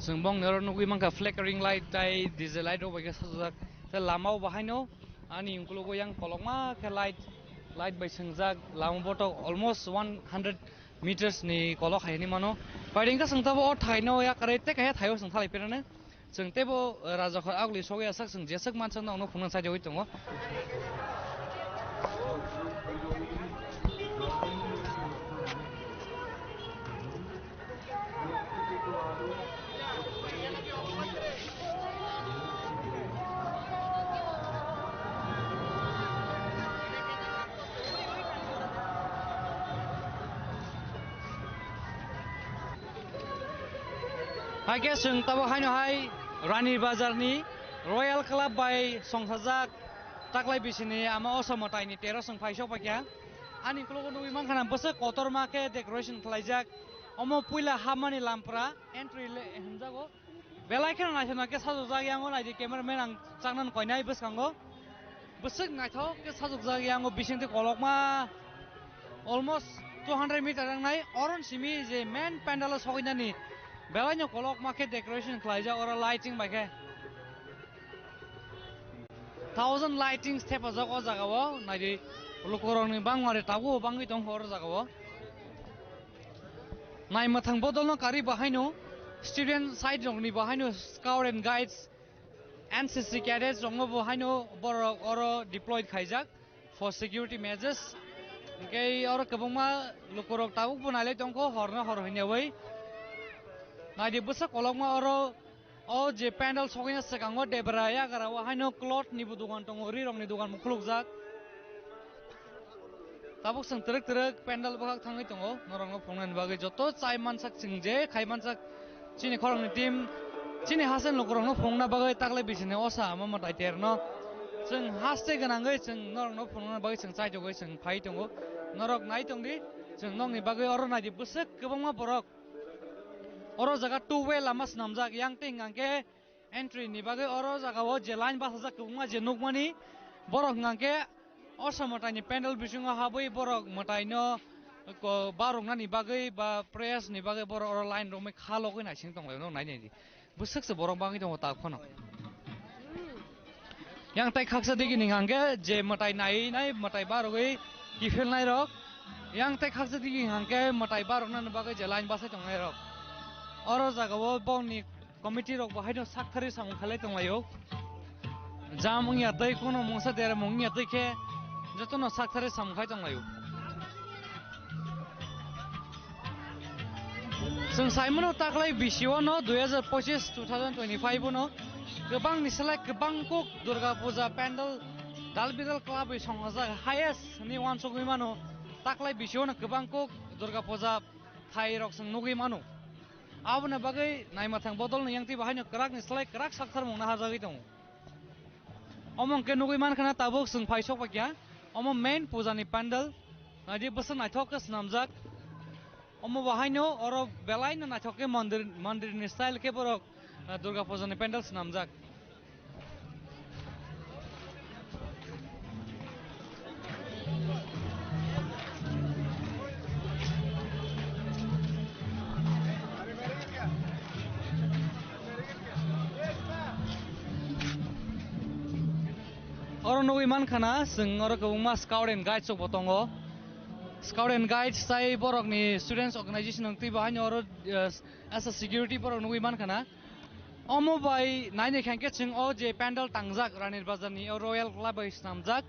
Chwng bongni oro nugwi mankha flickering light tai D J light rok bai khe sajokjak. Tei lama o bo haino ani ukologo yang kolokma khe light, light bai swngjak. Lama botok almost one hundred meters ni kolok hai hinwi mano. Phaidi hwnkhe chwng tabuk o thaino yakarwi tei kaisa thaio chwng thalai phirano. Chwng teibo Rajakhor Aguli sogwi asak chwng jeswk mansa nokno phunukna chaijagwi tongo. Haikhe chwng tabuk haino hai Rani Bazar ni Royal Club bai songkhajak taklai bisini ama Osa Mwtai ni tero chwng phaisok paikha. Ani ukologo nugwi mankha na bwswk kotorma khe decoration khlaijak. Omo puila hapmani lampra entry le hwnjago. Belai kheno naithok naithok khe sajokjak, yango naidi cameraman ang chaknani koinai bwskango. Bwswk naithok khe sajokjak, yango bisingtwi kolokma almost two hundred meter wngnai. Oron simi je main pandal o sogwinani belaino kolokma khe decoration khlaijak, oro lighting bai khe thousand lightings thepajak o jaga o. Naidi lukurokni bangmari tabuk bangwi tongkha oro jaga o. Naimwthang bodolno karwi bo haino student side rokni bo haino scout and guides, N C C cadets rokno bo haino borok oro deployed khaijak for security measures. Hwnkhe oro kwbangma lukurok tabuk bo nailai tongkho horno hor hwnyawi. Naidi bwsa kolokma oro O je pandal sogwina swkango debra yagra o haino cloth ni bo dogan tongo, ri rok ni dogan bo khulukjak. Tabuk chwng twrwk twrwk pandal bwkhak thangwi tongo, norok no phunuknani bagwi joto chai mansak chwng je khai mansak chini khoroknwi team chini haste ni lukurok no phunukna bagwi taklai bisini osa ama mwtai ter no chwng haste gwnangwi chwng norok no phunukna bagwi chwng chaitogwi chwng phai tongo. Norok nai tongdi, chwng nokni bagwi oro naidi bwswk kwbangma borok. Oro jaga two way lama swnamjak, yang tei hwnka khe entry ni bagwi oro jaga o je line bachajak kwbangma je nukmani, borok hwnka khe o Osa Mwtai ni pandal bisingo habwi borok mwtai no ko baroknani bagwi ba prayers ni bagwi borok oro line romwi kha logwi naising tonglaio, nai naidi. Bwswk se borok bangwi tongo tak phano. Yang tei khaksa digi ni hwnka khe je mwtai nai nai mwtai barogwi kiphilnai rok. Yang tei khaksa digi hwnka khe mwtai baroknani bagwi je line bachai tongnai rok. Oro jagao bongni committee rok bo haino sakthari samung khailai tonglaio. Jam wngya tei kono mungsa dermung wngya tei khe jotono sakthari samung khai tonglaio. Chwng saimano taklai bisio no dui hazar pochis, two thousand twenty-five no kwbangni slai kwbang kuk Durga Puja pandal dal bidal kwlabwi songajak highest ni uansugwi mano. Taklai bisio no kwbang kuk Durga Puja thai rok chwng nugwi mano. Aboni bagwi naimathang bodolni yangtwi bahaino kwrakni slai kwrak saktharmung naharjagwi tongo. Omo hwnkhe nugwi mankha na tabuk chwng phai sokpakya. Omo main pujani pandal. Naidi bwswk naithok khe swnamjak. Omo bahaino oro belaino naithok khe mandir, mandirni style khe borok, ah, Durga pujani pandal swnamjak. Oro nugwi mankha na, chwng oro kwbangma scout and guide rok bo tongo. Scout and guide tai borokni students organization rok twibo haino oro, eh, as a security borok nugwi mankha na. Omo bai naini khe hwnkhe chwng o je pandal tangjak Ranir Bazar ni o Royal Club bai swnamjak.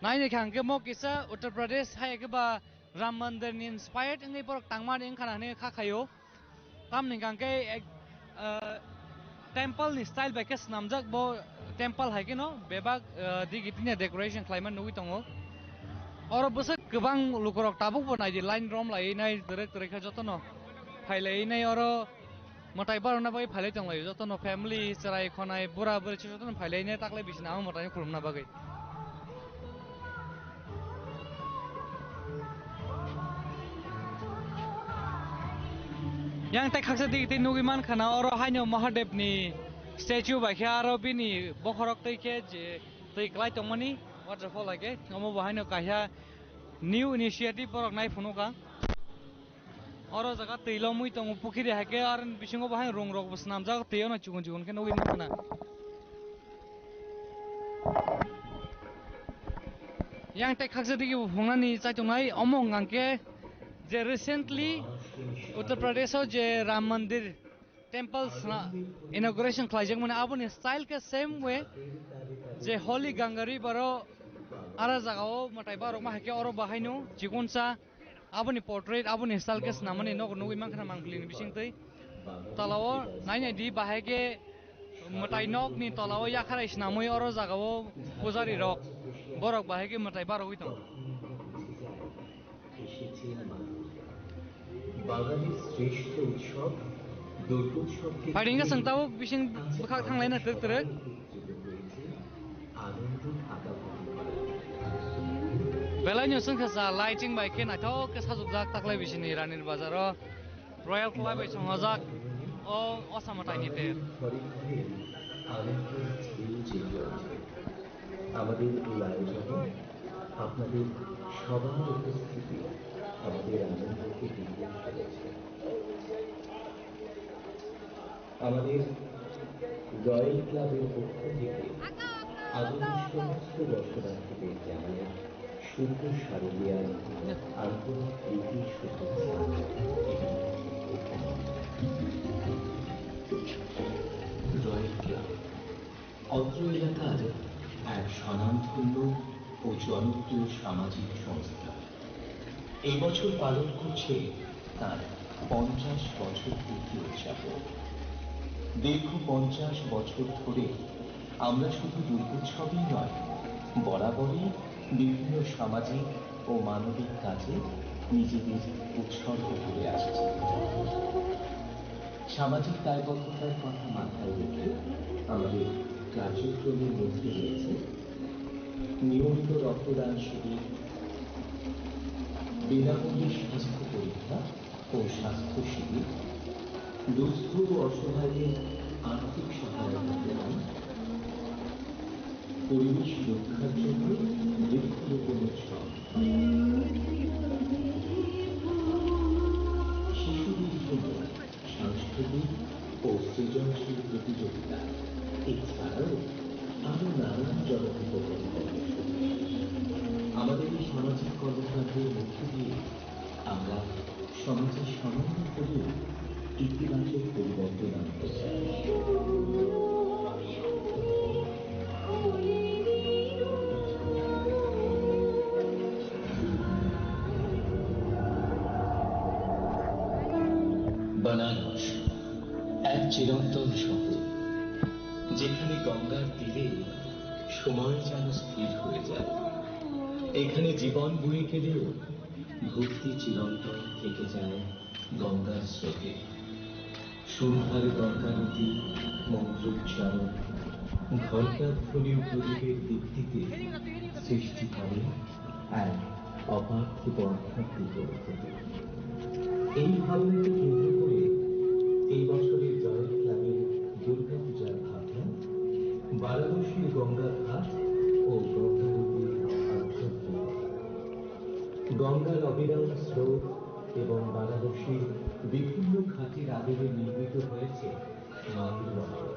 Naini khe hwnkhe mo kisa Uttar Pradesh hai khe ba Ram Mandir ni inspired wngwi borok tangmani wngkha na hinwi kha khaio. Tamni hwnkhe ek, ah, temple ni style bai khe swnamjak bo temple hai kheno bebak, ah, digi tini decoration khlaima nugwi tongo. Oro bwswk kwbang lukurok tabukbo naidi line rom laiwi nai twrwk twrwk khe jotono phai laiwi nai oro. Mwtai barokna bagwi phailai tonglaio, jotono family, chwrai khonai, bura buri se jotono phailainai taklai bisini amo mwtaino khulumna bagwi. Yang tei khaksa digi tei nugwi mankha na oro haino Mahadevni statue bai khe aro bini bokhorok twi khe je twi kwlai tongmani waterfall hai khe omo bo haino kaisa new initiative borok nai phunukha. Oro jaga twi lomwi tongo pukhiri hai khe, aro bisingo bo hai rung rok bo swnamjak, twi ono chikon chikon khe nugwi mankha na. Yang tei khaksa digi bo phungnani chaitongnai, omo hwnkha khe je recently Uttar Pradesh o je Ram Mandir temple sna-, inauguration khlaijakmani, aboni style khe same way je Holy Ganga River o ara jagao mwtai barokma hai khe oro bahaino chikonsa aboni portrait, aboni style khe swnamani nogo nugwi mankha na mangpili ni bisingtwi. Tolao nainai di bahai khe mwtai nokni tolao yakharai swnamwi oro jagao pujari rok borok bahai khe mwtai barogwi tongo. এসেছেন মা দুর্গা। বাঙালির শ্রেষ্ঠ উৎসব দুর্গোৎসবকে Phaidingkhe chwng tabuk bising bwkhak thanglaina twrwk twrwk. আনন্দ থাকা। Belai no chwngkha cha lighting bai khe naithok khe sajokjak taklai bisini Ranir Bazar o. Royal Club bai songajak o Osa mwtai ni ter. ঘরে ঘরে আনন্দের ঢেউ জেগে ওঠে। আমাদের এই আয়োজনে আপনাদের সবার উপস্থিতি আমাদের আনন্দকে দ্বিগুণ করেছে। আমাদের রয়্যাল ক্লাবের পক্ষ থেকে আগত সমস্ত দর্শনার্থীদের জানাই শুভ শারদীয়ার আন্তরিক প্রীতি শুভেচ্ছা এবং অভিনন্দন। রয়্যাল ক্লাব অত্র এলাকার এক স্বনামধন্য ও জনপ্রিয় সামাজিক সংস্থা। এই বছর পালন করছে তার পঞ্চাশ বছর পূর্তি উদযাপন। দীর্ঘ পঞ্চাশ বছর ধরে আমরা শুধু দুর্গোৎসবই নয়, বরাবরই বিভিন্ন সামাজিক ও মানবিক কাজে নিজেদের উৎসর্গ করে আসছি। সামাজিক দায়বদ্ধতার কথা মাথায় রেখে আমাদের কার্যক্রমের মধ্যে রয়েছে নিয়মিত রক্তদান শিবির, বিনামূল্যে স্বাস্থ্য পরীক্ষা ও স্বাস্থ্য শিবির, দুস্থ ও অসহায়দের আর্থিক সহায়তা প্রদান, পরিবেশ রক্ষার জন্য বৃক্ষরোপণ উৎসব, শিশুদের জন্য সাংস্কৃতিক ও সৃজনশীল প্রতিযোগিতা, এছাড়াও আরও নানান জনহিতকর কর্মসূচি। আমাদের এই সামাজিক কর্মকাণ্ডের মধ্য দিয়ে আমরা সমাজের সামান্য হলেও ইতিবাচক পরিবর্তন আনতে চায়। বানারস, এক চিরন্তন শহর, যেখানে গঙ্গার তীরে সময় যেন স্থির হয়ে যায়। এখানে জীবন বয়ে গেলেও ভক্তি চিরন্তন থেকে যায় গঙ্গার স্রোতে। সন্ধ্যার গঙ্গারতি, মন্ত্রোচ্চারণ, ঘণ্টাধ্বনি ও প্রদীপের দীপ্তিতে সৃষ্টি করে এক অপার্থিব আধ্যাত্মিক অনুভূতি। এই ভাবনাকে কেন্দ্র করে এই বছরের জয়ন্তী ক্লাবের দুর্গাপূজার ভাবনা বারাণসীর গঙ্গা ঘাট ও গঙ্গারতির আধ্যাত্মিকতা। গঙ্গার অবিরাম স্রোত এবং বারাণসীর বিভিন্ন ঘাটের আদলে নির্মিত হয়েছে মাটির মন্দির।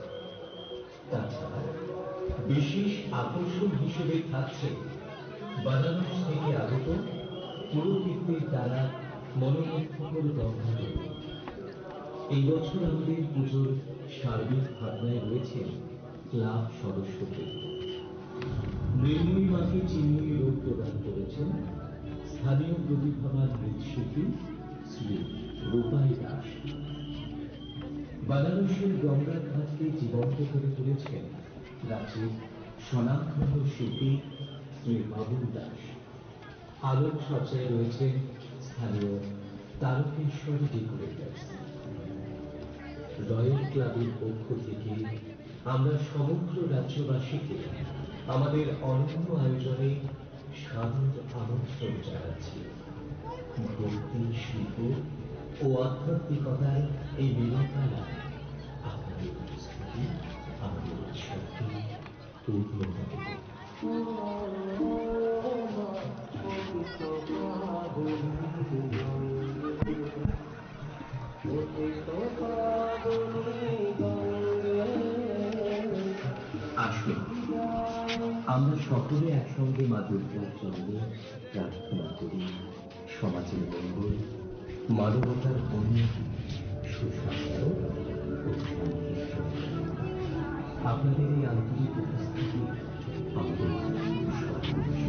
তাছাড়া বিশেষ আকর্ষণ হিসেবে থাকছে বারাণসী থেকে আগত পুরোহিতদের দ্বারা মনোমুগ্ধকর গঙ্গা রতি। এই বছর আমাদের পুজোর সার্বিক ভাবনায় রয়েছেন ক্লাব সদস্যবৃন্দ। মৃন্ময়ী মাকে চিন্ময়ী রূপ প্রদান করেছেন স্থানীয় প্রতিভাবান নৃত্যশিল্পী শ্রী রূপাই দাস। বারাণসীর গঙ্গার ঘাটকে জীবন্ত করে তুলেছেন রাজ্যের স্বনামধন্য শিল্পী শ্রী বাবুল দাস। আলোকসজ্জায় রয়েছেন স্থানীয় তারকেশ্বর ডেকোরেটার্স। রয়্যাল ক্লাবের পক্ষ থেকে আমরা সমগ্র রাজ্যবাসীকে আমাদের অনন্য আয়োজনে সাদর আমন্ত্রণ জানাচ্ছি। ভক্তি, শিল্প ও আধ্যাত্মিকতার এই মিলনমেলা আপনাদের উপস্থিতি আমাদের উৎসবকে পূর্ণ করে দেবে। আসুন, আমরা সকলে একসঙ্গে মা দুর্গার চরণে প্রার্থনা করি সমাজের মঙ্গল, মানবতার উন্নতি, সুশাসন ও শান্তির জন্য। আপনাদের এই আন্তরিক উপস্থিতি আমাদের সকলের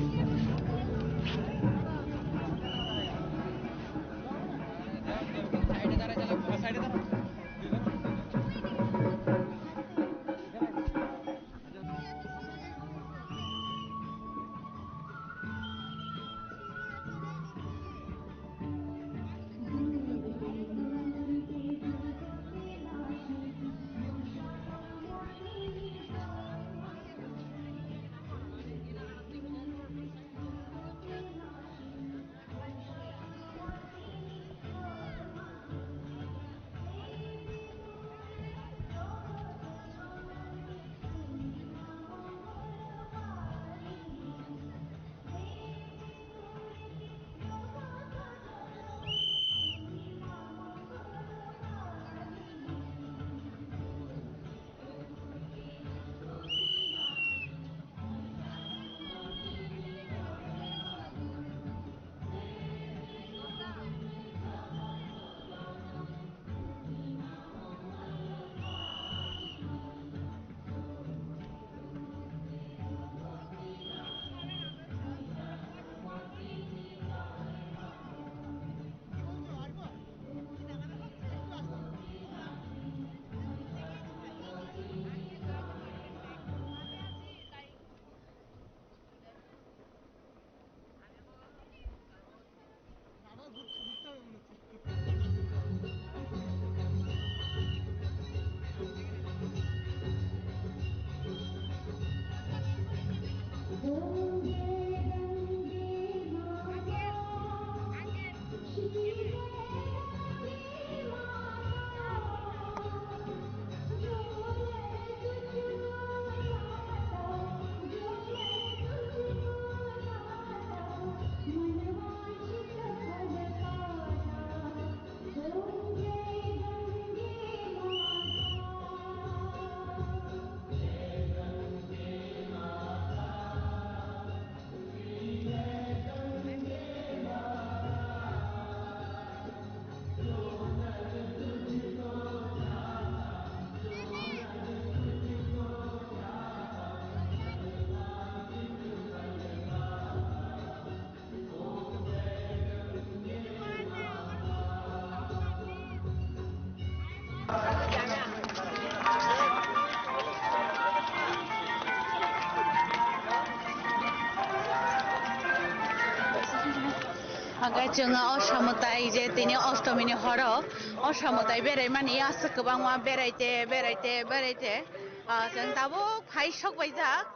Hwnkhe chwng o samwtai je tini ostomi ni horo, o samwtai berai mani aswk kwbangma berai te, berai te, berai te. Ah, chwng tabuk phai sok baijak.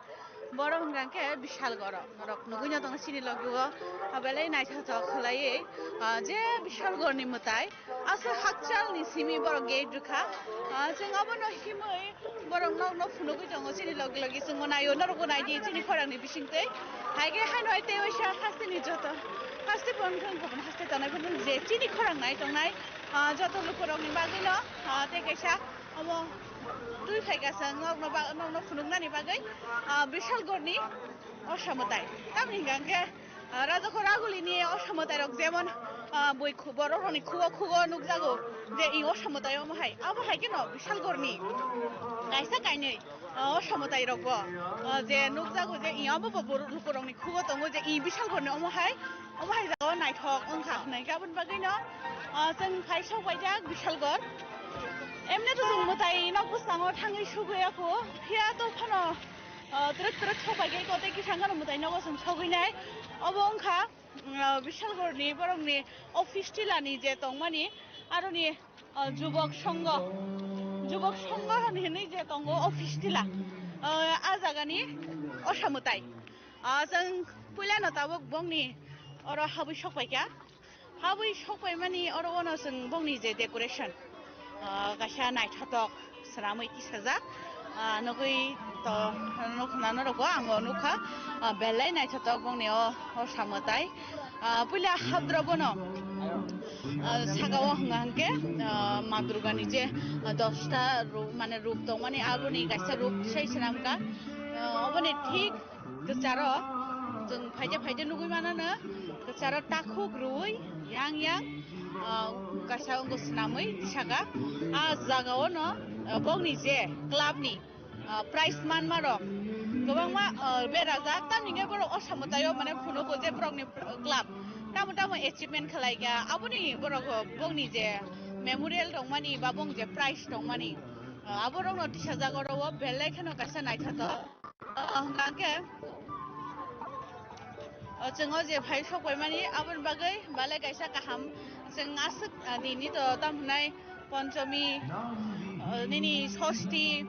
Borok hwnkha khe Bishalgoro. Norok nugui no tongo chini logi o. Ah, belai naithothok khlaiwi, ah, je Bishalgor ni mwtai. Aswk hakchal ni simi borok gate rwkha. Ah, chwng abono himwi borok nok nok phunugui tongo chini logi logi. Chwngbo naio, norokbo naidi chini khorang ni bisingtwi. Hai khe haino hai tei waisa hasteni joto. Haste phone khe phone haste tongnai phone je chini khorang nai tongnai. Ah, joto lukurok ni bagwi no, ah, tei kaisa omo twi phaikha chwng nokno ba-, nokno phunuknani bagwi, ah, Bishalgor ni o samwtai. Tamni hwnkha khe, ah, Rajakhor Aguli ni o samwtai rok jemon, ah, bui khu-, borok rok ni khugo khugo nukjago je i o samwtai omo hai, abo hai kheno Bishalgor ni kaisa kainwi, ah, o samwtai rok bo, ah, je nukjago je i omo bo borok lukurok ni khugo tongo je i Bishalgor ni omo hai, omo hai jagao naithok wngkha hwnwi khe aboni bagwi no, ah, chwng phai sok paijak Bishalgor. Emne to chwng mwtai nok bwskango thangwi sugwi ya kho, phiya to phano, ah, twrwk twrwk sok pai khe kote kisa hwnkhano mwtai nogo chwng sogwi nai. Obo wngkha, mm, ah, Bishalgor ni borok ni office tila ni je tongmani aroni, ah, Jubok Songho, Jubok Songho hwnwi hwnwi je tongo office tila, ah, ah jaga ni osa mwtai. Ah, chwng puila no tabuk bongni oro habwi sok pai kha. Habwi sok paimani oro ono chwng bongni je decoration, ah, kaisa naithotok swnamwi tisajak, ah, nugwi to nukna norokbo ang o nukha, ah, belai naithotok bongni o, o samwtai. Ah, puila habdra bono, ah, saka o hwnga hwnkhe, ah, Ma Durga ni je, ah, dosta ru-, mane rup tongmani aboni kaisa rup sai swnamkha. Ah, oboni thik kwcharo chwng phaide phaide nugwi manano, kwcharo takhuk rwui yang yang, ah, kaisa wngkha swnamwi tisaka. Ah, jaga ono, ah, bokni je club ni, ah, prize manma rok kwbangma, ah, berajak, tamni hwnkhe borok o samwtaio mane phunugo je borokni club tamo tamo achievement khlaikha, aboni borok bokni je memorial tongmani ba bong je prize tongmani, ah, aborokno tisajak oro o belai kheno kaisa naithotok. Ah, hwnkha khe, o chwng o je phai sok paimani, aboni bagwi belai kaisa kaham. Chwng aswk, ah, nini to tam hwnai Ponchomi, ah, nini Sosti,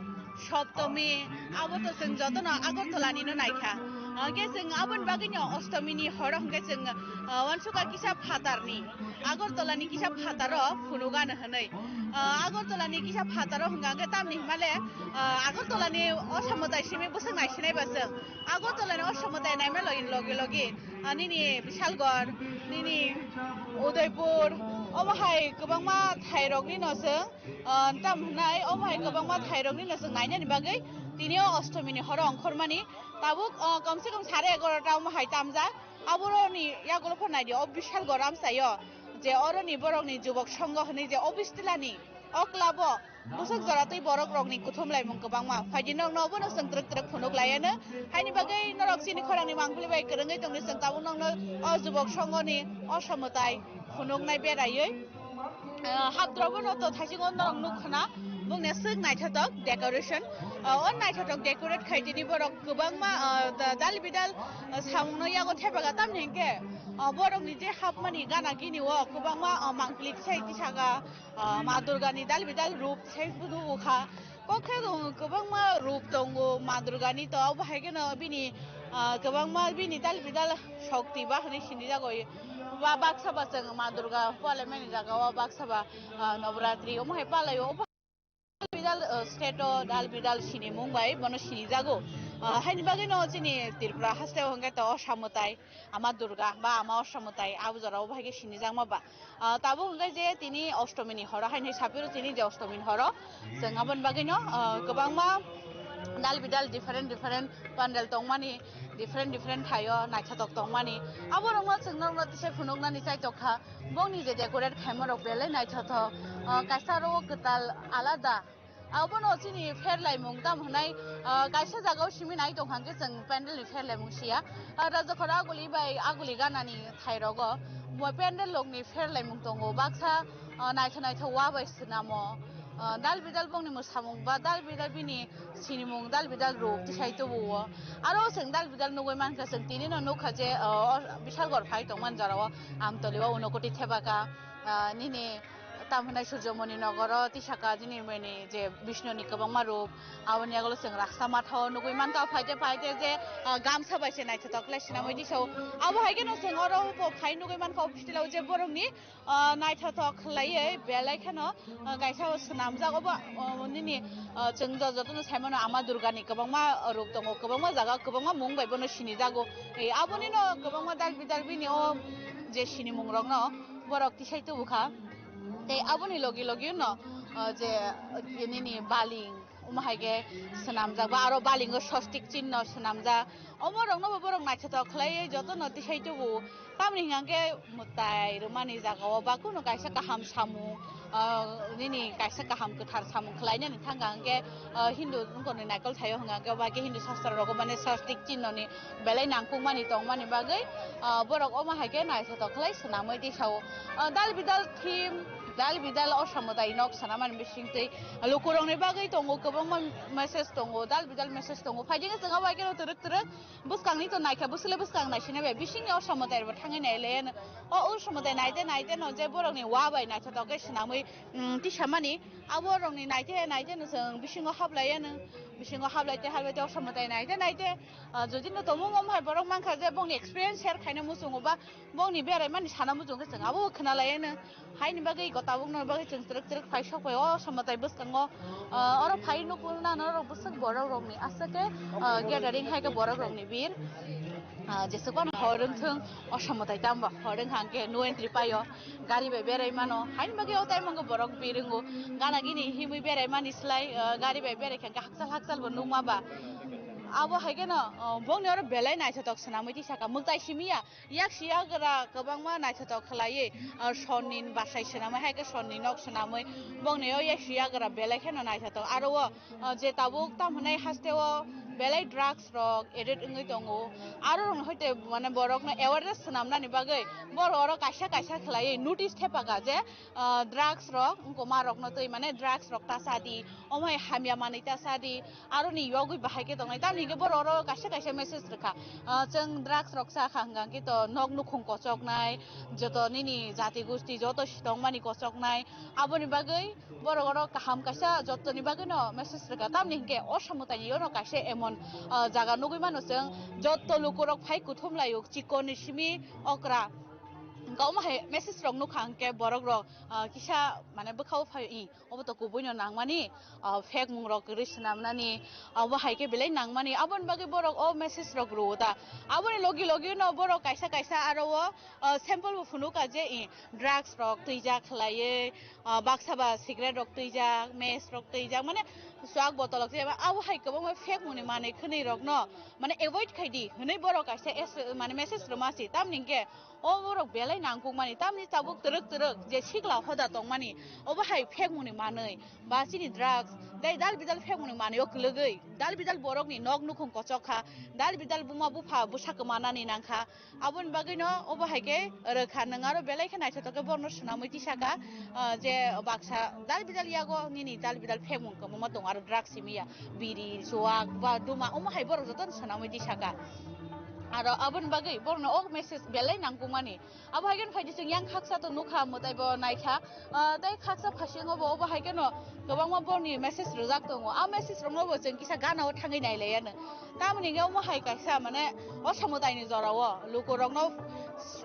Soptomi, abo to chwng jotono Agartala nino naikha. Hwnkhe chwng aboni bagwino Ostomi ni horo hwnkhe chwng, ah, uansukha kisa phatarni, Agartala ni kisa phataro phunukano hwnwi. Ah, Agartala ni kisa phataro hwnkha hwnkhe tamni hwnmale, ah, Agartala ni o samwtai simi bwswk naisinai ba chwng. Agartala ni o samwtai naima logi logi logi, ah, nini Bishalgor, nini Udaipur, omo hai kwbangma thairokni no chwng, ah, tam hwnai, omo hai kwbangma thairokni no chwng nainani bagwi tini o Ostomi ni horo ongkhormani. Tabuk, ah, kom se kom sare egarota omo hai tamjak. Aboroni yagulo pho naidi o Bishalgor amchaio je oroni borokni Jubok Songho hwnwi je office tilani o club o bwswk jora twi borok rokni kuthum laimung kwbangma. Phaidi nokno obono chwng twrwk twrwk phunuk laiano. Haini bagwi norok chini khorangni mangpili bai kwrwngwi tongdi chwng tabuk nokno o Jubok Songhoni o samwtai phunuknai beraiwi. Ah, habdra bono to thaisingo norok nukkhana bongni aswk naithotok decoration. Ah, o naithotok decorate khai tini borok kwbangma, ah, da-, dal bidal, ah, samungno yago thepaga tamni hinkhe, ah, borokni je hapmani gana gini o kwbangma, ah, mangpili tisai tisaka. Ah, Ma Durga ni dal bidal rup sai phuru ukha. Kok khe kwbangma rup tongo Ma Durga ni to, obo hai kheno bini, ah, kwbangma bini dal bidal shokti ba hwnwi sinijago. Ba baksa ba chwng Ma Durga palaimani jaga o baksa ba, ah, Navratri omo hai palai o. Dal bidal, ah, state o dal bidal sinimung bai bono sinijago. Ah, haini bagwi no chini Tripura haste o hwnkhe to Osa mwtai. Ama Durga ba ama Osa mwtai abo jora o bahai khe sinijakma ba. Ah, tabuk hwnkhe je tini Ostomi ni horo, haini sapiro tini je Ostomi ni horo, chwng aboni bagwi no, ah, kwbangma dal bidal different different pandal tongmani, different different thaio naithotok tongmani. Abo rokno chwng norokno tisa phunuknani chai tokha, bongni je decorate khaima rok belai naithothok, ah, kaisa aro kwtal alada. Abono chini pher laimung tam hwnai, ah, kaisa jagao simi nai tong kha hwnkhe chwng pandal ni pher laimung sia. Ah, Rajakhor Aguli bai Aguli ganani thai rogo bo pandal rokni pher laimung tongo, baksa, ah, naithok naithok wa bai swnamo. ah, dal bidal bongni mwsamung ba dal bidal bini sinimung dal bidal ruk tisai tubuo. Aro chwng dal bidal nugui mankha, chwng tini no nukha je, ah, o Bishalgarh phai tongmani jorao Amtoli o Unokoti thepaka, ah, nini tam hwnai Surjomoni nogoro tisaka jini mani je Bishnuni kwbangma ruk, aboni yagulo chwng raksa matha o nugui mankha, phaite phaite je, ah, gamsa bai se naithotok khlai swnamwi tisao. Abo hai kheno chwng oro bo phai nugui mankha official o je borokni ah, naithothok khlaiwi belai kheno, ah, kaisa o swnamjak obo, oh, nini, ah, chwng jo-, jotono saimano Ama Durgani kwbangma ruk tongo, kwbangma jaga, kwbangma mung bai bono sinijago. Eh, aboni no kwbangma dalbi dalbini o je sinimung rokno borok tisai tubukha. Tei aboni logi logi no, ah, je, ah, nini baling, omo hai khe swnamjak ba aro balingo swastik chinno swnamjak. Omo rokno bo borok naithothok khlaiwi jotono tisai tubu. Tamni hwnka khe mwtai rwmani jagao ba kunu kaisa kaham samung, ah, nini kaisa kaham kwthar samung khlainani thangkha hwnkhe, ah, Hindu wngkoni naikol thaio hwnka khe ba khe Hindu sastro rogo mane swastik chinnoni belai nangkukmani tongmani bagwi, ah, borok omo hai khe naithothok khlai swnamwi tisao. Ah, dal bidal theme, dal bidal o samwtai nok swnamani bisingtwi lukurokni bagwi tongo, kwbangma message tongo, dal bidal message tongo. Phaidi khe chwng abo hai kheno twrwk twrwk bwskangni to naikha, bwswle bwskang naisina bai bisingni o samwtai rwbo thangwi nai le. O, o samwtai naite naite no je borokni wa bai naithothok khe swnamwi, mm, tisamani, abo rokni naite naite no chwng bisingo hablai ano, bisingo hablaite hablaite o samwtai naite naite, ah, jodi no tongmung om hai borok mankha je bongni experience share khaina muchungo ba bongni beraimani sana muchungo khe chwng abo khwnalai ano. Haini bagwi go tabukno bagwi chwng twrwk twrwk phai sok phai o samwtai bwskango, ah, oro phai nukuna norok bwswk borok rokni aswk khe, ah, gathering hai khe borok rokni bir. Ah, jesuk phano hor wng thung, o samwtai tamo hor wng hang khe no entry paio, gari bai berai mano. Haini bagwi o time o borok bir wngo, gana gini himwi berai mani slai, ah, gari bai berai khe hakchal hakchal bo nukma ba. Abo hai kheno, ah, bongni oro belai naithothok swnamwi tisaka mwtai simi ya. Yak siyagra kwbangma naithothok khlaiwi, ah, sonni bwsai swnamwi, hai khe sonni nok swnamwi, bongni o yak siyagra belai kheno naithothok. Aro o, ah, je tabuk tam hwnai haste o belai drugs rok addict wngwi tongo. Aro rok hoite mane borokno awareness swnamnani bagwi borok oro kaisa kaisa khlaiwi notice thepaka je, ah, drugs rok wngkoma rokno twi mane drugs rok ta cha di, omo hai hamya manwi ta cha di, aroni yogwi bahai khe tongnai. Tamni hwnkhe borok oro kaisa kaisa message rwkha, ah, chwng drugs rok cha kha hwnkha khe to nok nukhung kochoknai, joto nini jati gusti joto si tongmani kochoknai. Aboni bagwi borok oro kaham kaisa jottoni bagwino message rwkha. Tamni hwnkhe o samwtaini ono kaisa emon, ah, jaga nugwi mano chwng, jotto lukurok phai kuthum laio, chikonni simi okra. Hwnkhe omo hai message rok nukha hwnkhe borok rok, ah, kisa mane bwkhao phai, i, obo to kubuino nangmani, ah, fake mung rok kwrwi swnamnani, abo hai khe belai nangmani, aboni bagwi borok o message rok rwo ta. Aboni logi logi no borok kaisa kaisa aro o, ah, sample bo phunukha je, i, drugs rok twijak khlaiwi, ah, baksa ba cigarette rok twijak, mess rok twijak, mane swak botol rok twijak, abo hai kwbangma fake mungni manwi khwnwi rokno mane avoid khai di hwnwi borok kaisa es-, mane message rwma si. Tamni hwnkhe o borok belai nangkukmani, tamni tabuk twrwk twrwk je sikla hoda tongmani, obo hai fake mungni manwi ba chini drugs, tei dal bidal fake mungni manwi o kwlwgwi dal bidal borokni nok nukhung kochok kha, dal bidal buma bupha bwsa kwmanani nangkha. Aboni bagwino obo hai khe rwkha, nwng aro belai khe naithotok khe borokno swnamwi tisaka, ah, je baksa dal bidal yago nini dal bidal fake mung kwbangma tongo, aro drugs simi ya, biri, chuak, ba duma, omo hai borok jotono swnamwi tisaka. Aro aboni bagwi borokno o message belai nangkukmani. Abo hai khe phaidi chwng yang khaksa to nukha, mwtai bo naikha, ah, tei khaksa phasingo bo obo hai kheno kwbangma borni message rwjak tongo. A message rokno bo chwng kisa gana o thangwi nai lai ano. Tamoni hwnkhe omo hai kaisa mane o samwtaini jorao lukurokno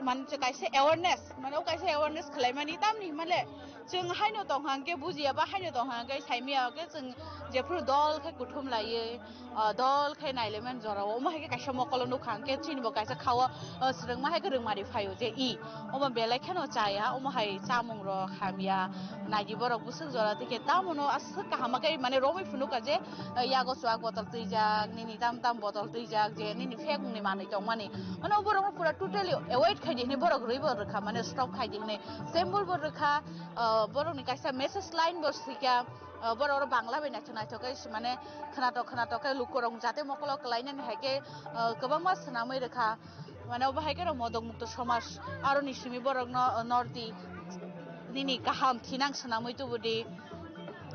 mane kaisa awareness, mane o kaisa awareness khlaimani, tamni hwnmale chwng haino tongkha hwnkhe bujiya ba haino tongkha hwnkhe saimaya hwnkhe chwng jephuru dol khe kuthum laiwi, ah, dol khe nailaimani jorao. Omo hai khe kaisa mokolo nukha hwnkhe chini bo kaisa khao, ah, swrwngma hai khe rwngmari phaio je i omo belai kheno chaya, omo hai chamung rok hamya, naidi borok bwswk jora tei khe tamono aswk kaham khe mane romwi phunukha je, ah, yago chuak botol twijak, nini tam tam botol twijak, je nini fake mungni manwi tongmani. Mane o borokno pura totally avoid khai di hinwi borok rwi bo rwkha, mane stop khai di hinwi symbol bo rwkha, ah, borokni kaisa message line bo swikha. Ah, borok oro Bangla bai naithok naithok khe mane khwnatok khwnatok khe lukurok jate mokolo kwlainani hai khe, ah, kwbangma swnamwi rwkha. Mane obo hai khe rok modok mukto somaj aroni simi borokno, ah, nordi nini kaham thinang swnamwi tubudi.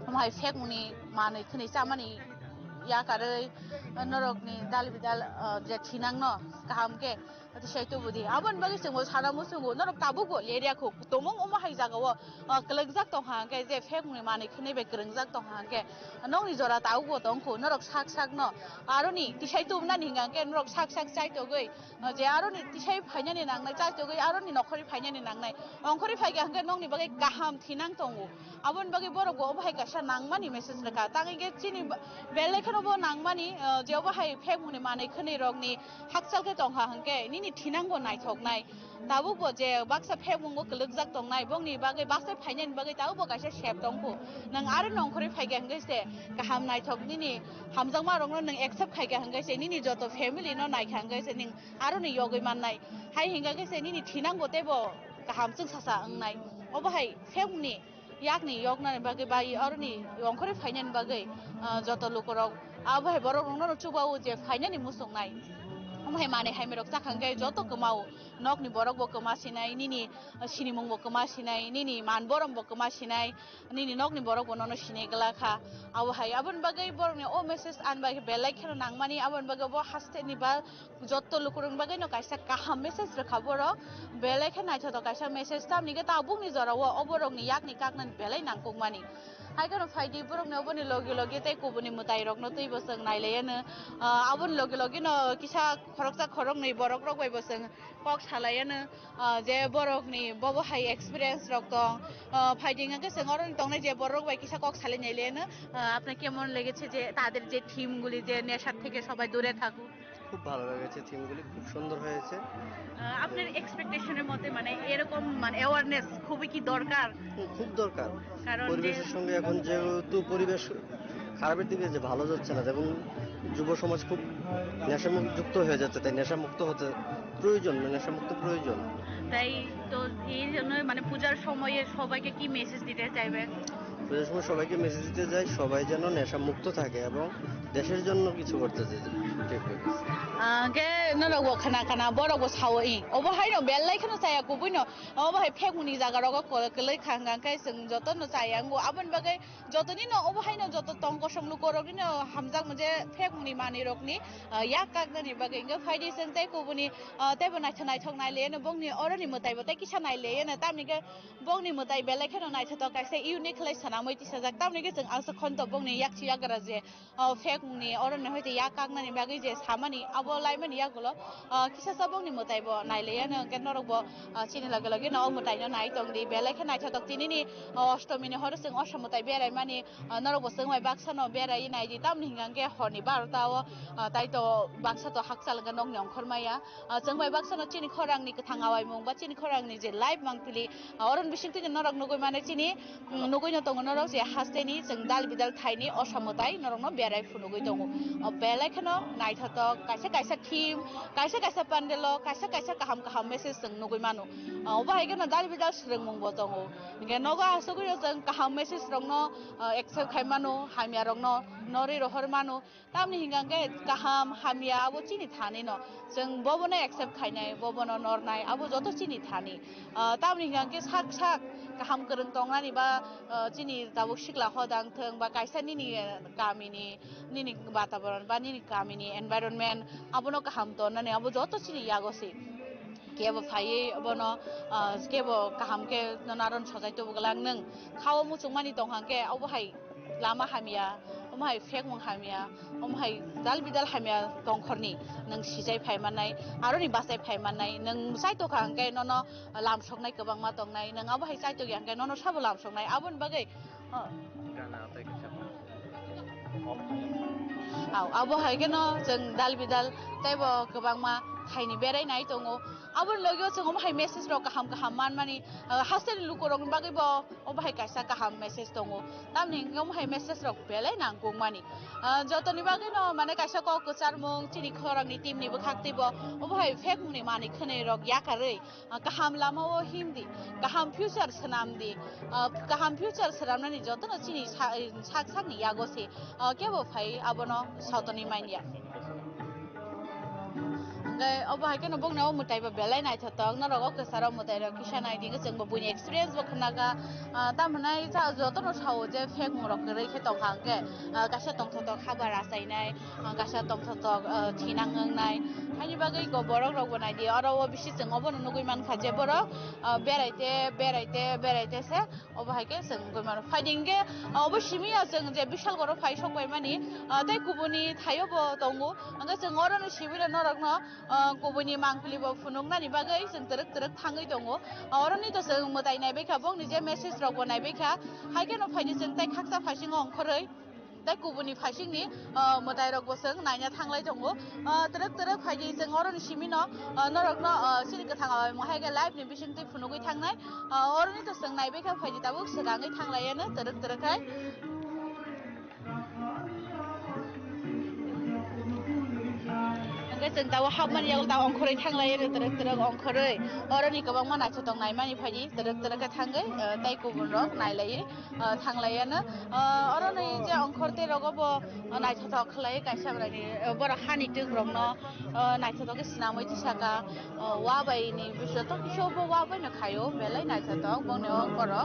Omo hai phekmungni manwi khwnwi chamani yakarwi norokni dal bidal, ah, je thinangno kaham khe tishai tubudi. Aboni bagwi chwngbo sana muchungo, norok tabukbo lerya kho. Tongmung omo hai jagao, ah, kwlwngjak tongkha hwnkhe, je phekmungni manwi khwnwi bai kwrwngjak tongkha hwnkhe, nokni jora tabukbo tongkho, norok sak sakno aroni tishai tubunani hwnkha hwnkhe norok sak sak chaitogwi, ah, je aroni tishai phainani nangnai, chaitogwi aroni nokhorwi phainani nangnai. Ongkhorwi phaikha hwnkhe nokni bagwi kaham thinang tongo. Aboni bagwi borok bo obo hai kaisa nangmani message rwkha. Tang hwnkhe chini ba-, belai kheno bo nangmani, ah, je obo hai phekmungni manwi khwnwi rokni hakchal khe tongkha hwnkhe nini thinang bo naithoknai. Tabuk bo je baksa phekmung bo kwlwkjak tongnai, bongni bagwi bachai phainani bagwi tabuk bo kaisa sep tongkho. Nwng aro nongkhorwi phaikha hwnkhe se kaham naithok nini hamjakma rokno nwng accept khaikha hwnkhe se nini joto family no naikha hwnkhe se nwng aroni yogwi mannai. Hai hwnkha khe se nini thinang bo teibo kaham chwngsasa wngnai. Obo hai phekmungni yakni yoknani bagwi bai aroni ongkhorwi phainani bagwi, ah, joto lukurok abo hai borok rokno chubawo je phainani muchungnai. Omo hai manwi hai mirok chakha hwnkhe joto kwmao, nokni borok bo kwma sinai, nini, ah, sinimung bo kwma sinai, nini man borom bo kwma sinai, nini nokni borok bo nono sinai glak kha. Abo hai aboni bagwi borokni o message ani bai belai kheno nangmani, aboni bagwi bo hasteni ba Jotto lukurokni bagwino kaisa kaham message rwkha borok. Belai khe naithotok kaisa message, tamni khe tabukni jorao o borokni yakni kaknani belai nangkukmani. Hai kheno phaidi borokni oboni logi logi tei kubuni mwtairokno twibo chwng nailaiyano. Ah, aboni logi logino kisa khoroksa khoroknwi borokrok baibo chwng kok salaiyano. Ah, je borokni bobo hai experience rok tong. Ah, phaidi hwnkhe chwng oroni tongnai je borok bai kisa kok salai nailaiyano. Ah, apne kemon legeche je tader je theme guli je nesha theke sobai dure thakuk? খুব ভালো লেগেছে থিমগুলি, খুব সুন্দর হয়েছে। আহ, আপনার এক্সপেকটেশনের মতে মানে এরকম মানে অ্যাওয়ারনেস খুবই কি দরকার? হুম, খুব দরকার। কারণ পরিবেশের যে সঙ্গে এখন যেহেতু পরিবেশ খারাপের দিকে যে ভালো যাচ্ছে না, এবং যুব সমাজ খুব নেশামুক্ত হয়ে যাচ্ছে, তাই নেশামুক্ত হতে প্রয়োজন, নেশামুক্ত প্রয়োজন। তাই তো এই জন্য মানে পূজার সময়ে সবাইকে কি মেসেজ দিতে চাইবেন? পূজার সময় সবাইকে মেসেজ দিতে চাই, সবাই যেন নেশা মুক্ত থাকে এবং দেশের জন্য কিছু করতে চাই। ঠিক হয়ে গেছে। Ah, hwnkhe norok bo khna khna borok bo sao i. Obo hai no belai kheno chaya kubui no. Obo hai phekmuni jaga rogo kwlwi kha hwnkha hwnkhe chwng joto no chaya wngo. Aboni bagwi jotoni no obo hai no joto tong kosom luko rokni no hamjakma je phekmuni manwi rokni, ah, yak kaknani bagwi hwnkhe phaidi chwng tei kubuni, ah, teibo naithok naithok nai le no bongni oroni mwtai bo tei kisa nai le no tamni khe Bongni mwtai belai kheno naithotok kaisa unique khlai swnamwi tisajak. Tamoni khe chwng aswk khonto bongni yakchi yagra je, o, phekmungni oroni hoite yak kaknani bagwi je samani abo laimani yagulo, o, kisasa bongni mwtai bo nailaiyano hwnkhe norok bo, o, chini loge loge no o mwtai no nai tongdi. Belai khe naithotok tinini, o, ostomini horo chwng osa mwtai beraimani, o, norok bo chwng bai baksa no berai naidi. Tamoni hwnkha hwnkhe horni barota o, o, tai to baksa to hakchal hwnkhe nokni ongkhor maya. Ah, chwng bai baksa no chini khorang ni kwthang awaimung ba chini khorang ni je life mangpili, ah, oron bising twi norok nugui mane chini, mm, nugui no tongo norok je haste ni chwng dal bidal thai ni osa mwtai norok no berai phunugui tongo. O belai kheno naithotok kaisa kaisa theme, kaisa kaisa pandal o kaisa kaisa kaham kaham message chwng nugui mano. Ah, obo hai kheno dal bidal swrwngmung bo tongo. Hingke nogo asugui o chwng kaham message rok no, ah, accept khai mano, hamya rok no norwi rohor mano. Tamni hingka hingke kaham hamya abo chini thani no. Chwng bobono accept khainai, bobono nornai, abo joto chini thani. Ah, tamni hingka hingke sak sak kaham kwrwng tongnani ba, ah, chini tabuk sikla hodang thwng ba kaisa nini, eh, kamini, nini bataboron ba nini kamini environment abono kaham tonnani abo joto chini yago se. Kebo phaiwi bono, ah, kebo kaham khe nono aron sojai tubu glak nwng. Khao muchungmani tongkha hingke obo hai lama hamya, omo hai phekmung hamya, omo hai dal bidal hamya tongkhorni nwng sijai phai mannai, aroni bachai phai mannai, nwng chai tokha hwnkhe nono lam soknai kwbangma tongnai, nwng abo hai chai tokya hwnkhe nono sabo lam soknai, aboni bagwi, oh. Gana tei kisa. Au, abo hai kheno chwng dal bidal teibo kwbangma thaini berai nai tongo, aboni logio chwng omo hai message rok kaham kaham manmani, ah, hasteni lukurokni bagwi bo. Obo hai kaisa kaham message tongo. Tamni hwnkhe omo hai message rok belai nangkukmani. Ah, jotoni bagwino mane kaisa kok kwcharmung chini khorangni team ni bwkhak teibo obo hai phekmungni manwi khwnwi rok yakarwi, ah, kaham lama o himdi, kaham future swnamdi, ah, kaham future swnamnani jotono chini sa-, sak sakni yago se, ah, kebo phai abono sotoni manya. Hwnkhe obo hai kheno bongni o mwtai bo belai naithotok, norok o kwcharo mwtai rok kisa nai di, hwnkhe chwng bo buini experience bo khna kha. Ah, tamo hwnai sa joto no sao je fake mung rok kwrwi khe tong kha, hwnkhe, ah, kaisa tongthotok haba rachainai, ah, kaisa tongthotok, ah, thinang wngnai. Haini bagwi go borok rok bo nai di, oro o bisi chwng obo no nugwi man kha je borok, ah, berai te, berai te, berai te se obo hai khe chwng nugwi mano. Phai di hwnkhe, ah, obo simi ya chwng je Bishalgarh o phai sok pai mani, ah, tei kubuni thaio bo tongo, hwnkhe chwng oro no simi rw norok no, ah, kubuni mangpili bo phunuknani bagwi chwng twrwk twrwk thangwi tongo. Ah, oroni to chwng mwtai naibai kha, bongni je message rok bo naibai kha, hai kheno phai di chwng tei khaksa phaisingo ongkhorwi. Tei kubuni phaisingni, ah, mwtai rok bo chwng naina thanglai tongo. Ah, twrwk twrwk phai di chwng oroni simi no, ah, norok no, ah, chini kwthang abai mo hai khe live ni bising twi phunugwi thangnai. Ah, oroni to chwng naibai kha phai di tabuk swkangwi thanglai ano twrwk twrwk khai. Hwnkhe chwng tabuk hapmani yago ta ongkhorwi thanglai ano twrwk twrwk ongkhorwi. Oroni kwbangma naithotok naimani phai di twrwk twrwk khe thangwi, ah, tei kubun rok nailaiwi. Ah, thanglaiano. Ah, oro ni je ongkhor tei rogo bo, ah, naithotok khlai kaisa bwrani, ah, borok hani twk rokno, ah, naithotok khe swnamwi tisaka, ah, wa bai ni bisingo to kisa bo wa bai no khaio belai naithotok bongni ongkhoro,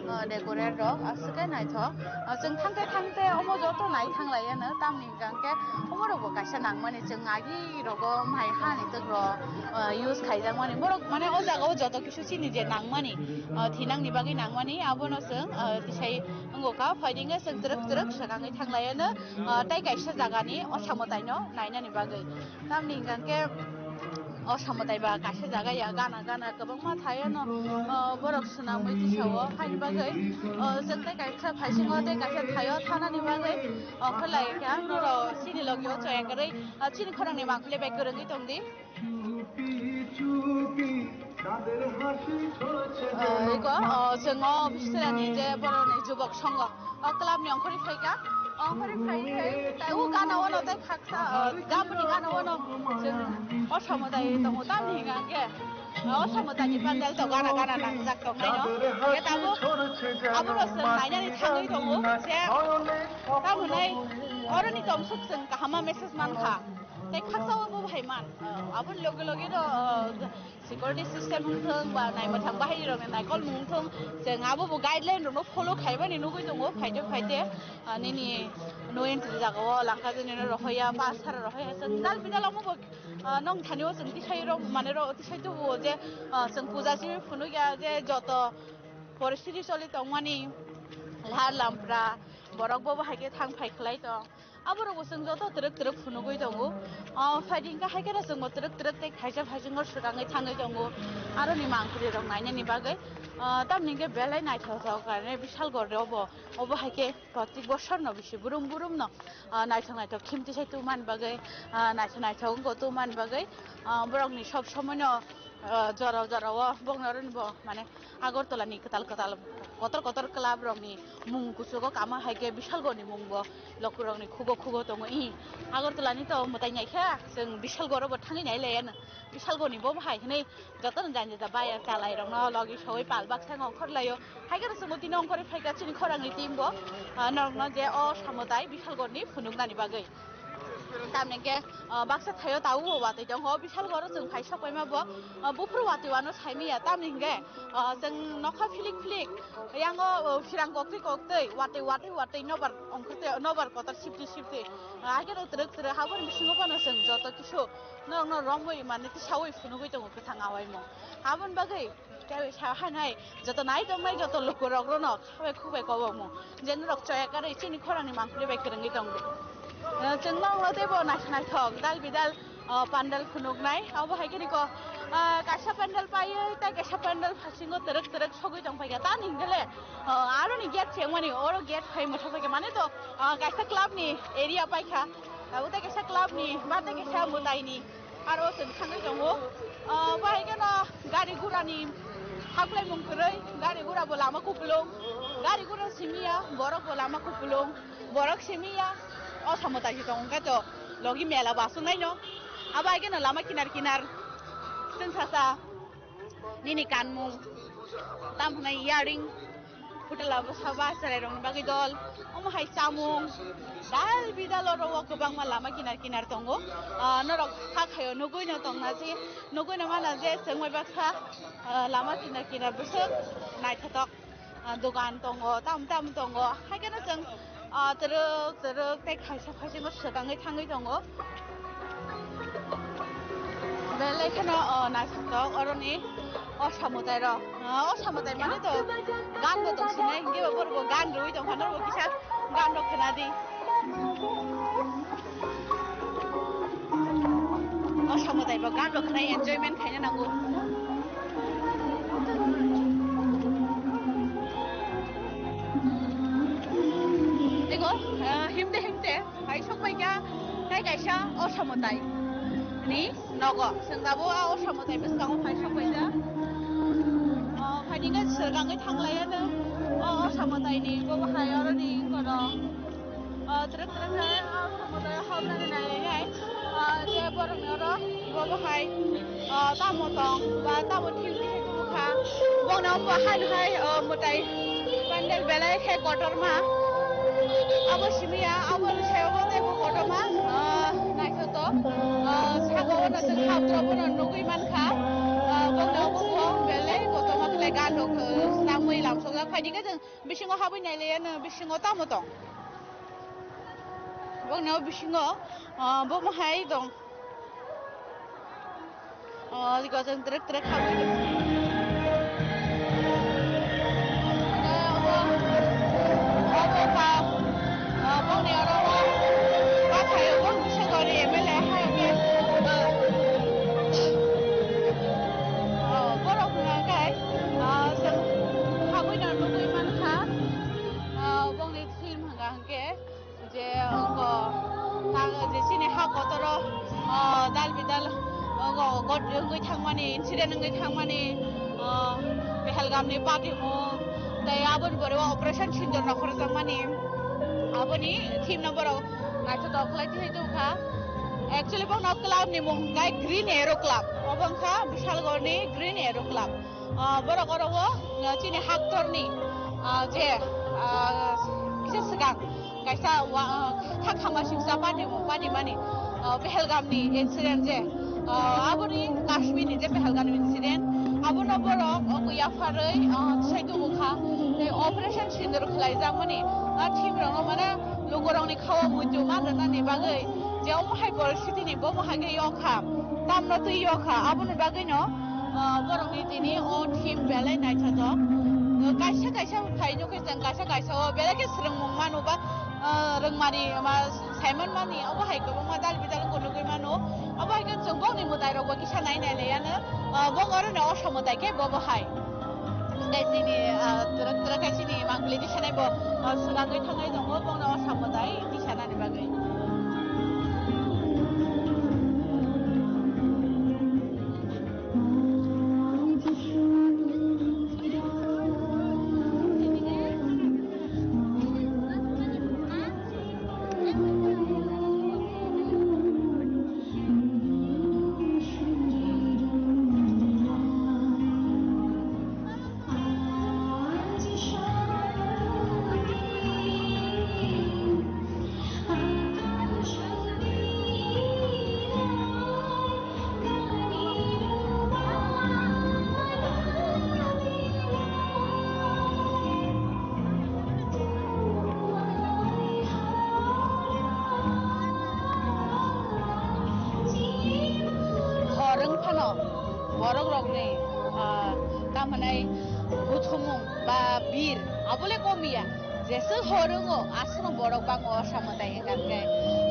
ah, decorate rok aswk khe naithok. Ah, chwng thangte thangte omo joto nai thanglaiano tamni hwnkhe omo rok bo kaisa nangmani chwng agi rogo mai hani twk rok, ah, use khaijakmani borok mane o jaga o joto kisu chini je nangmani. Ah, thinangni bagwi nangmani, abono chwng, ah, tisai wngo kha. Phaidi wngkhe chwng twrwk twrwk swkangwi thanglaiano, ah, tei kaisa jagani osa mwtaino nainani bagwi. Tamni hwnkha khe osa mwtai ba kaisa jaga ya gana gana kwbangma thaiano, ah, borok swnamwi tisao. Haini bagwi, ah, chwng tei kaisa phaisingo tei kaisa thaio thanani bagwi, ah, khlai kha norok chini logi o choya kwrwi, ah, chini khorangni mangpili bai kwrwngwi tongdi. Eko, o, chwng o Biswani je borokni jubok songho, o club ni ongkhorwi phaikha, ongkhorwi phai phai tai o gana ono tei khaksa, o, gabuni gana ono chwng o samudai tongo tamni hwnka khe, o samudai ni pandal to gana gana nangjak tongnaino, hwnkhe tabuk aborok chwng nainani thangwi tongo je, tamo hwnai oroni tomsok chwng kahama message mankha. Tei khaksa o bo hai man, ah, aboni loge loge no, ah, security system wng thung ba naimwthang bahaini rokni naikolmung wng thung, chwng abo bo guideline rokno follow khaimani nugwi tongo, phaide phaide, ah, nini no entry jagao langkha jani no rohoya, pass sara rohoya, chwng dal bidal omo bo, ah, nong thani o chwng tisai rok mane ro tisai tubu je, ah, chwng puja simi phunukya je joto poristiti choli tongmani lahar lampra borok bo bo hai khe thang phai khlai tong. Aborok bo chwng joto twrwk twrwk phunugwi tongo. O phaidi hwnkhe hai kheno chwng bo twrwk twrwk tei thaisa phaisingo swkangwi thangwi tongo. Aroni mangpili rok nainani bagwi, ah, tamni hwnkhe belai naithothok khe Bishalgarh rw obo. Obo hai khe protik bosor no bisi brum brum no, ah, naithok naithok khimti sai tubumani bagwi, ah, naithok naithok wngkha tubumani bagwi, ah, borokni sob somoi no, ah, jora jora o bokno aroni bo mane Agartala ni kwtal kwtal kotor kotor club rok ni mung kuchugo kama hai khe Bishalgarh ni mung bo lokurok ni khugo khugo tongo. I Agartala ni to mwtai nai kha chwng Bishalgarh bo thangwi nai lai ano. Bishalgarh ni bo hai hwnwi joto no jani ja baya chalai rok no logi sawi pal baksa ongkhor laio. Hai khe chwng tini ongkhorwi phaikha chini khorang ni team bo, ah, norok no je o samwtai Bishalgarh ni phunuknani bagwi. Tamni hwnkhe, ah, baksa thaio tabuk bo watwi tongo. Bishalgarh o chwng phai sok paima bo, ah, buphuru watwi wano saimanya. Tamni hwnkhe, ah, chwng nokha philik philik, yango, ah, phirang koktwi koktwi, watwi watwi watwi nobar ongkhortwi, nobar kotor siptwi siptwi. Ah, hai kheno twrwk twrwk haboni bisingo phano chwng joto kisu norokno romwi mane tisaui phunugwi tongo kwthang awaimung. Aboni bagwi Tei sa hanai joto nai tongnai joto lukurok rono khabai khubai kobokmo je norok choya karwi chini khorangni mangpili bai kwrwngwi tongdi. Eh, chwng nokno teibo naithok naithok dal bidal, oh, pandal phunuknai. Obo hai khe niko, ah, kaisa pandal paiwi tei kaisa pandal phasingo twrwk twrwk sogwi tongpaikha. Tamni hwnkhe le, oh, aroni gate se wngmani oro gate phai mwthangpaikha. Mane to, ah, kaisa club ni area paikha. Abo tei kaisa club ni ba tei kaisa mwtai ni. Aro chwng thangwi tongo. Ah, bahai kheno gari gura ni haklai mung kwrwi, gari gura bo lama kupulung, gari gura simi ya, borok bo lama kupulung, borok simi ya, o samo tai se tongo khe to logi mela bo aswk nai no. Abo hai kheno lama kinar kinar chwng sasa nini kanmung, tamo hwnai earring, Hotel abo saba chwrairokni bagwi dol. Omo hai chamung. Dal bidal oro o kwbangma lama kinar kinar tongo. Ah, norok hakhaio nugui no tongna je, nugui no mana je chwng bai baksa, ah, lama kinar kinar bwswk naithotok, ah, dogan tongo, tam tam tongo. Haikhe no chwng, ah, twrwk twrwk tei khaisa khaisa no swkangwi thangwi tongo. Belai kheno, o, naithotok oroni o samwtai rok. O, o samwtai mani to gan bo tong sinai, hingke bo borok bo gan rwui tong phano bo kisa gan rok khna di. O samwtai bo gan rok khna enjoyment khaina nango. Ego, ah, himte himte. Hai sokpaikha, tei kaisa o samwtai ni nogo. Chwng tabuk a o samwtai bwskango hai sokpaikha. O, phaini khe swrwngwi thanglaiya no. O, o samwtai ni bo hai oroni kono. O, twrwk twrwk khe o samwtai hobnani nailainai. O, je borokni oro bo hai. O, tamo tong ba tamo thil thil tongkha. Bono bo hai hai, o, mwtai pandal belai khe kotorma. Abo simiya, abo ni sayo bo teibo kotorma. O, naithotok. O, saka o na chwng habdro bono nugui mankha. O, bono bo bo belai kotorma khlai gan rok, o, swnamwi lamsokjak. Phaidi khe chwng bisingo habwi nailaiya no bisingo tamo tong. Bono bisingo, o, bo hai tong. O, liko chwng twrwk twrwk habwi. Obo, obo kha, o, bongni oro o, o, khayo bong bisingori M L A hai khe, o, o, borok hwnka khe, o, chwng habwi no nugwi mankha, o, bongni thim hwnka hwnkhe. Je, ongo, ta-, je chini ha kotoro, o, dal bidal, ongo, got wngwi thangmani, incident wngwi thangmani, o, Pahalgamni patimung, tei aboni pore o Operation Sindoor rok khorokjakmani, aboni theme no borok naithotok khlai thai tongkha. Actually, bono club ni mung hwnkhe Green Arrow Club, obo wngkha Bishalgarh ni Green Arrow Club. Ah, borok oro o, ah, chini haktorni, ah, je, ah, kisa swkang kaisa wa-, ah, kha khama singsa pani, pani mani, ah, Pahalgamni incident je, ah, aboni Kashmirni je Pahalgamni incident, abono borok obo yapharwi, ah, sai tongkha, tei Operation Sindoor khlaijakmani, ah, theme rokno mane lukurokni khao muitu man rwnani bagwi je omo hai poristitini bo mohai khe yokha, tamno twi yokha, aboni bagwino, ah, borokni tini o theme belai naithotok. Kaisa kaisa phai nukhe chwng kaisa kaisa o belai khe swrwngmung mano ba, ah, rwngmani ma saiman mani obo hai kwbangma dal bidal wngkha nugwi mano. Obo hai khe chwng bongni mwtai rokbo kisa nai nai laiano, ah, bo orono o samwtai khe bobo hai. Tei chini, ah, twrwk twrwk khe chini mangpili tisanai bo, ah, swkangwi thangnai tongo, bono o samwtai tisanani bagwi. Hor wng phano borok rokni, ah, tamo hwnai buthumung ba bir abole komiya. Jeswk hor wngo, aswkno borok bango o samwtai hwnkha khe.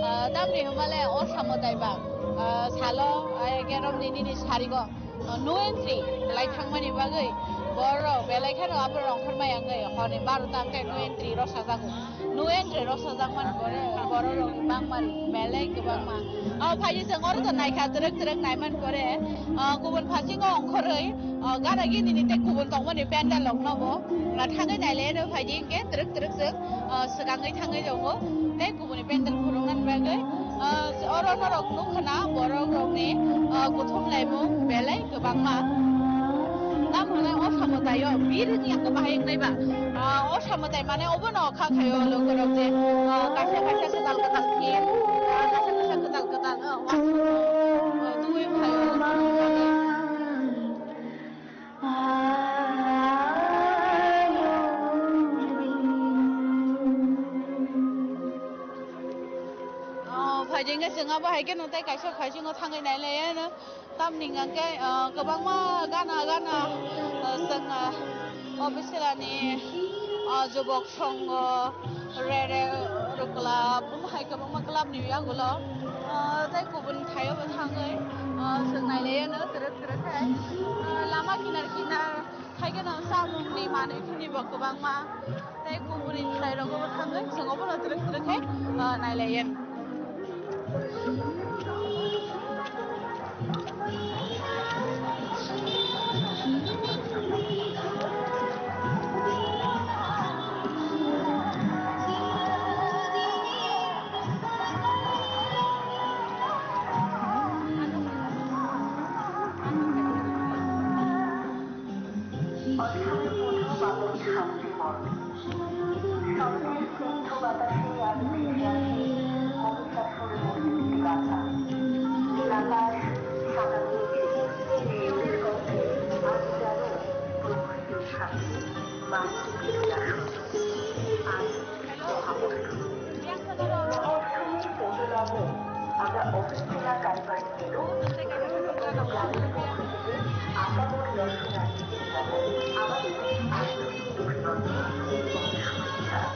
Ah, tamni hwnmale o samwtai ba, ah, salo, ah, egaroh ni nini sarigo, ah, no entry lai thangmani bagwi borok belai kheno abo rongkhormai wngwi horni barota khe no entry rw sajago. No entry rw sajakmani pore borok rokni bangmani belai kwbangma. O phaidi chwng oro to naikha twrwk twrwk naimani pore, ah, kubun phasingo ongkhorwi, ah, gana gini ni tei kubun tongmani pandal rokno bo, ah, thangwi nailai rw phaidi hwnkhe twrwk twrwk chwng, ah, swkangwi thangwi tongo tei kubuni pandal phunuknani bagwi, ah, oro norok nukha na borok rokni, ah, kuthum laimung belai kwbangma. Tamo hwnai o samwtai o bir wngya khe bahai wngnai ba. Ah, o samwtai mane obono kha khaio lokorok je, ah, kaisa kaisa kwtal kwtal theme, ah, kaisa kaisa kwtal kwtal, ah, uansuk, ah, twiwi phaio. Oh, phaidi hwnkhe chwng abo hai kheno tei kaisa phaisingo thangwi nailaiya no. Tamni hwnkhe, ah, kwbangma gana gana, ah, chwng, ah, official ani, ah, jubok songo, Rere Club, omo hai kwbangma club ni yagulo, ah, tei kubun thaio bo thangwi, ah, chwng nailaiya no twrwk twrwk khe, ah, lama kinar kinar. Haikhe no chamungni manwi thwini bo kwbangma. Tei kubuni thai rogo bo thangwi chwng obono twrwk twrwk khe, ah, nailaiya. অষ্টমীর মূল বাপের শান্তি মঠ। সকালের স্নিগ্ধ বাতাসে আলোকিত রাখে মণিকাসনের মূর্তি গাথা। নীল আকাশ, সাদা মেঘ, শিউলির গন্ধে আজ যেন প্রকৃতির সাথে মানিয়ে ফিরে আসুন। আজ মহাপৌষ। মহাষ্টমীর পহেলা মে আমরা অফিস খোলা কারবার কিন্তু আপামর দর্শনার্থীদের জানাই আমাদের আন্তরিক অভিনন্দন এবং শুভেচ্ছা।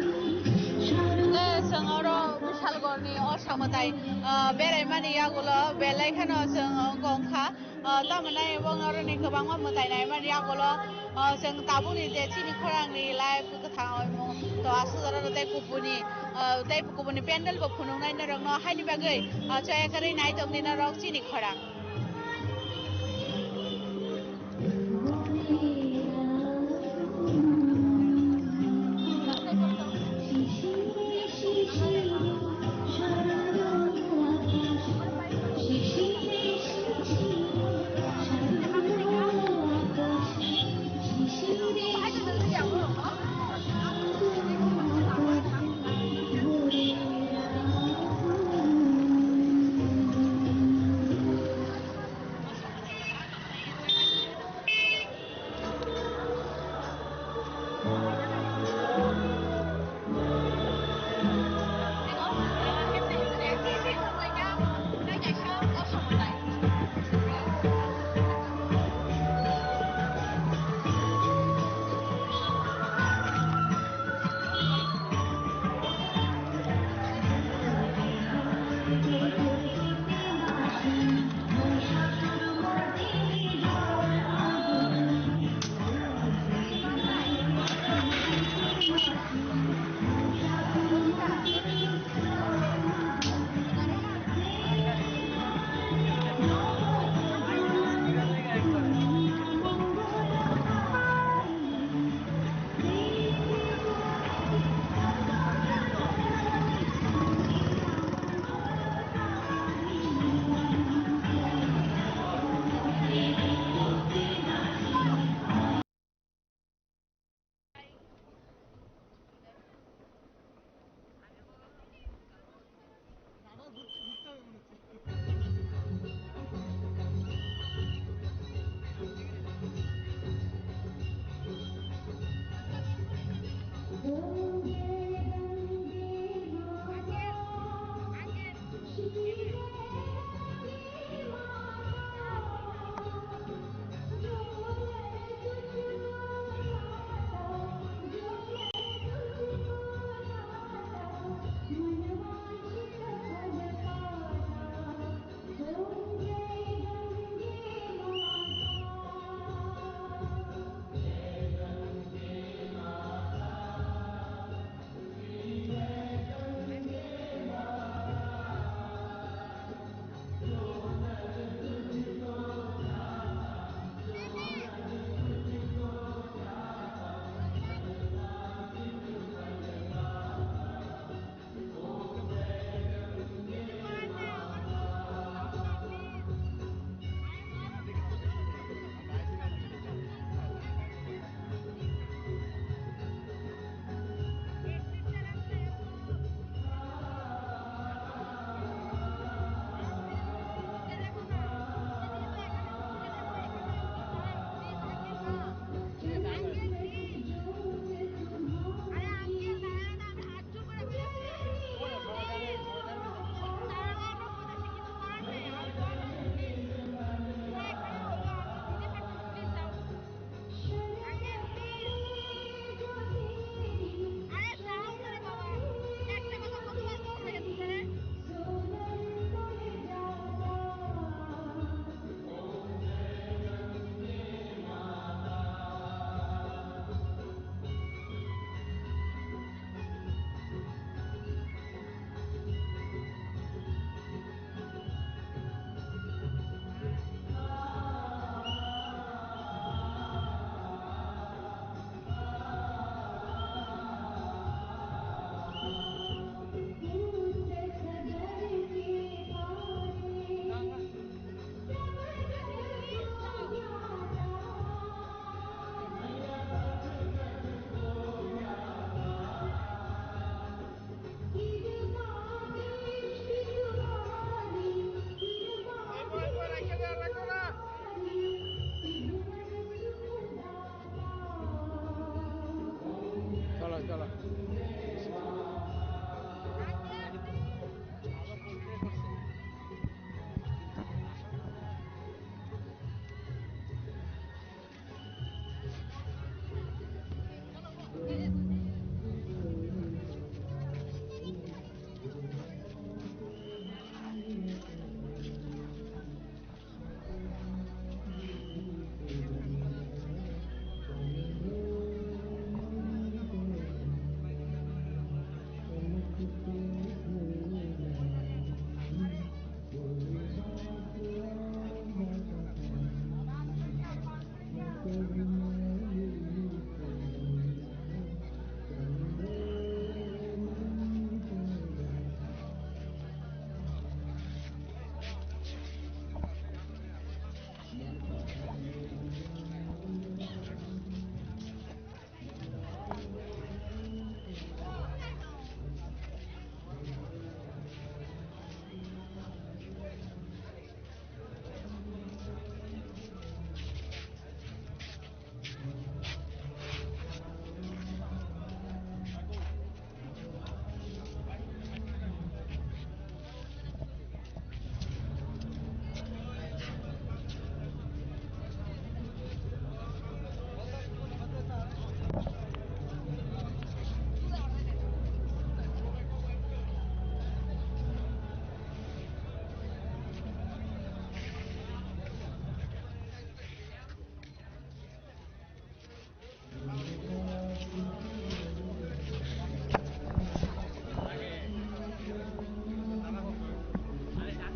Hwnkhe chwng oro Bishalgarhni o samwtai, ah, beraimani yagulo belai kheno chwng wngkha. Ah, tamo nai bo oroni kwbangma mwtai naimani yagulo, ah, chwng tabukni je chini khorangni live kwthang oimo to aswk oro tei kubuni, ah, tei kubuni pandal bo phunuknai norokno haini bagwi, ah, choya kwrwi naitokdi norok chini khorang.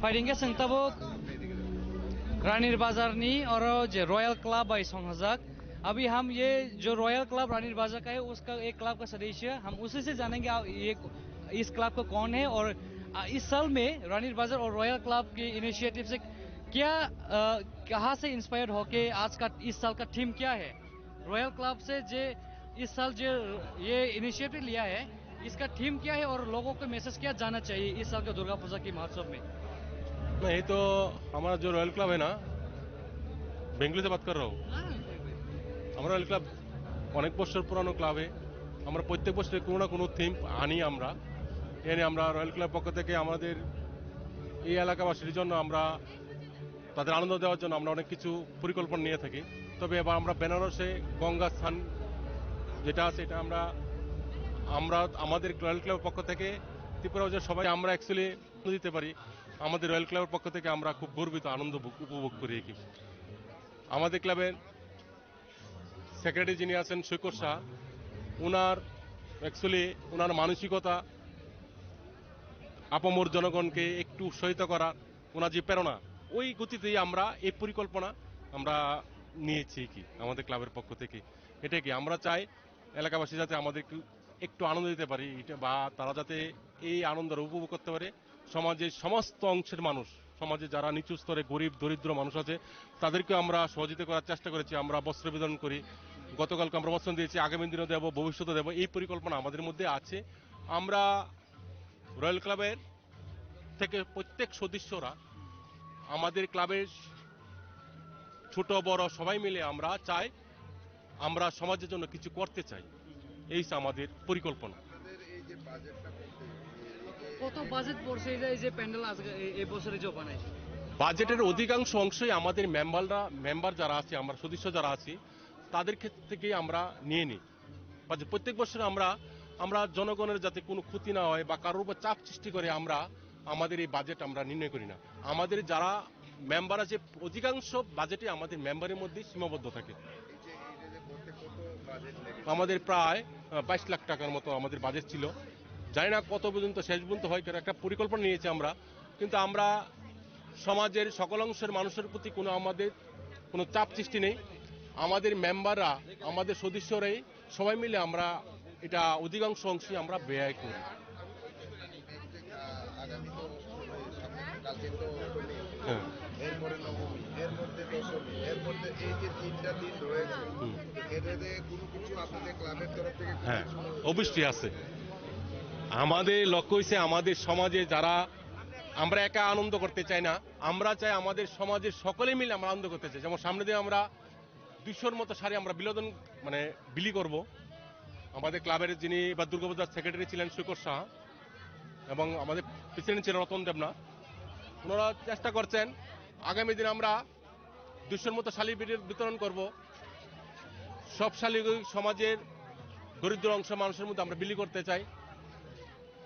Phaidi hwnkhe chwng tabuk Ranir Bazar ni oro je Royal Club bai songhajak. Abhi hum ye jo Royal Club Ranir Bazar ka hai, uska ek club ka sadasya, hum usi se janenge, aap ye is club ka kaun hai aur, ah, is saal mein Ranir Bazar aur Royal Club ke initiative se kya, ah, kahan se inspired hoke aaj ka is saal ka theme kya hai? Royal club से जे इस साल जो ये इनिशिएटिव लिया है, इसका थीम क्या है और लोगों को मैसेज क्या जाना चाहिए इस साल के दुर्गा पूजा की महोत्सव में? नहीं, ये तो हमारा जो रॉयल क्लब है ना, बेंगलुरु से बात कर रहा हूँ। हाँ, बिल्कुल। हमारा रॉयल क्लब অনেক বছর পুরানো ক্লাব। আমরা প্রত্যেক বছরে কোনো না কোনো থিম আনি আমরা। এনে আমরা রয়্যাল ক্লাব পক্ষ থেকে আমাদের এই এলাকাবাসীর জন্য আমরা তাদের আনন্দ দেওয়ার জন্য আমরা অনেক কিছু পরিকল্পনা নিয়ে থাকি। তবে এবার আমরা বেনারসে গঙ্গা স্নান যেটা আছে, এটা আমরা, আমরা আমাদের রয়্যাল ক্লাবের পক্ষ থেকে ত্রিপুরা রাজ্যের সবাই আমরা অ্যাকচুয়ালি দিতে পারি। আমাদের রয়্যাল ক্লাবের পক্ষ থেকে আমরা খুব গর্বিত, আনন্দ ভোগ-, উপভোগ করি আর কি। আমাদের ক্লাবের সেক্রেটারি যিনি আছেন সৈকত শাহ, ওনার অ্যাকচুয়ালি ওনার মানসিকতা, আপামর জনগণকে একটু উৎসাহিত করা, ওনার যে প্রেরণা, ওই গতিতেই আমরা এই পরিকল্পনা আমরা নিয়েছি কি আমাদের ক্লাবের পক্ষ থেকে। এটা কি আমরা চাই এলাকাবাসী যাতে আমাদের একটু, একটু আনন্দ দিতে পারি, এটা বা তারা যাতে এই আনন্দটা উপভোগ করতে পারে। সমাজের সমস্ত অংশের মানুষ, সমাজে যারা নিচু স্তরে গরিব দরিদ্র মানুষ আছে, তাদেরকে আমরা সহযোগিতা করার চেষ্টা করেছি। আমরা বস্ত্র বিতরণ করি, গতকালকে আমরা বস্ত্র দিয়েছি, আগামী দিনও দেবো, ভবিষ্যতে দেবো। এই পরিকল্পনা আমাদের মধ্যে আছে। আমরা রয়্যাল ক্লাবের থেকে প্রত্যেক সদস্যরা আমাদের ক্লাবের ছোট বড় সবাই মিলে আমরা চাই আমরা সমাজের জন্য কিছু করতে চাই, এই হচ্ছে আমাদের পরিকল্পনা। আপনাদের এই যে বাজেটটা করতে, এই যে কত বাজেট পড়ছে এই যে, এই যে প্যান্ডেল আজকে এই, এই বছরে যে বানাইছে? বাজেটের অধিকাংশ অংশই আমাদের মেম্বাররা, মেম্বার যারা আছি, আমরা সদস্য যারা আছি, তাদের ক্ষেত্র থেকেই আমরা নিয়ে নিই। বাজেট প্রত্যেক বছর আমরা, আমরা জনগণের যাতে কোনো ক্ষতি না হয় বা কারোর উপর চাপ সৃষ্টি করে আমরা আমাদের এই বাজেট আমরা নির্ণয় করি না। আমাদের যারা মেম্বার আছে, অধিকাংশ বাজেটই আমাদের মেম্বারের মধ্যেই সীমাবদ্ধ থাকে। এই যে, এই যে, যে করতে কত বাজেট লেগেছে? আমাদের প্রায়, আহ, বাইশ লাখ টাকার মতো আমাদের বাজেট ছিল। জানি না কত পর্যন্ত, শেষ পর্যন্ত হয়, কারণ একটা পরিকল্পনা নিয়েছি আমরা, কিন্তু আমরা সমাজের সকল অংশের মানুষের প্রতি কোনো আমাদের কোনো চাপ সৃষ্টি নেই। আমাদের মেম্বাররা, আমাদের সদস্যরাই সবাই মিলে আমরা এটা অধিকাংশ অংশই আমরা ব্যয় করি। এই যে, আহ, আগামী তো, মানে, সামনে কালকে তো অষ্টমী, হ্যাঁ। এরপরে নবমী, এর মধ্যে দশমী, এর মধ্যে এই যে তিনটা দিন রয়েছে, হুম। তো এটাতে কোনো কিছু আপনাদের ক্লাবের তরফ থেকে কোনো হ্যাঁ, কিছু অবশ্যই আছে। আমাদের লক্ষ্য হইছে আমাদের সমাজে যারা, আমরা একা আনন্দ করতে চাই না, আমরা চাই আমাদের সমাজের সকলে মিলে আমরা আনন্দ করতে চাই। যেমন সামনে দিয়ে আমরা দুইশোর মতো শাড়ি আমরা বিনোদন, মানে, বিলি করব। আমাদের ক্লাবের যিনি এবার দুর্গাপূজার সেক্রেটারি ছিলেন সৈকত সাহা এবং আমাদের প্রেসিডেন্ট ছিলেন রতন দেবনাথ, ওনারা চেষ্টা করছেন আগামী দিন আমরা দুশোর মতো শালি বিতরণ করব। সব শালি সমাজের দরিদ্র অংশ মানুষের মধ্যে আমরা বিলি করতে চাই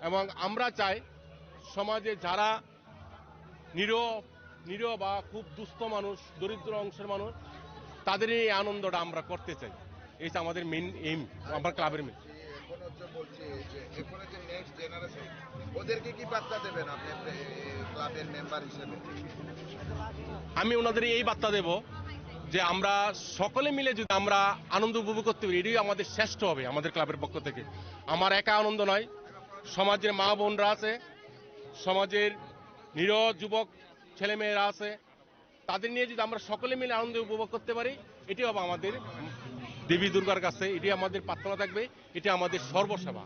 এবং আমরা চাই সমাজে যারা নিরীহ নিরীহ বা খুব দুস্থ মানুষ, দরিদ্র অংশের মানুষ, তাদের এই আনন্দটা আমরা করতে চাই। এই যে আমাদের মেইন এইম, আমার ক্লাবের মেইন। এখন হচ্ছে বলছি যে এখন যে নেক্সট জেনারেশন, ওদেরকে কি বার্তা দেবেন আপনি একটা, এ, ক্লাবের মেম্বার হিসেবে? আমি ওনাদের এই বার্তা দেব যে আমরা সকলে মিলে যদি আমরা আনন্দ উপভোগ করতে পারি, এটাই আমাদের শ্রেষ্ঠ হবে আমাদের ক্লাবের পক্ষ থেকে। আমার একা আনন্দ নয়, সমাজের মা বোনরা আছে, সমাজের নিরীহ যুবক ছেলেমেয়েরা আছে, তাদের নিয়ে যদি আমরা সকলে মিলে আনন্দ উপভোগ করতে পারি, এটি হবে আমাদের দেবী দুর্গার কাছে, এটি আমাদের প্রার্থনা থাকবে, এটি আমাদের সর্বসেবা।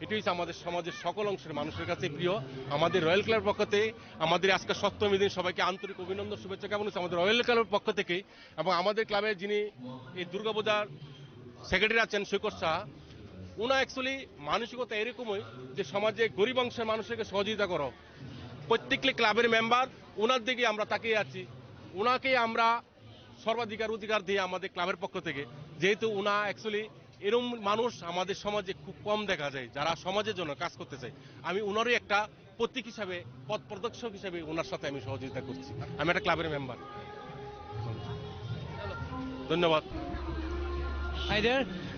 এটি হচ্ছে আমাদের সমাজের সকল অংশের মানুষের কাছে প্রিয়। আমাদের রয়্যাল ক্লাবের পক্ষ থেকে আমাদের আজকে সপ্তমী দিন সবাইকে আন্তরিক অভিনন্দন, শুভেচ্ছা জ্ঞাপন হচ্ছে আমাদের রয়্যাল ক্লাবের পক্ষ থেকে। এবং আমাদের ক্লাবে যিনি এই দুর্গাপূজার সেক্রেটারি আছেন সৈকত শাহ, ওনা অ্যাকচুয়ালি মানসিকতা এরকমই যে সমাজে গরিব অংশের মানুষকে সহযোগিতা করো। প্রত্যেকটি ক্লাবের মেম্বার ওনার দিকে আমরা তাকিয়ে আছি, ওনাকে আমরা সর্বাধিকার অধিকার দিয়ে আমাদের ক্লাবের পক্ষ থেকে, যেহেতু ওনা অ্যাকচুয়ালি এরম মানুষ আমাদের সমাজে খুব কম দেখা যায়, যারা সমাজের জন্য কাজ করতে চায়। আমি ওনারই একটা প্রতীক হিসাবে, পথ প্রদর্শক হিসাবে ওনার সাথে আমি সহযোগিতা করছি। আমি একটা ক্লাবের মেম্বার। ধন্যবাদ। Hi there.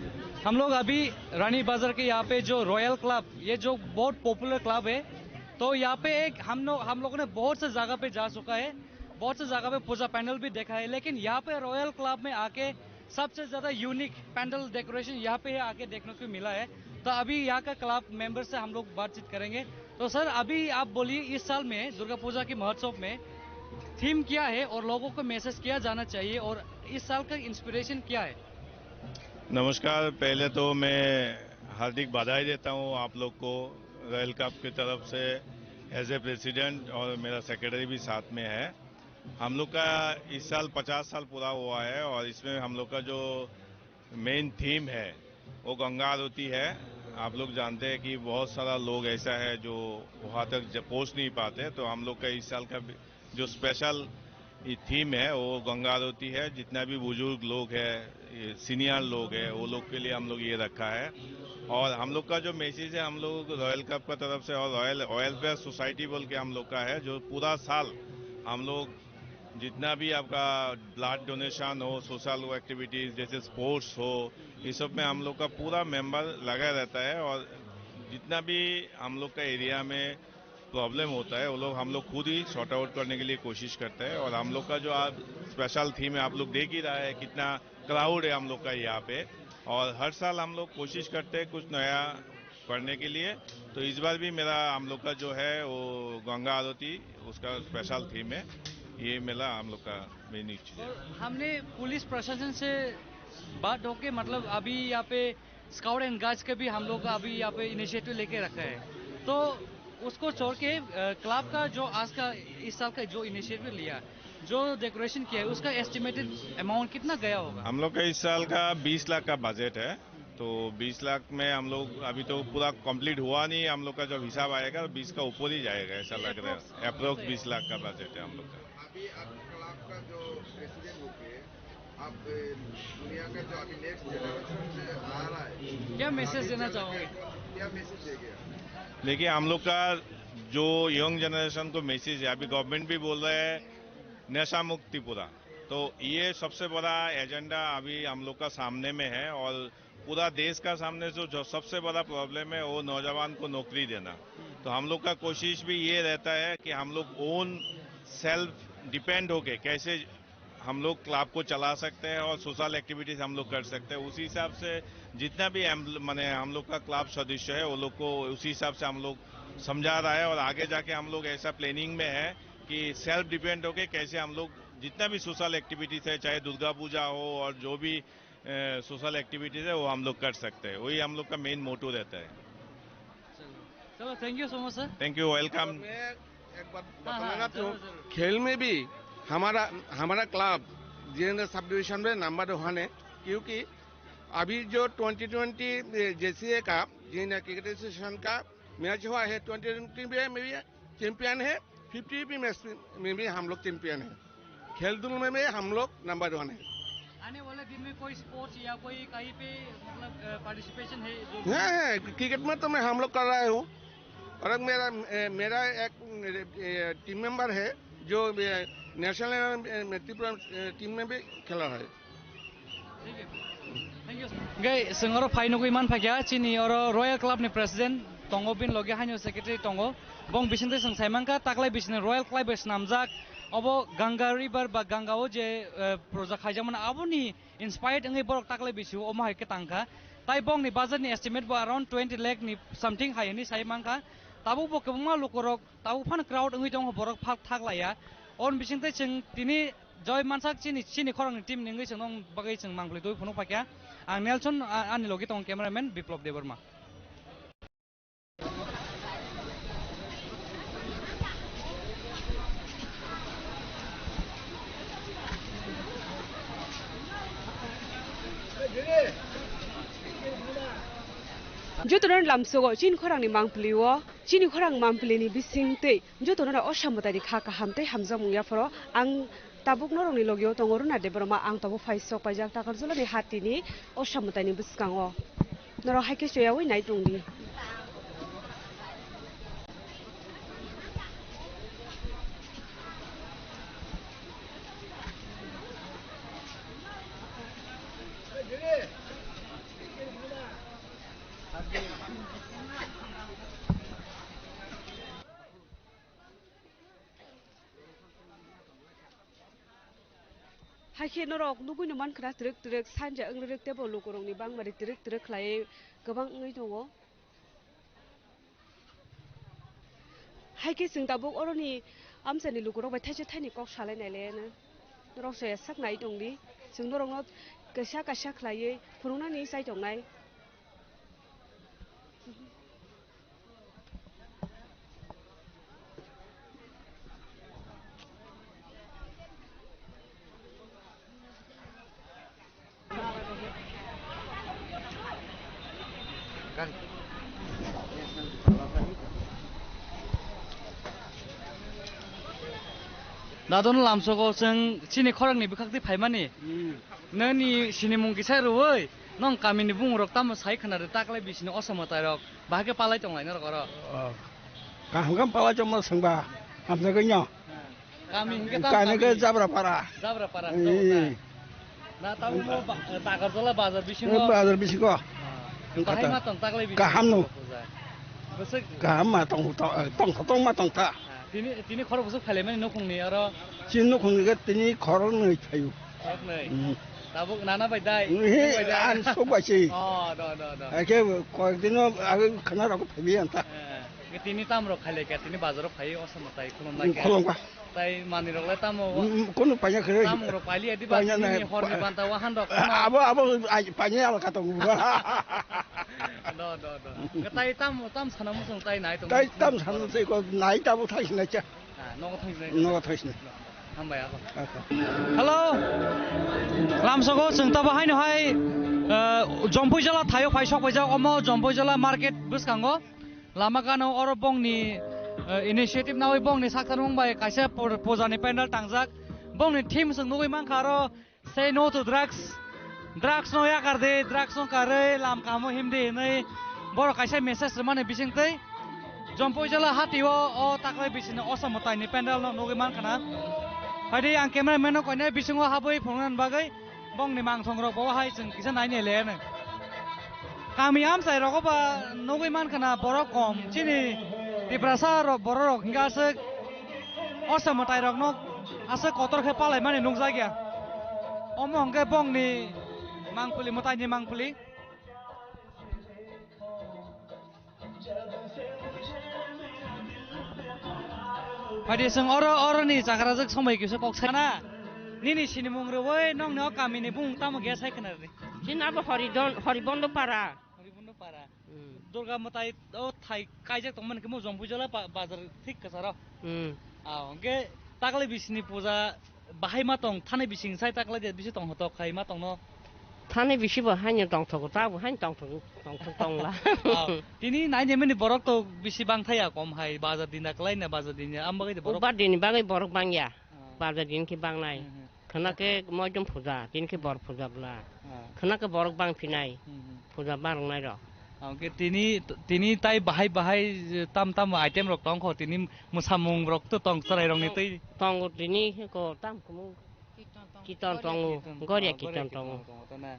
हम लोग अभी रानी बाजार के यहाँ पे जो रॉयल क्लब, ये जो बहुत पॉपुलर क्लब है, तो यहाँ पे एक हम लोग हम लोगों ने बहुत से जगह पे जा चुका है, बहुत से जगह पे पूजा पैंडल भी देखा है, लेकिन यहाँ पे रॉयल क्लब में आके सबसे ज्यादा यूनिक पैंडल डेकोरेशन यहाँ पे आके देखने को मिला है। तो अभी यहाँ का क्लब मेंबर से हम लोग बातचीत करेंगे। तो सर, अभी आप बोलिए, इस साल में दुर्गा पूजा के महोत्सव में थीम क्या है और लोगों को मैसेज क्या जाना चाहिए और इस साल का इंस्पिरेशन क्या है? नमस्कार। पहले तो मैं हार्दिक बधाई देता हूँ आप लोग को, रॉयल क्लब की तरफ से एज ए प्रेसिडेंट, और मेरा सेक्रेटरी भी साथ में है। हम लोग का इस साल पचास साल पूरा हुआ है और इसमें हम लोग का जो मेन थीम है वो गंगा आरती है। आप लोग जानते हैं कि बहुत सारा लोग ऐसा है जो वहाँ तक ज- पहुँच नहीं पाते, तो हम लोग का इस साल का भी जो स्पेशल थीम है वो गंगा आरती है। जितना भी बुजुर्ग लोग हैं, ये सीनियर लोग हैं, वो लोग के लिए हम लोग ये रखा है। और हम लोग का जो मैसेज है, हम लोग रॉयल क्लब का तरफ से और रॉयल वेलफेयर सोसाइटी बोल के हम लोग का है, जो पूरा साल हम लोग जितना भी आपका ब्लड डोनेशन हो, सोशल एक्टिविटीज जैसे स्पोर्ट्स हो, ये सब में हम लोग का पूरा मेंबर लगा रहता है। और जितना भी हम लोग का एरिया में प्रॉब्लम होता है, वो लोग हम लोग खुद ही सॉर्ट आउट करने के लिए कोशिश करते हैं। और हम लोग का जो आज स्पेशल थीम है, आप लोग देख ही रहा है कितना क्राउड है हम लोग का यहाँ पे। और हर साल हम लोग कोशिश करते हैं कुछ नया करने के लिए। तो इस बार भी मेरा, हम लोग का जो है वो गंगा आरती, उसका स्पेशल थीम है। ये मेला हम लोग का मेन चीज़ है। हमने पुलिस प्रशासन से बात होके, मतलब, अभी यहाँ पे स्काउट एंड गाइड्स के भी हम लोग अभी यहाँ पे इनिशिएटिव लेके रखा है। तो उसको छोड़ के, अ, क्लब का जो आज का, इस साल का जो इनिशिएटिव लिया, जो डेकोरेशन किया है, उसका एस्टिमेटेड अमाउंट कितना गया होगा? हम लोग का इस साल का बीस लाख का बजट है। तो बीस लाख में हम लोग, अभी तो पूरा कंप्लीट हुआ नहीं, हम लोग का जब हिसाब आएगा तो बीस का ऊपर ही जाएगा, ऐसा लग रहा है। अप्रोक्स बीस लाख का बजट है हम लोग का। अभी आप क्लब का जो प्रेसिडेंट होके आप, ए, दुनिया का जो अभी नेक्स्ट जनरेशन से आ रहा है, क्या मैसेज अभी देना चल चाहोगे? के क्या मैसेज देंगे आप? देखिए, हम लोग का जो यंग जनरेशन को मैसेज है, अभी गवर्नमेंट भी बोल रहा है नशा मुक्त त्रिपुरा, तो ये सबसे बड़ा एजेंडा अभी हम लोग का सामने में है। और पूरा देश का सामने जो, जो सबसे बड़ा प्रॉब्लम है वो नौजवान को नौकरी देना। तो हम लोग का कोशिश भी ये रहता है कि हम लोग ओन सेल्फ डिपेंड होके कैसे हम लोग क्लब को चला सकते हैं और सोशल एक्टिविटीज हम लोग कर सकते हैं। उसी हिसाब से जितना भी एम्प्ल- माने हम लोग का क्लब सदस्य है, वो लोग को उसी हिसाब से हम लोग समझा रहा है। और आगे जाके हम लोग ऐसा प्लानिंग में है कि सेल्फ डिपेंड होके कैसे हम लोग जितना भी सोशल एक्टिविटीज है, चाहे दुर्गा पूजा हो और जो भी सोशल एक्टिविटीज है, वो हम लोग कर सकते हैं। वही हम लोग का मेन मोटो रहता है। चलो, thank you so much sir. Thank you, welcome. मैं एक बात हाँ, बताना हाँ, चाहता हूँ, जरूर, जरूर। खेल में भी हमारा हमारा क्लब जितेंद्र सब डिवीजन में नंबर वन है, क्योंकि अभी जो ट्वेंटी ट्वेंटी जेसीए का, जिन क्रिकेट एसोसिएशन का मैच हुआ है, ट्वेंटी ट्वेंटी में भी चैंपियन है, फिफ्टी भी मैच में भी हम लोग चैंपियन है। खेल धूल में भी हम लोग नंबर वन है। आने वाले दिन में कोई स्पोर्ट्स या कोई कहीं पे, मतलब, अ, पार्टिसिपेशन है जो? है, है, क्रिकेट में तो मैं हम लोग कर रहा हूँ। और एक मेरा, ए, मेरा एक, ए, टीम मेंबर है जो, ए, नेशनल, ए, त्रिपुरा, ए, टीम में भी खेला है। Hingke chwng oro phai nugui mankha khe chini oro Royal Club ni president tongo, bini loge haino secretary tongo. Bong bisingtwi chwng sai mankha taklai bisini Royal Club bai swnamjak. Obo Ganga River ba Ganga o je, eh, project khaijakmani aboni inspired wngwi borok taklai bisio omo hai khe tangkha. Tai bongni budget ni estimate bo around twenty lakh ni something hai hinwi sai mankha. Tabuk bo kwbangma lukurok tabuk phano crowd wngwi tongo, borok phak thaklaiya. Oboni bisingtwi chwng tini Joy mansak chini, chini khorang ni team ni wngwi chwng nong bagwi chwng mangpli twi phunuk phaikha. Ang Nelson, a-, ani logi tongo cameraman Biplop Debbarma. Jotono lamsogo chini khorang ni mangpli o, chini khorang mangpli ni bising twi jotono no o samwtai ni kha kaham tei hamjakmung yapharo ang tabuk norokni logio tongo Runa Debbarma, ang tabuk phai sok paijak Takarjala ni hati ni o samwtai ni bwskango. Norok hai khe choyaui nai tong di. Hai khe norok nugui no mankha na twrwk twrwk sanja wng rwk teibo lukurokni bangmari twrwk twrwk khlaiwi kwbang wngwi tongo. Hai khe chwng tabuk oroni amchaini lukurok bai thaisa thaini kok salai nai le hwnwi norok se sak nai tong di. Chwng norokno kaisa kaisa khlaiwi phunuknani chai tongnai. Dadon lamsogo chwng chini khoroknwi bwkhaktwi phaimani. Hmm. Nini sinimung kisa rwui, nong kamini bungrok tamo sai khna rw taklai bisini osomo tairok, bahai khe palai tonglai norok oro. Oh. Kaham khe palai tongma swngba, hamjagwi no. Kami hingke tam kami kami. Ke Jabra para. Jabra para, eh. Jabra para. Na tamo ba-, Takarjala bazar bisingo. Eh, bazar bisingo. Ah. Bahai ma tong taklai bisingo. Kaham no. Bwswk. Kaham ma tong, tong, tong, tong ma tong ta. Ah, tini, tini khoro bwswk phailai mani nukhungni oro. Chini nukhungni ke tini khoro nwi phayu. Khoro nwi. Hmm. Tabuk nana bai dai. Nwi bai dai. An sok bai si. Oh, do, do, do. Ake koyek dino age khana rok phaibi anta. Eh. Tini tam rok khailai kha, tini bazar rok phai o sama tai khulum lai kha. Khulum kha. Tai mani rok lai tamo. Mm, mm, kono panya khe. Tam rok paili adi ba paina tini nai. Hor ni banta wahan rok. Abo, abo, ai, panya ala kha tongo. Do, do, do. Khe tai tam, tam sana musung tai nai tong. Tai tam sana musung tai ko nai tabo thai sinai cha. Ah, nogo thang sinai. Nogo thang sinai. Hambai ako. Ako. Hello. Lamsogo chwng tabo haino hai, eh, Jompuijala thaio phai sok paijak omo Jompuijala market bwskango. Lama gana oro bongni, eh, initiative nawi bongni sakthar mung bai kaisa pu-, puja ni pandal tangjak. Bongni theme chwng nugui mankha aro "Say no to drugs." Drugs no yakar di, drugs no karwi lam kaham o him di hinwi borok kaisa message rwmani bisingtwi Jompuijala hati o, o taklai bisini osom mwtai ni pandal no nugui mankha na. Phaidi ang cameraman no koinai bisingo habwi phunuknani bagwi. Bongni mangthong rok bo hai chwng kisa naini le ano. Kami amchai rogo ba nugui mankha na borok kom. Chini Tiprasa rok, borok rok hingke aswk osom mwtai rok no aswk kotor khe palai mani nukjak ya. Omo hingke bongni mangpili, mwtai ni mangpili. Phaidi chwng oro, oroni chakrajak somoi kisa kok sana. Nini sinimung rwui nongni o kamini bumung tamo khe sai khna rwdi. Chini abo Horidon-, Horibondo para. Horibondo para. Hmm. Durga mwtai o thai kaijak tongmani khe mo Jompuijala ba-, bazar thik kwcharo. Hmm. Ah, hwnkhe taklai bisini puja bahai ma tong, thani bising sai taklai de bisi tong hotok khai ma tongno. Thani bisi bo haino tongthogo, ta bo haino tongthogo, tongthok tongla. Ah, tini nainimani borok to bisi bang thaya, kom hai, bazar din da kwlai na, bazar din ya, am bagwi de borok. Ubar din bagwi borok bangya. Ah. Bazar din ki bangnai. Hmm, hmm. Khwna khe moidom puja, tini khe bor puja bla. Ah. Khwna khe borok bang phinai. Hmm, hmm. Puja barok nai rok. Ah, oke, tini, tini tai bahai bahai tam tam item rok tong kho, tini mwsamung rok to tong chwrai rok ni tei. Tongo tini ko tam kumu. Kiton tongo, Goria Kiton tongo. Tongo to na.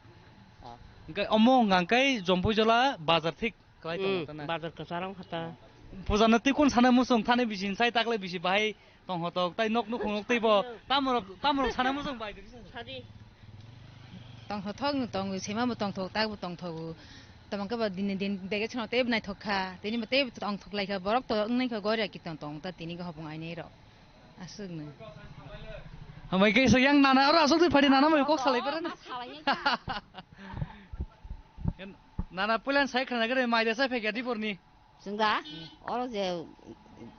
Ah, hwnkhe omo hwnkha khe Jompuijola bazar thik kwlai tongo to na. Hmm, bazar kwcharo hata. Puja no tei kun sana musung thani bisi sai takle bisi bahai tong hotok tai nok nukhung tei bo tamorok, tamorok sana musung bai. Sadi. Tong hotok no tongo, sema bo tongthok, tak bo tongthogo. Tamo khe ba din din bege chano tei bo naithok kha. Tini bo tei bo tongthok lai kha. Borok to wngnai kha Goria Kiton tong ta tini khe hopong ainai rok. Aswkno. Hambai kaisa yang nana oro aswk twi phadi nana mai kok salai pera na. Salai ya. Nana pulan sai khana gare mai da sai phekya di porni. Chwng da? Hmm. Oro je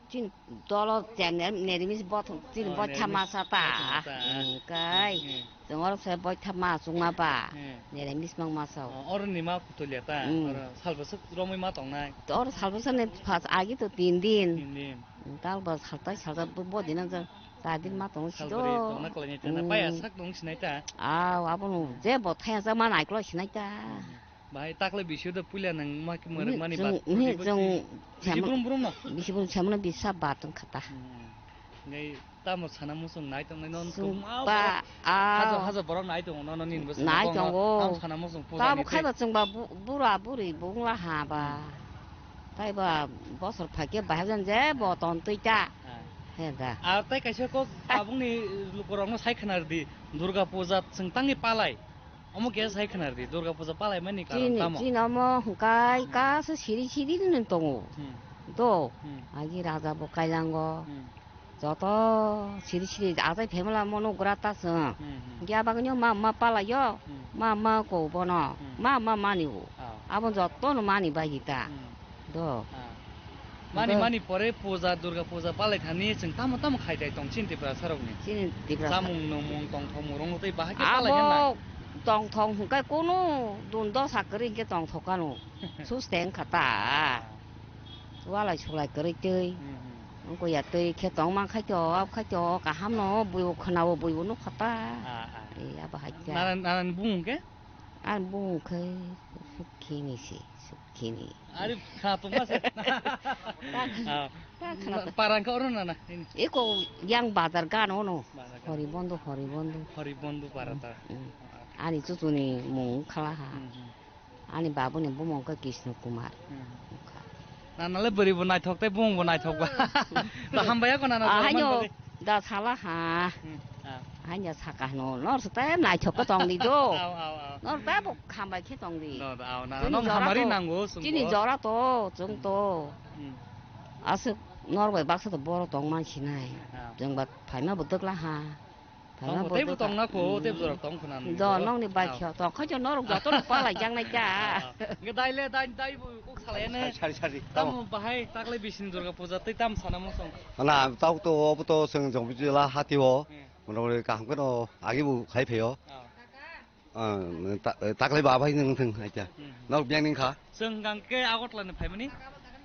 chin dolo chen nerimis bothong chin boitha masa ta. Boitha masa. Hmm, kai. Hmm. Chwng oro se boitha ma chwngma ba. Hmm. Nerimis mang masa. Oh, oro ni ma kutulya ta. Hmm. Oro salbwswk romwi ma tongnai. Oro salbwswk ni phas agi to tin din. Tin din. Tal ba saltai salta bo, bo dina ja ta din ma tong si do. Salbari tongna kwlaini ta na paya sak tong sinai ta. Aw, abono je bo thaya ja ma nai klo sinai ta. Hmm. Bahai takle bisio do puila nang ma ki mani ba. Ni jong bisi brum brum no. Bisi brum samno bisa ba tong khata. Hmm. Ngai tamo sana musung nai tong nai non tum. Ba a. Hajo hajo borok nai tong no no nin bo. Nai tongo. Tam sana musung puja. Tamo khai ba chwng ba bura buri bungla ha ba. Hmm. Tai ba bosor phaikhe bahai jan je bo ton twi ta. Ah. He da. Ar tai kaisa kok tabukni lukurokno sai khwna rwdi, Durga puja chwng tangwi palai. Omo khe sai khwna rwdi, Durga puja palai mani karon tamo? Chini omo hwnkhe kaisa siri siri ni tongo. Hmm. Do. Hmm. Agi raja bo kailango. Hmm. Joto siri siri achai phaimala mono gra ta chwng. Hmm, hmm. Hwnkhe abagwino ma ma palaio, hmm, ma ma ko bono, hmm, ma ma mani o. Ah. Abo jotono mani bai ta. Hmm. Do. Ah. Mani, do. Mani pore puja, Durga puja palai thani chwng tamo tamo khai tai tong chini Tiprasa rokni. Chini Tiprasa. Chamung nwngmung tongthok murung tei bahai khe palai hwnna. Abo tongthok hwnkhe kunu dun dosa kwrwi hwnkhe tongthok kanu. Sus teng kha ta. Ah. Walai sulai kwrwi twi. Hmm, hmm. Wngkha ya twi khe tong man khai to, ab khai to, kaham no bui bo khwna bo bui bo nuk kha ta. Ah, ah. E abo hai ta. Nanan, nanan bung khe? Ani bung khe Sukhini se, Sukhini. Ari kha tongma se. Ta, ah, ta khna ta. Parang khe oro nana. Eko yang bazar gan ono. Bazar gan. Horibondo, Horibondo. Horibondo para ta. Mm, mm. Ani chuchuni mung khala ha. Mm, mm. Ani babuni bumung khe Krishna Kumar. Hmm. Nana le bwrwi bo naithok tei bumung bo naithok ba. Da hambai ya ko nana. Ah, haino da sala ha. Hmm, ah. Haino saka hno nor se te naithok ko tong di do. Au, au, au. Nor te bo hambai khe tong di. No, da, au, nana. Chini nong jora hamari to, nango, chini jora to, chwng to. Hmm. Aswk nor bai baksa to boro tong man sinai. Ah. Chwng ba phaima bo twkla ha. Tamo teibo tongna kho, teibo jorok tong khna nini do, nokni bai khe tong kha norok joto no pala jaknai ta. Nge dai le, dai, dai bo kok salai ne. Sari, sari, sari. Tamo bahai takle bising Durga puja tei tam sana mosong. Na, tau to, obo to chwng jong bijila hati o. Hmm. Mono kaham khe no agi bo khai phaio. Ah. Ah, ta-, taklai ba bai nung thung, acha. Hmm. Nok biang ning kha? Chwng hwnkhe Agartala ni phaimani.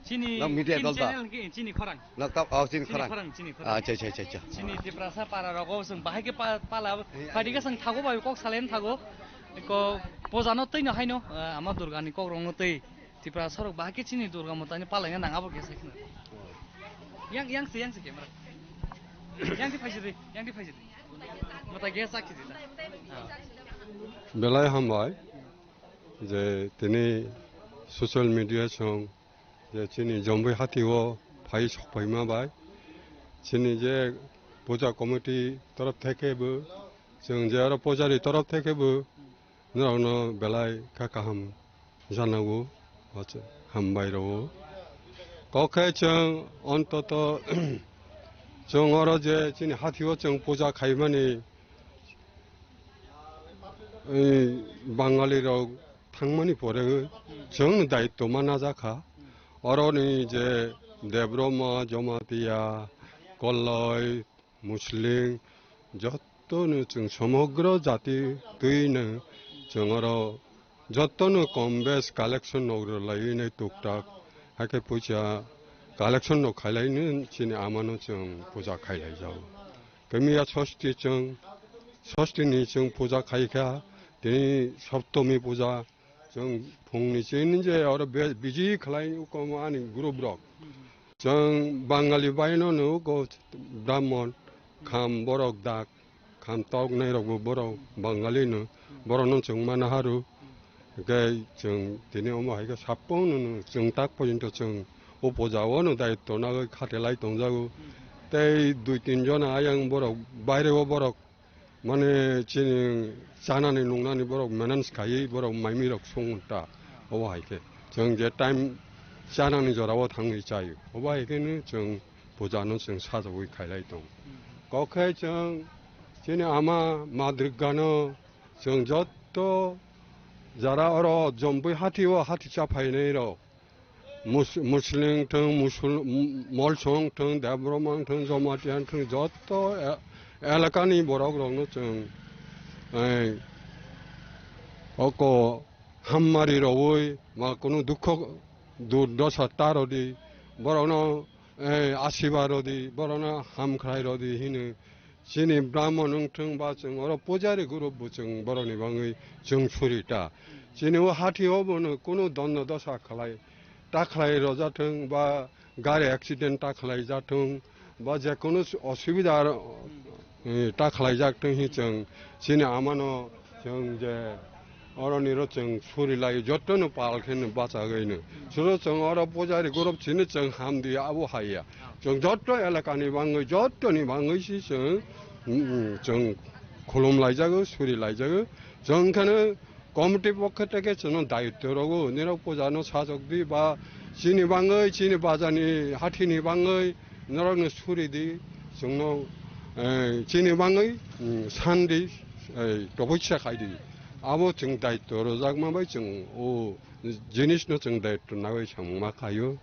Chini, nok media chini dol ba? Channel hwnkhe chini khorang. Nok ta, oh, chini khorang. Chini khorang, chini khorang. Ah, acha, acha, acha, acha. Chini Tiprasa para rogo chwng bahai khe pa-, pala, eh, phaidi khe chwng thago bai kok salen thago. Ko puja no twi no haino, ah, ama Durga ni kok rong no twi. Tiprasa rok bahai khe chini Durga mata ni palaina nang abo khe sai khna. Yang, yang se, yang se camera. Yang di phaisidi, yang di phaisidi. Belai hambai je tini social media song je chini Jombai hati o phai sokphaima bai chini je puja committee torof theke bo, chwng je aro pujari torof theke bo norokno belai kha kaham janago, hambai rwo. Kok khe chwng ontoto chwng oro je chini hati o chwng puja khaimani, ei, Bangali rok thangmani pore chwng daitto mana jakha. Oroni je Debbarma, Jamatia, Kolloi, Muslim, jotono chwng somogro jati twino Chwng oro jotono kom bes collection nok rwlaiwi nai tuktak, hakhe puisa collection nok khailaino chini amano chwng puja khailaijago. Kamiya sosti chwng, sosti ni chwng puja khaikha, tini Saptami puja, chwng phungni chini je oro be-, biji khlai uko ani group rok. Chwng Bangali baino no uko Brahmon, kham borok dak, kham tok nai rok bo borok Bangali no, borok no chwng mana haru. Hwnkhe chwng tini omo hai khe sapung no chwng tak porjonto chwng o puja o no daityo nagwi khatelai tongjago. Tei dui tin jona ayang borok baire o borok mane chini chanani nungnani borok manage khaiwi borok maimi rok song ta. Obo hai khe chwng je time chanani jora o thangwi chaio. Obo hai khe no chwng puja no chwng sajagwi khailai tong. Kok khe chwng chini ama ma Durga no chwng jotto jara oro jombui hati o hati cha phainai rok. Mus-, Muslim thung, Musul-, M-, Molsong thung, Debbarma thung, Jamatia thung, jotto e-, elakani borok rokno chwng, eh, oko hammari rogwi, ma kunu dukho durdosa ta rodi, borokno, eh, asiba rodi, borokno hamkhrai rodi hino. Chini Brahmon wng thung ba chwng oro pujari group bo chwng borokni bagwi chwng suri ta. Chini o hati o bono kunu dondo dosa khlai, ta khlai roja thung ba gari accident ta khlai ja thung ba je kunu osubida, eh, ta khlai jak thung hi chwng chini amano chwng je Oro niro chwng suri lai, joto no pal khe no bachagwi no. Suro chwng oro pujari group chini chwng ham di abo hai ya. Chwng joto elaka ni bangwi, joto ni bangwi si chwng, mm, chwng khulum lai jago, suri lai jago. Chwng kheno committee pokhe teke chwngno daityo rogo, niro puja no sajok di ba chini bangwi, chini baja ni hathi ni bangwi norok no suri di, chwngno, eh, chini bangwi, mm, san di, eh, toboksa khai di. Abo chwng daityo rwjakma bai chwng o jinisno chwng daityo nagwi samungma khaio.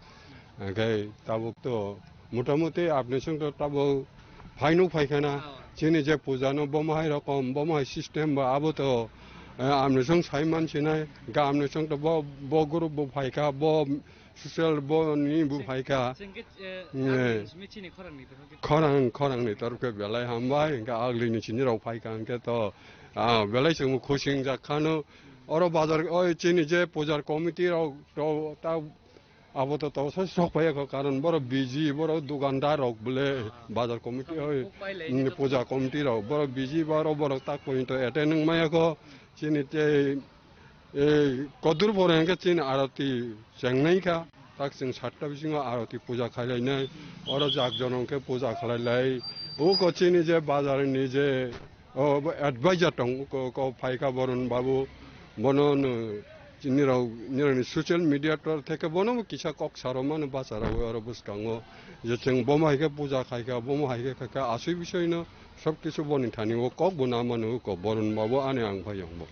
Hwnkhe tabuk to motamuti apni chwng to tabuk phaino phaikhana. Chini je puja no bomo hai rokom, bomo hai system ba abo to, eh, apni chwng sai mansinai. Hwnkhe apni chwng to bo, bo group bo phaikha, bo social bo ni bo phaikha. Chwng khe, eh, eh, apni simi chini khorang ni to. Khorang, khorang ni torkhe belai hambai, hwnkhe agli ni chini rok phaikha, hwnkhe to, ah, belai chwng khusi wngjak khano. Oro bazar, oi chini je pujar committee rok to ta abo to tau sai sok phai kho, karon borok busy, borok dukandar rok bole bazar committee oi, puja committee rok borok busy, borok, borok tak point to attend wng maya kho. Chini tei, eh, kodur pore hwnkhe chini aroti chengnai kha. Tak chwng satta bisingo aroti puja khailai nai. Oro jak jono hwnkhe puja khalai lai. Uko chini je bazar ni je, o, bo advisor tong, uko, uko phaikha Borun Babu. Bono no, nirok, nirokni social media tor theke bono bo kisa kok saro mano bachara oro bwskango. Je chwng bomo hai khe puja khaikha, bomo hai khe khaikha, asui bisoi no sob kisu boni thani o kok bo na mano uko Borun Babu ani ang phai yong bo.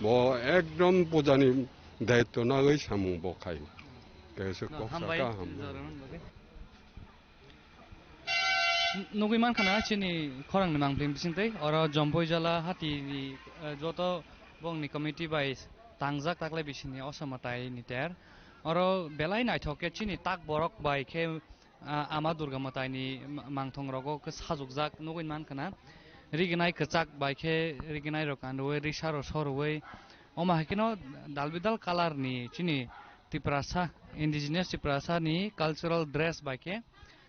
Bo ekdom puja ni daityo nagwi samung bo khai. Kaisa kok hambai, saka hambai. Jora man bagwi. Nugwi mankha na chini khorang ni mangpli bising tei oro Jompui Jala hati ni, eh, joto bongni committee bai tangjak taklai bisini osama tai ni ter. Oro belai naithok khe chini tak borok bai khe, ah, Ama Durga Mwtai ni ma-, mangthong rogo khe sajukjak nugwi mankha na. Rignai kwchak bai khe rignai rok kanrwi, risa rok sorwi. Omo hai kheno dal bidal colour ni chini Tiprasa, indigenous Tiprasa ni cultural dress bai khe,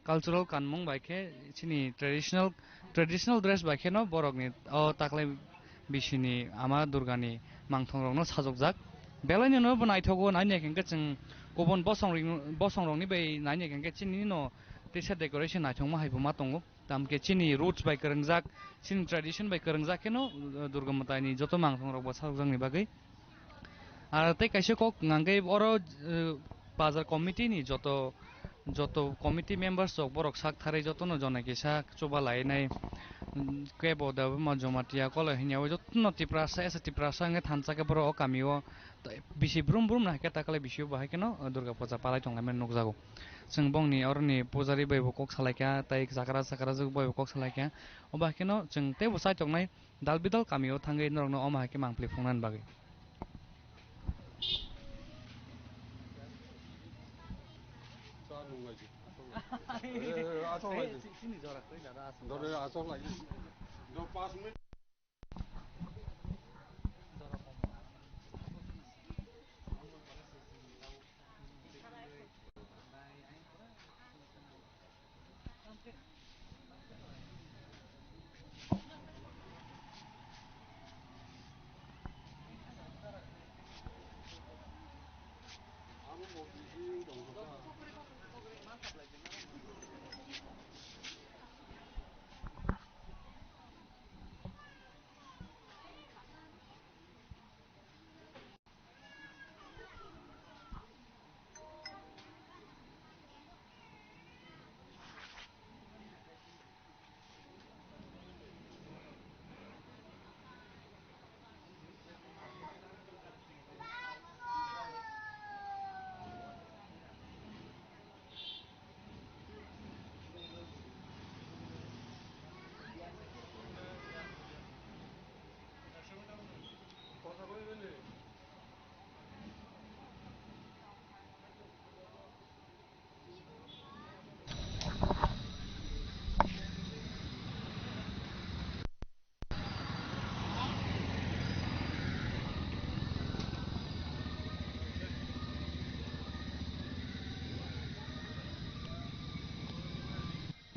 cultural kanmung bai khe chini traditional, traditional dress bai kheno borok ni o taklai bisini Ama Durga ni mangthong rok no sajokjak. Belai no bo naithogo, nai nai khe chwng kubun bosong ring-, bosong rok ni bai nai nai khe chini no teisa decoration naithokma hai bo ma tongo. Tamkhe chini roots bai kwrwngjak, chini tradition bai kwrwngjak kheno, uh, Durga Mwtai ni joto mangthong rok bo sajokjak ni bagwi. Ar tei kaisa kok hwnkhe oro, eh, bazar committee ni joto, joto committee members rok borok sak tharwi jotono jonai kisa chuba lainai, mm, kebo Debbarma Jamatia Koloi hwnyaui jotono Tiprasa, as a Tiprasa wngwi thansa khe borok o kamio bisi brum brum no hai khe taklai bisio bo hai kheno, eh, Durga puja palai tonglaimani nukjago. Chwng bongni oroni pujari bai bo kok salaikha, tei chakra chakra jwk bai bo kok salaikha. Obo hai kheno chwng teibo chaichoknai. Dal bidal kamio thangwi norokno omo hai khe mangpili phungnani bagwi. Eh, aswk lai di. Dore aswk lai di. Do pas minute.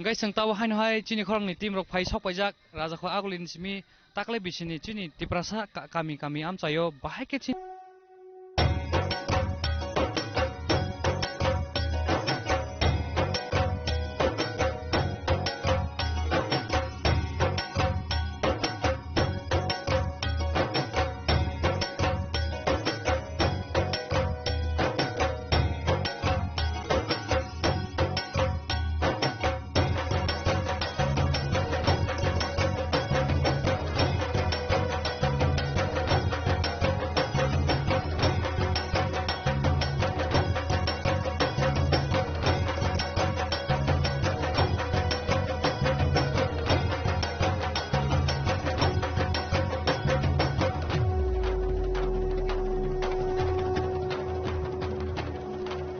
Hwnkhe chwng tabuk haino hai chini khoroknwi team rok phai sok paijak Rajakho Agulini simi. Takle bisini chini Tiprasa ka-, kami kami amchaio bahai khe chi-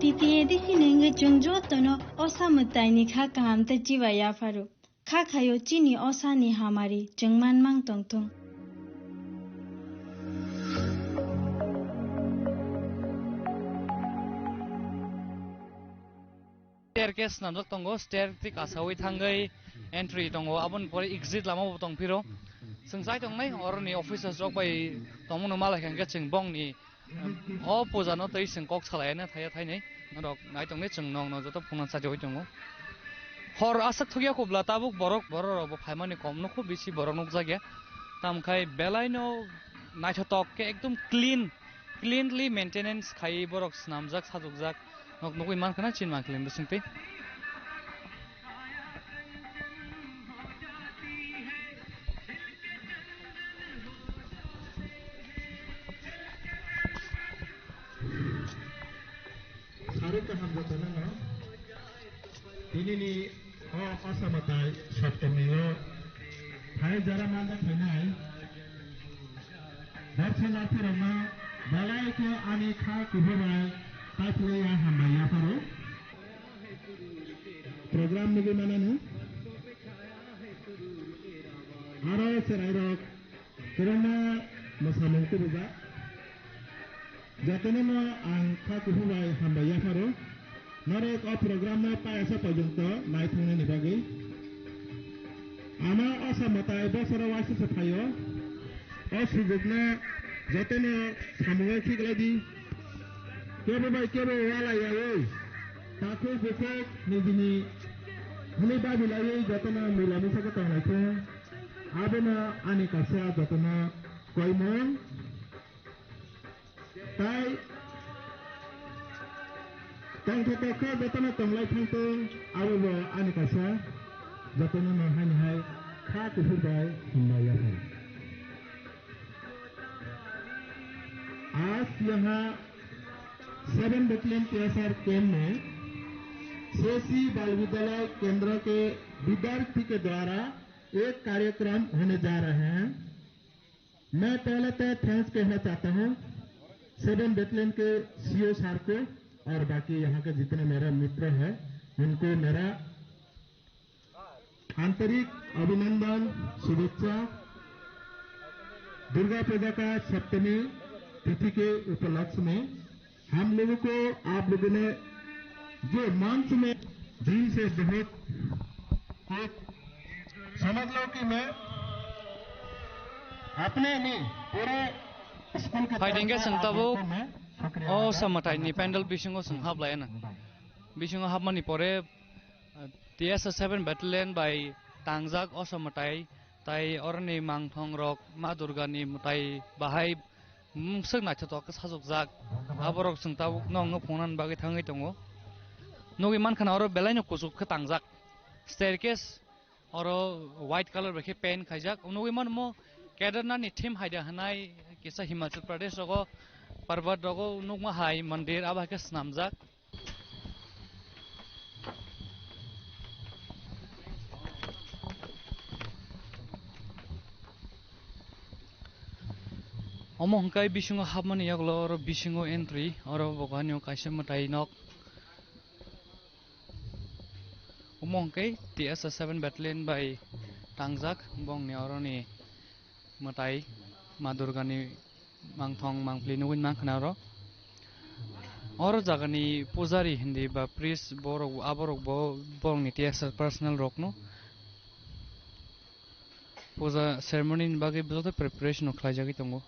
Titi edi sini wngwi chwng jotono osa mwtaini kha kaham tei chiba yapharo. Kha khaio chini osani hamari chwng manmang tongthung. Staircase swnamjak tongo, stair tik asawi thangwi entry tongo, aboni pore exit lama bo tongphiro. Chwng chai tongnai, oroni officers rok bai tongmano malai kha, hwnkhe chwng bongni O puja no tei chwng kok salai na thaya thainai norok nai tongni chwng nok no joto phunukna chajawi tongo. Hor aswk thokya kubla tabuk borok, borok rok bo phaimani kom no khub bisi borok nukjakya. Tamkhai belai no naithotok khe ekdom clean, cleanly maintenance khai borok swnamjak sajokjak nok nugwi mankha na chin mankha bisingtwi. Saruk kaham jotono no. Tinini o Asa Mwtai Saptami o hai jara manjak phainai. Dharsa narthirokno belai khe ani kha kuphur bai taiphilwi ya hambai yapharo. Program nugwi manani. Aro chwrairok kwbangma mwsamung tubujak. Jotono no ang kha kuphur bai hambai yapharo. Norok o program no paisa porjonto nai thungnani bagwi. Ama Asa Mwtai bosoro waisa se phaio. O sujukno jotono samungo khiklai di. Kebo bai kebo walai yaui, takhuk bukhuk nijini hwnwi babilaiwi jotono mila misa khe tonglai khe, abono ani kaisa jotono koimung. Tai tongthotok khe jotono tonglai thangtong, abobo ani kaisa jotono no haini hai kha kuphur bai hambai yaphai. आज यहाँ seven battalion TSR camp में सीएससी बाल विद्यालय केंद्र के विद्यार्थी के द्वारा एक कार्यक्रम होने जा रहे हैं। मैं पहले तो थैंक्स कहना चाहता हूँ सेवन बटालियन के सीओ सर को, और बाकी यहाँ के जितने मेरे मित्र हैं, उनको मेरा आंतरिक अभिनंदन, शुभेच्छा। दुर्गा पूजा का सप्तमी तिथि के उपलक्ष्य में हम लोगों को, आप लोगों ने जो मंच में दिल से बहुत एक समझ लो कि मैं अपने नहीं, पूरे स्कूल के Phaiding khe chwng tabuk o samataini pandal bisingo chwng hablai ano. Bisingo hapmani pore, uh, T S S seven Battalion bai tangjak o samtai tai oroni mangthong rok Ma Durgani mwtai bahai mungswk naithotok khe sajokjak. Aborok chwng tabuk nokno phungnani bagwi thangwi tongo. Nugwi mankha na oro belaino kuchuk khe tangjak. Staircase oro white colour bai khe paint khaijak. Nugwi mano mo Kedarnath ni theme haida hwnai kisa Himachal Pradesh rogo, Parbat rogo nukma hai mandir abo hai khe swnamjak. Omo hwnkhe bisingo hapmani yagulo oro bisingo entry, oro bo hani o kaisa mwtai nok. Omo hwnkhe T S S seven Battalion bai tangjak bongni oroni mwtai Ma Durgani mangthong mangpli nugwi mankha na oro. Oro jagani pujari hindi ba priest borok, aborok bo borokni T S S personal rokno puja ceremony ni bagwi joto preparation rok khlaijagwi tongo.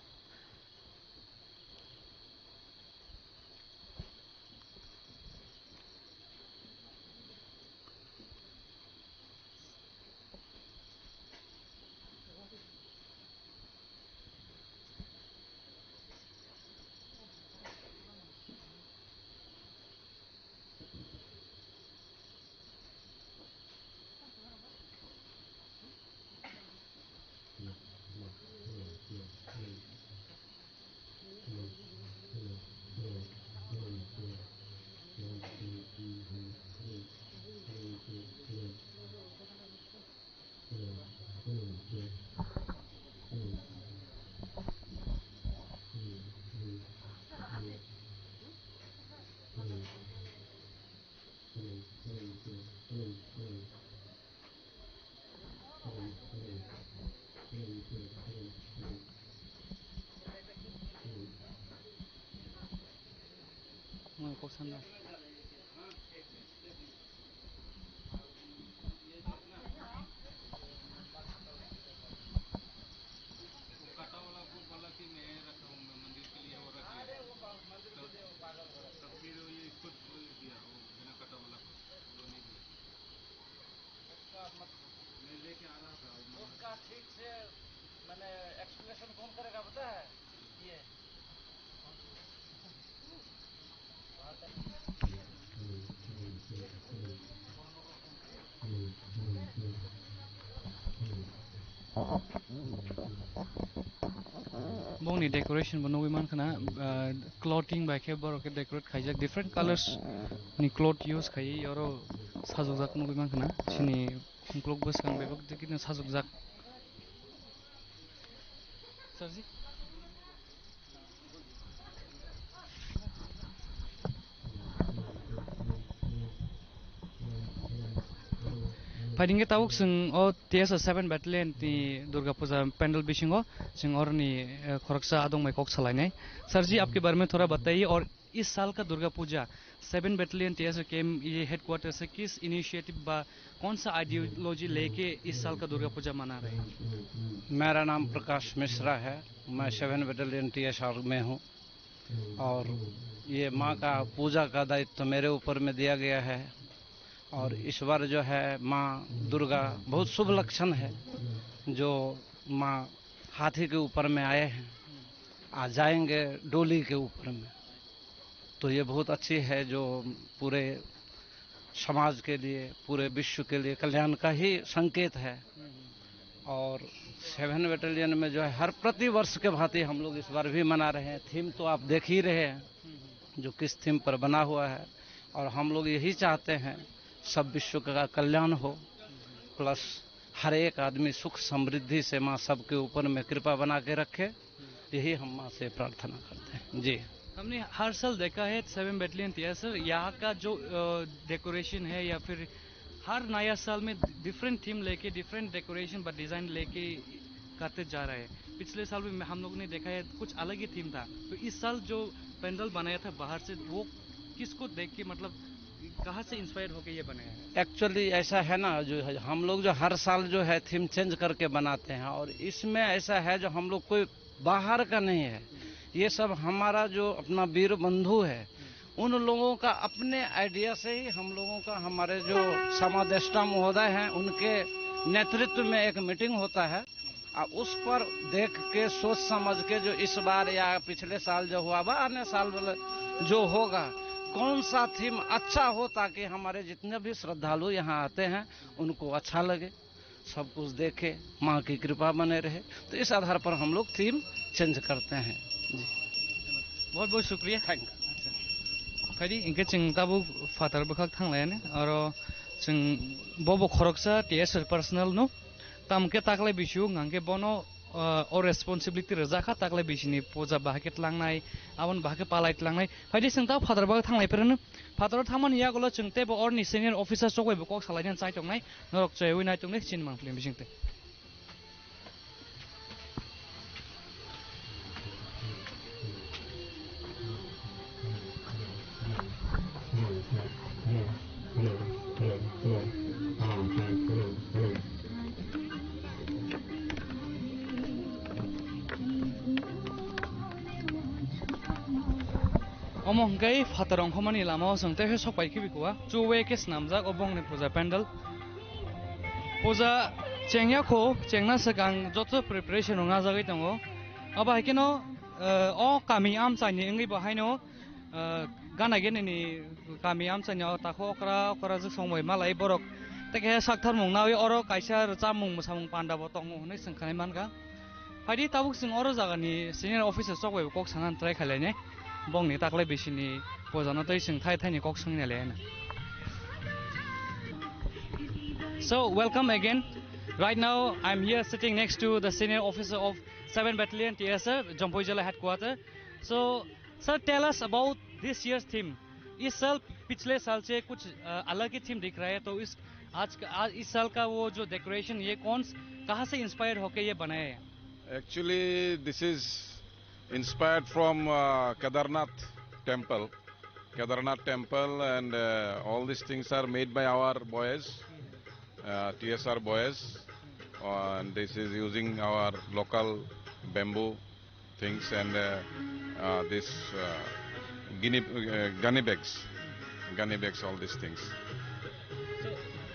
Mui kok sanda. वो काटा वाला वो बोला कि मैं रख रहा हूँ, मैं मंदिर के लिए वो रख लिया। तब, तब फिर वो ये इसको दिया, वो बिना काटा वाला को, वो नहीं दिया। उसका मत, मैं लेके आ रहा था, वो उसका ठीक से मैंने एक्सप्लेनेशन कौन करेगा पता है? ये। Bongni decoration bo nugwi mankha na, ah, clothing bai khe borok khe decorate khaijak, different colors ni cloth use khaiwi oro sajokjak nugwi mankha na, chini ukuluk bwskang bai bo khe sajokjak. Sir ji. Phaiding khe tabuk chwng o T S S seven Battalion ni Durga Puja pandal bisingo chwng oroni, eh, khoroksa adong bai kok salainai. Sir ji, आपके बारे में थोड़ा बताइए और इस साल का दुर्गा Puja seven battalion TSR camp ये हेडक्वार्टर से किस इनिशिएटिव बा कौन सा आइडियोलॉजी लेके इस साल का दुर्गा पूजा मना रहे हैं? मेरा नाम प्रकाश मिश्रा है, मैं सेवन बटालियन टीएसआर में हूँ और ये माँ का पूजा का दायित्व मेरे ऊपर में दिया गया है। और इस बार जो है माँ दुर्गा बहुत शुभ लक्षण है, जो माँ हाथी के ऊपर में आए हैं, आ जाएंगे डोली के ऊपर में। तो ये बहुत अच्छी है जो पूरे समाज के लिए, पूरे विश्व के लिए कल्याण का ही संकेत है। और सेवन बटालियन में जो है हर प्रतिवर्ष के भांति हम लोग इस बार भी मना रहे हैं। थीम तो आप देख ही रहे हैं जो किस थीम पर बना हुआ है। और हम लोग यही चाहते हैं सब विश्व का कल्याण हो, प्लस हर एक आदमी सुख समृद्धि से माँ सबके ऊपर में कृपा बना के रखे, यही हम माँ से प्रार्थना करते हैं जी। हमने हर साल देखा है सेवन बटालियन टीएसआर यहाँ का जो डेकोरेशन है या फिर हर नया साल में डिफरेंट थीम लेके डिफरेंट डेकोरेशन बा डिजाइन लेके करते जा रहा है। पिछले साल भी हम लोग ने देखा है कुछ अलग ही थीम था, तो इस साल जो पंडाल बनाया था बाहर से, वो किसको देख के, मतलब कहाँ से इंस्पायर होके ये बनाया है? एक्चुअली ऐसा है ना, जो है, हम लोग जो हर साल जो है थीम चेंज करके बनाते हैं, और इसमें ऐसा है जो हम लोग कोई बाहर का नहीं है, ये सब हमारा जो अपना वीर बंधु है, उन लोगों का अपने आइडिया से ही हम लोगों का, हमारे जो समादेष्टा महोदय हैं, उनके नेतृत्व में एक मीटिंग होता है। आ, उस पर देख के, सोच समझ के, जो इस बार या पिछले साल जो हुआ बा, आने साल वाला जो होगा, कौन सा थीम अच्छा हो, ताकि हमारे जितने भी श्रद्धालु यहाँ आते हैं, उनको अच्छा लगे, सब कुछ देखे, माँ की कृपा बने रहे। तो इस आधार पर हम लोग थीम चेंज करते हैं। जी। बहुत बहुत शुक्रिया। Thank you. Phaidi, hingke chwng tabuk phatar bwkhak thanglaiani, aro chwng bobo khoroksa T S R personal no, tamke taklai bisio hingke bono, ah, o responsibility rwjakha, taklai bisini puja bahai khe tlangnai, aboni bahai khe palai tlangnai. Phaidi, chwng tabuk phatar bwkhak thanglai phirano, phataro thangmani yagulo chwng teibo orni senior officer chokbai bo kok salainani chai tongnai, norok chaywi nai tongnai chini mangpili bisingtwi. Omo hwnkhe phatar ongkhormani lama o chwng tei khe sok pai khibi kua, chuwei khe swnamjak o bongni puja pandal. Puja chengya kho, chengna swkang joto preparation rok najagwi tongo. Abo hai kheno, eh, o kami amchaini wngwi bo haino, eh, gana gini ni kami amchaini o takho okra okra jwk song bai malai borok. Tei khe sak tharmung nawi oro kaisa rwchapmung mwsamung panda bo tongo hwnwi chwng khnai mankha. Phaidi tabuk chwng oro jagani senior officer chok bai bo kok sana try khailai nai. Bongni taklai bisini pojano tei chwng thai thaini kok swngna le hwnwi. So, welcome again. Right now, I'm here sitting next to the senior officer of seven Battalion T S R, Jampui Jila Headquarter. So, sir, tell us about this year's theme. इस साल पिछले साल से कुछ, अ, अलग ही थीम दिख रहा है, तो इस, आज का, आज, इस साल का वो जो डेकोरेशन, ये कौन स-, कहाँ से इंस्पायर होके ये बनाया है? Actually, this is inspired from, uh, Kedarnath temple. Kedarnath temple and, uh, all these things are made by our boys, uh, T S R boys. Uh, and this is using our local bamboo things and, uh, uh, this, uh, guinea, uh, gunny bags, gunny bags, all these things. So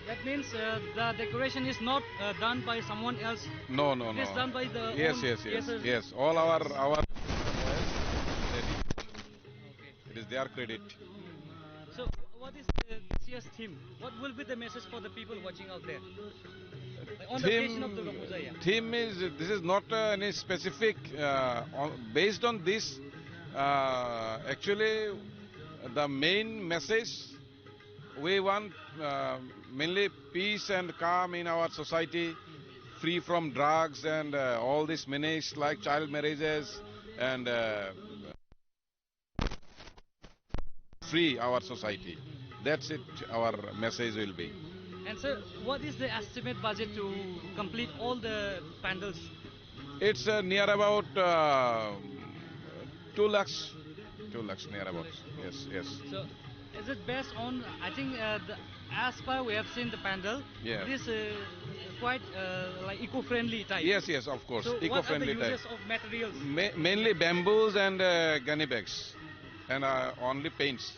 that means, uh, the decoration is not, uh, done by someone else. No, no, no. It is done by the Yes, own yes, yes, T S R. Yes. All our, our boys, they did. Okay. It is their credit. So, what is the this year's theme? What will be the message for the people watching out there? Like, on the Theme, occasion of Durga Puja, yeah. Theme is, this is not, uh, any specific, uh, on, based on this, uh, actually, the main message, we want, uh, mainly peace and calm in our society, free from drugs and, uh, all this menace like child marriages and, uh, free our society. That's it, our message will be. And sir, what is the estimate budget to complete all the pandals? It's, uh, near about, uh, two lakhs. Two lakhs near about. Yes, yes. So, is it based on, I think, uh, the, as per we have seen the pandal, Yeah. it is, uh, quite, uh, like, eco-friendly type. Yes, yes, of course. So, what are the Eco-friendly type. uses of materials? Ma-, mainly bamboos and, uh, gunny bags. And, uh, only paints,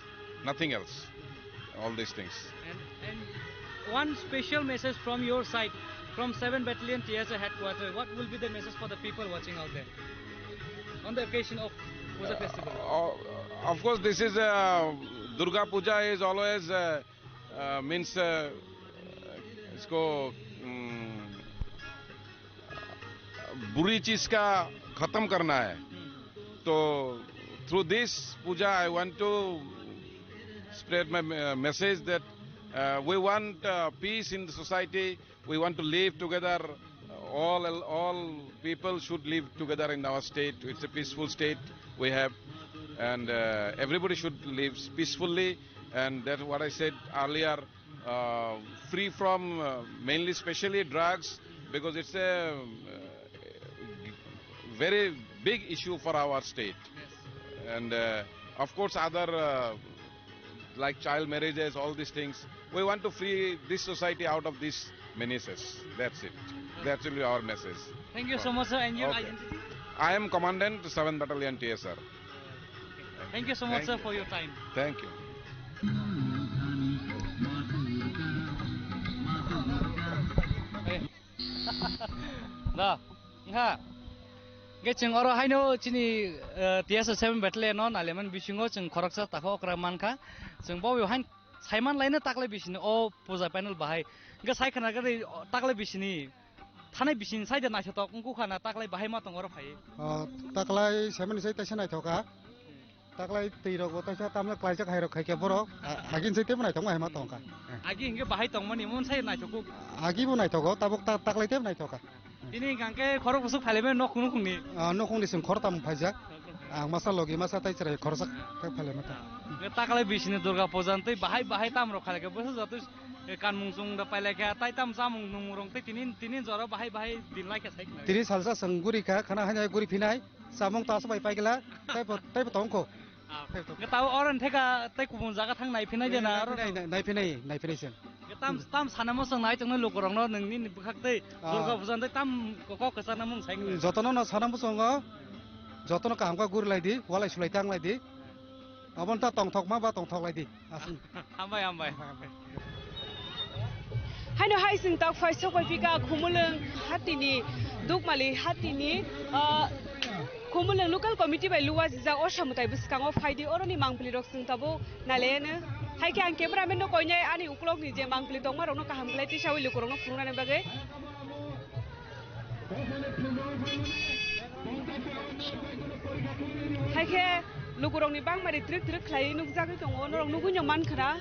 nothing else. All these things. And, and one special message from your side, from seven Battalion T S A headquarters. What will be the message for the people watching out there on the occasion of Puja festival? Uh, of course, this is, uh, Durga Puja is always, uh, uh, means, uh, इसको, um, बुरी चीज का खत्म करना है। तो through this puja, I want to spread my, uh, message that, uh, we want, uh, peace in the society. We want to live together. All, all people should live together in our state. It's a peaceful state we have. And uh, everybody should live peacefully, and that's what I said earlier, uh, free from uh, mainly, specially drugs, because it's a uh, very big issue for our state. And uh, of course, other uh, like child marriages, all these things. We want to free this society out of these menaces. That's it. That will be our message. Thank you so much, sir. And your Okay. identity? I am Commandant, seventh Battalion T S R. Thank you so much, Thank sir, you. for your time. Thank you. Da, ha. Ge chwng oro haino chini, eh, T S R seven Battalion no nailaimani bisingo chwng khoroksa takho okra mankha. Chwng bo hain saiman laino taklai bisini o puja panel bahai. Ge sai khana gari taklai bisini. Thanai bisini sai de naithotok wngkha na taklai bahai ma tong oro phai. O, taklai saiman sai taisa naithoka. Taklai twi rok bo taisa tamle klaijak hai rok khai khe borok. A-, agin sai tebo naithok ma hai ma tongkha. Agi hingke bahai tongmani mon sai naithoku. Agi bo naithogo, tabuk ta-, taklai tebo naithoka. Tini hingke khorok busuk phailaimani nok nukungni. Ah, nukungni chwng khoroktham phaijak. Ang masa logi masa tai chwrai khoroksa khe phailaima ta. Nge taklai bisini Durga puja tei bahai bahai tam rok khailai khe bwsa joto kanmung chung da pailai khe tai tam chamung nung rong tei tini tini jora bahai bahai din lai khe sai khna. Tini salsa chwng guri kha khana hai guri phinai. Samung ta sabai paigla, taibo, taibo tongkho. Ah. Taibo tongkho. Nge tao oro theka tei kubun jaga thang nai phinai de na, oro Nai, nai, nai phinai, nai phinai sen. Nge tam, tam sana mo song nai tongno lukurokno nongni ni bwkhak tei Ah. Durga puja tei tam kok kok kwchakna mung sai khe. Jotono no sana mo songo, jotono kaham khe guri lai di, walai sulai tang lai di. Abon ta tongthok ma ba tongthok lai di. Aswk. Hambai, hambai. Haino hai chwng tak phai sok bai pika Khumulwng hatini, Dukmali hatini, ah, Khumulwng local committee bai luwa jijak o samwtai bwskango phaidi oroni mangpili rok chwng tabuk nailaiyano. Hai khe ang cameraman no koinai ani ukulok ni je mangpili tongma rok no kaham khlai tisawi lukurok no phunuknani bagwi. Hai khe lukurokni bangmari trik trik khlaiwi nukjagwi tongo, norok nugwino mankha na.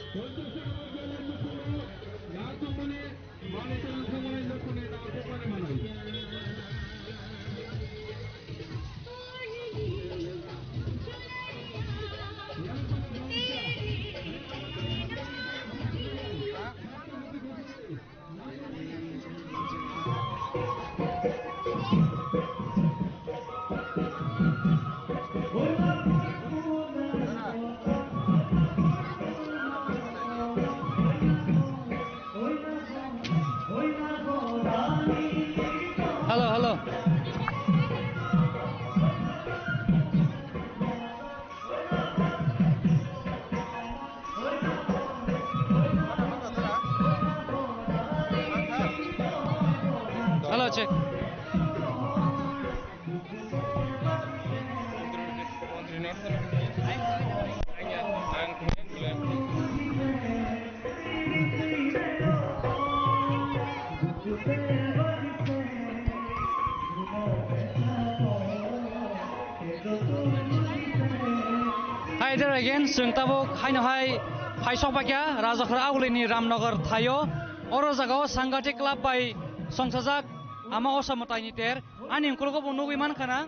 Hello, hello. Hello, check. Hi there again, chwng tabuk haino hai phaisok baikha Rajakhor Agulini Ramnagar thaio. Oro jagao Sangathi Club bai songsajak ama Osa Mwtaini ter. Ani ungkulugo bo nugwi mankha na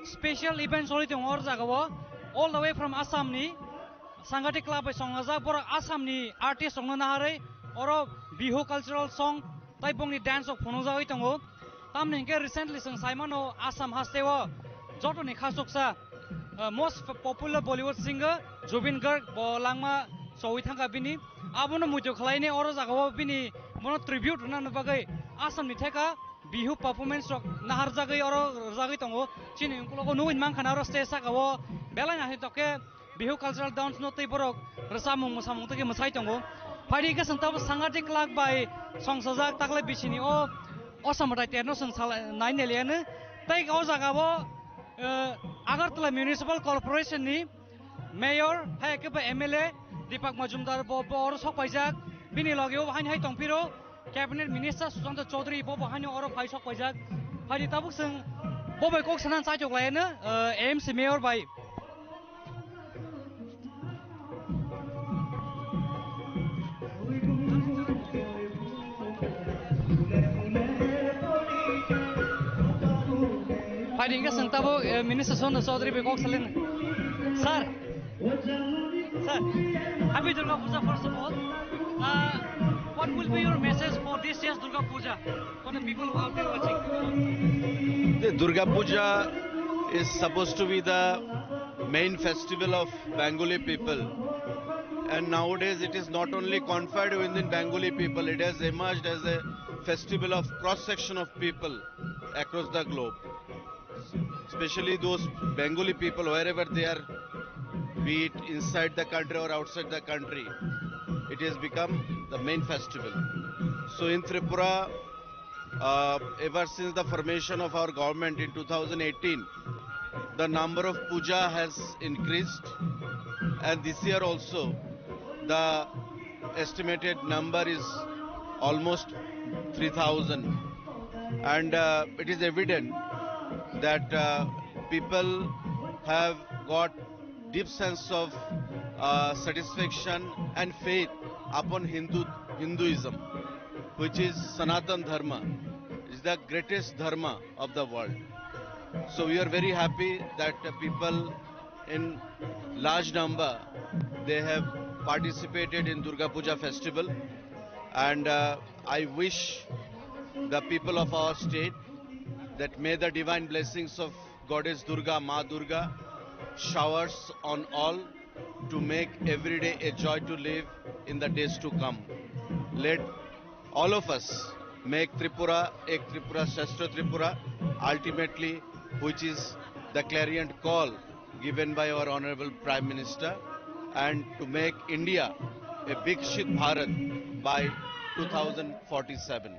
special event choli tongo oro jagao, all the way from Assam ni. Sangathi Club bai songjak borok Assam ni artist rokno naharwi oro Bihu cultural song tai bongni dance rok phunukjagwi tongo. Tamni hinkhe recently chwng saimano Assam hasteo jotoni khasuksa, uh, most popular Bollywood singer Zubeen Garg bo langma chowi thangkha bini. Abono muitu khlaini oro jagao bini bono tribute rwnani bagwi Assam ni theka Bihu performance rok naharjagwi oro rwjagwi tongo. Chini ungkulugo nugwi mankha na oro stage sakao belai naithotok khe Bihu cultural dance no tei borok rwchapmung mwsamung tei mwsai tongo. Phaidi khe chwng tabuk Sangathi Club bai songsajak taklai bisini o Osa Mwtai terno chwng sal-, nai neliano. Tei o jagao, eh, Agartala Municipal Corporation ni Mayor, hai khe ba M L A Deepak Majumdar bo, bo oro sok paijak. Bini logeo bo haino hai tongphiro. Cabinet Minister Sushanta Chowdhury bo, bo haino oro phai sok paijak. Phaidi tabuk chwng bo bai kok sana chaitok laiano, eh, A M C Mayor bai. Phaidi hingke chwng tabuk, eh, Minister Sushanta Chowdhury bai kok salin. Sir, sir, happy Durga Puja first of all. Uh, what will be your message for this year's Durga Puja for the people who are there watching? The Durga Puja is supposed to be the main festival of Bengali people, and nowadays it is not only confined within Bengali people, it has emerged as a festival of cross section of people across the globe, especially those Bengali people, wherever they are, be it inside the country or outside the country, it has become the main festival. So in Tripura, uh, ever since the formation of our government in two thousand eighteen, the number of puja has increased, and this year also the estimated number is almost three thousand, and uh, it is evident that uh, people have got deep sense of uh, satisfaction and faith upon Hindu Hinduism, which is Sanatan Dharma, is the greatest dharma of the world. So we are very happy that uh, people in large number, they have participated in Durga Puja festival, and uh, I wish the people of our state that may the divine blessings of Goddess Durga, Ma Durga, showers on all to make every day a joy to live in the days to come. Let all of us make Tripura Ek Tripura Shreshtha Tripura, ultimately, which is the clarion call given by our Honorable Prime Minister, and to make India a Viksit Bharat by two thousand forty-seven.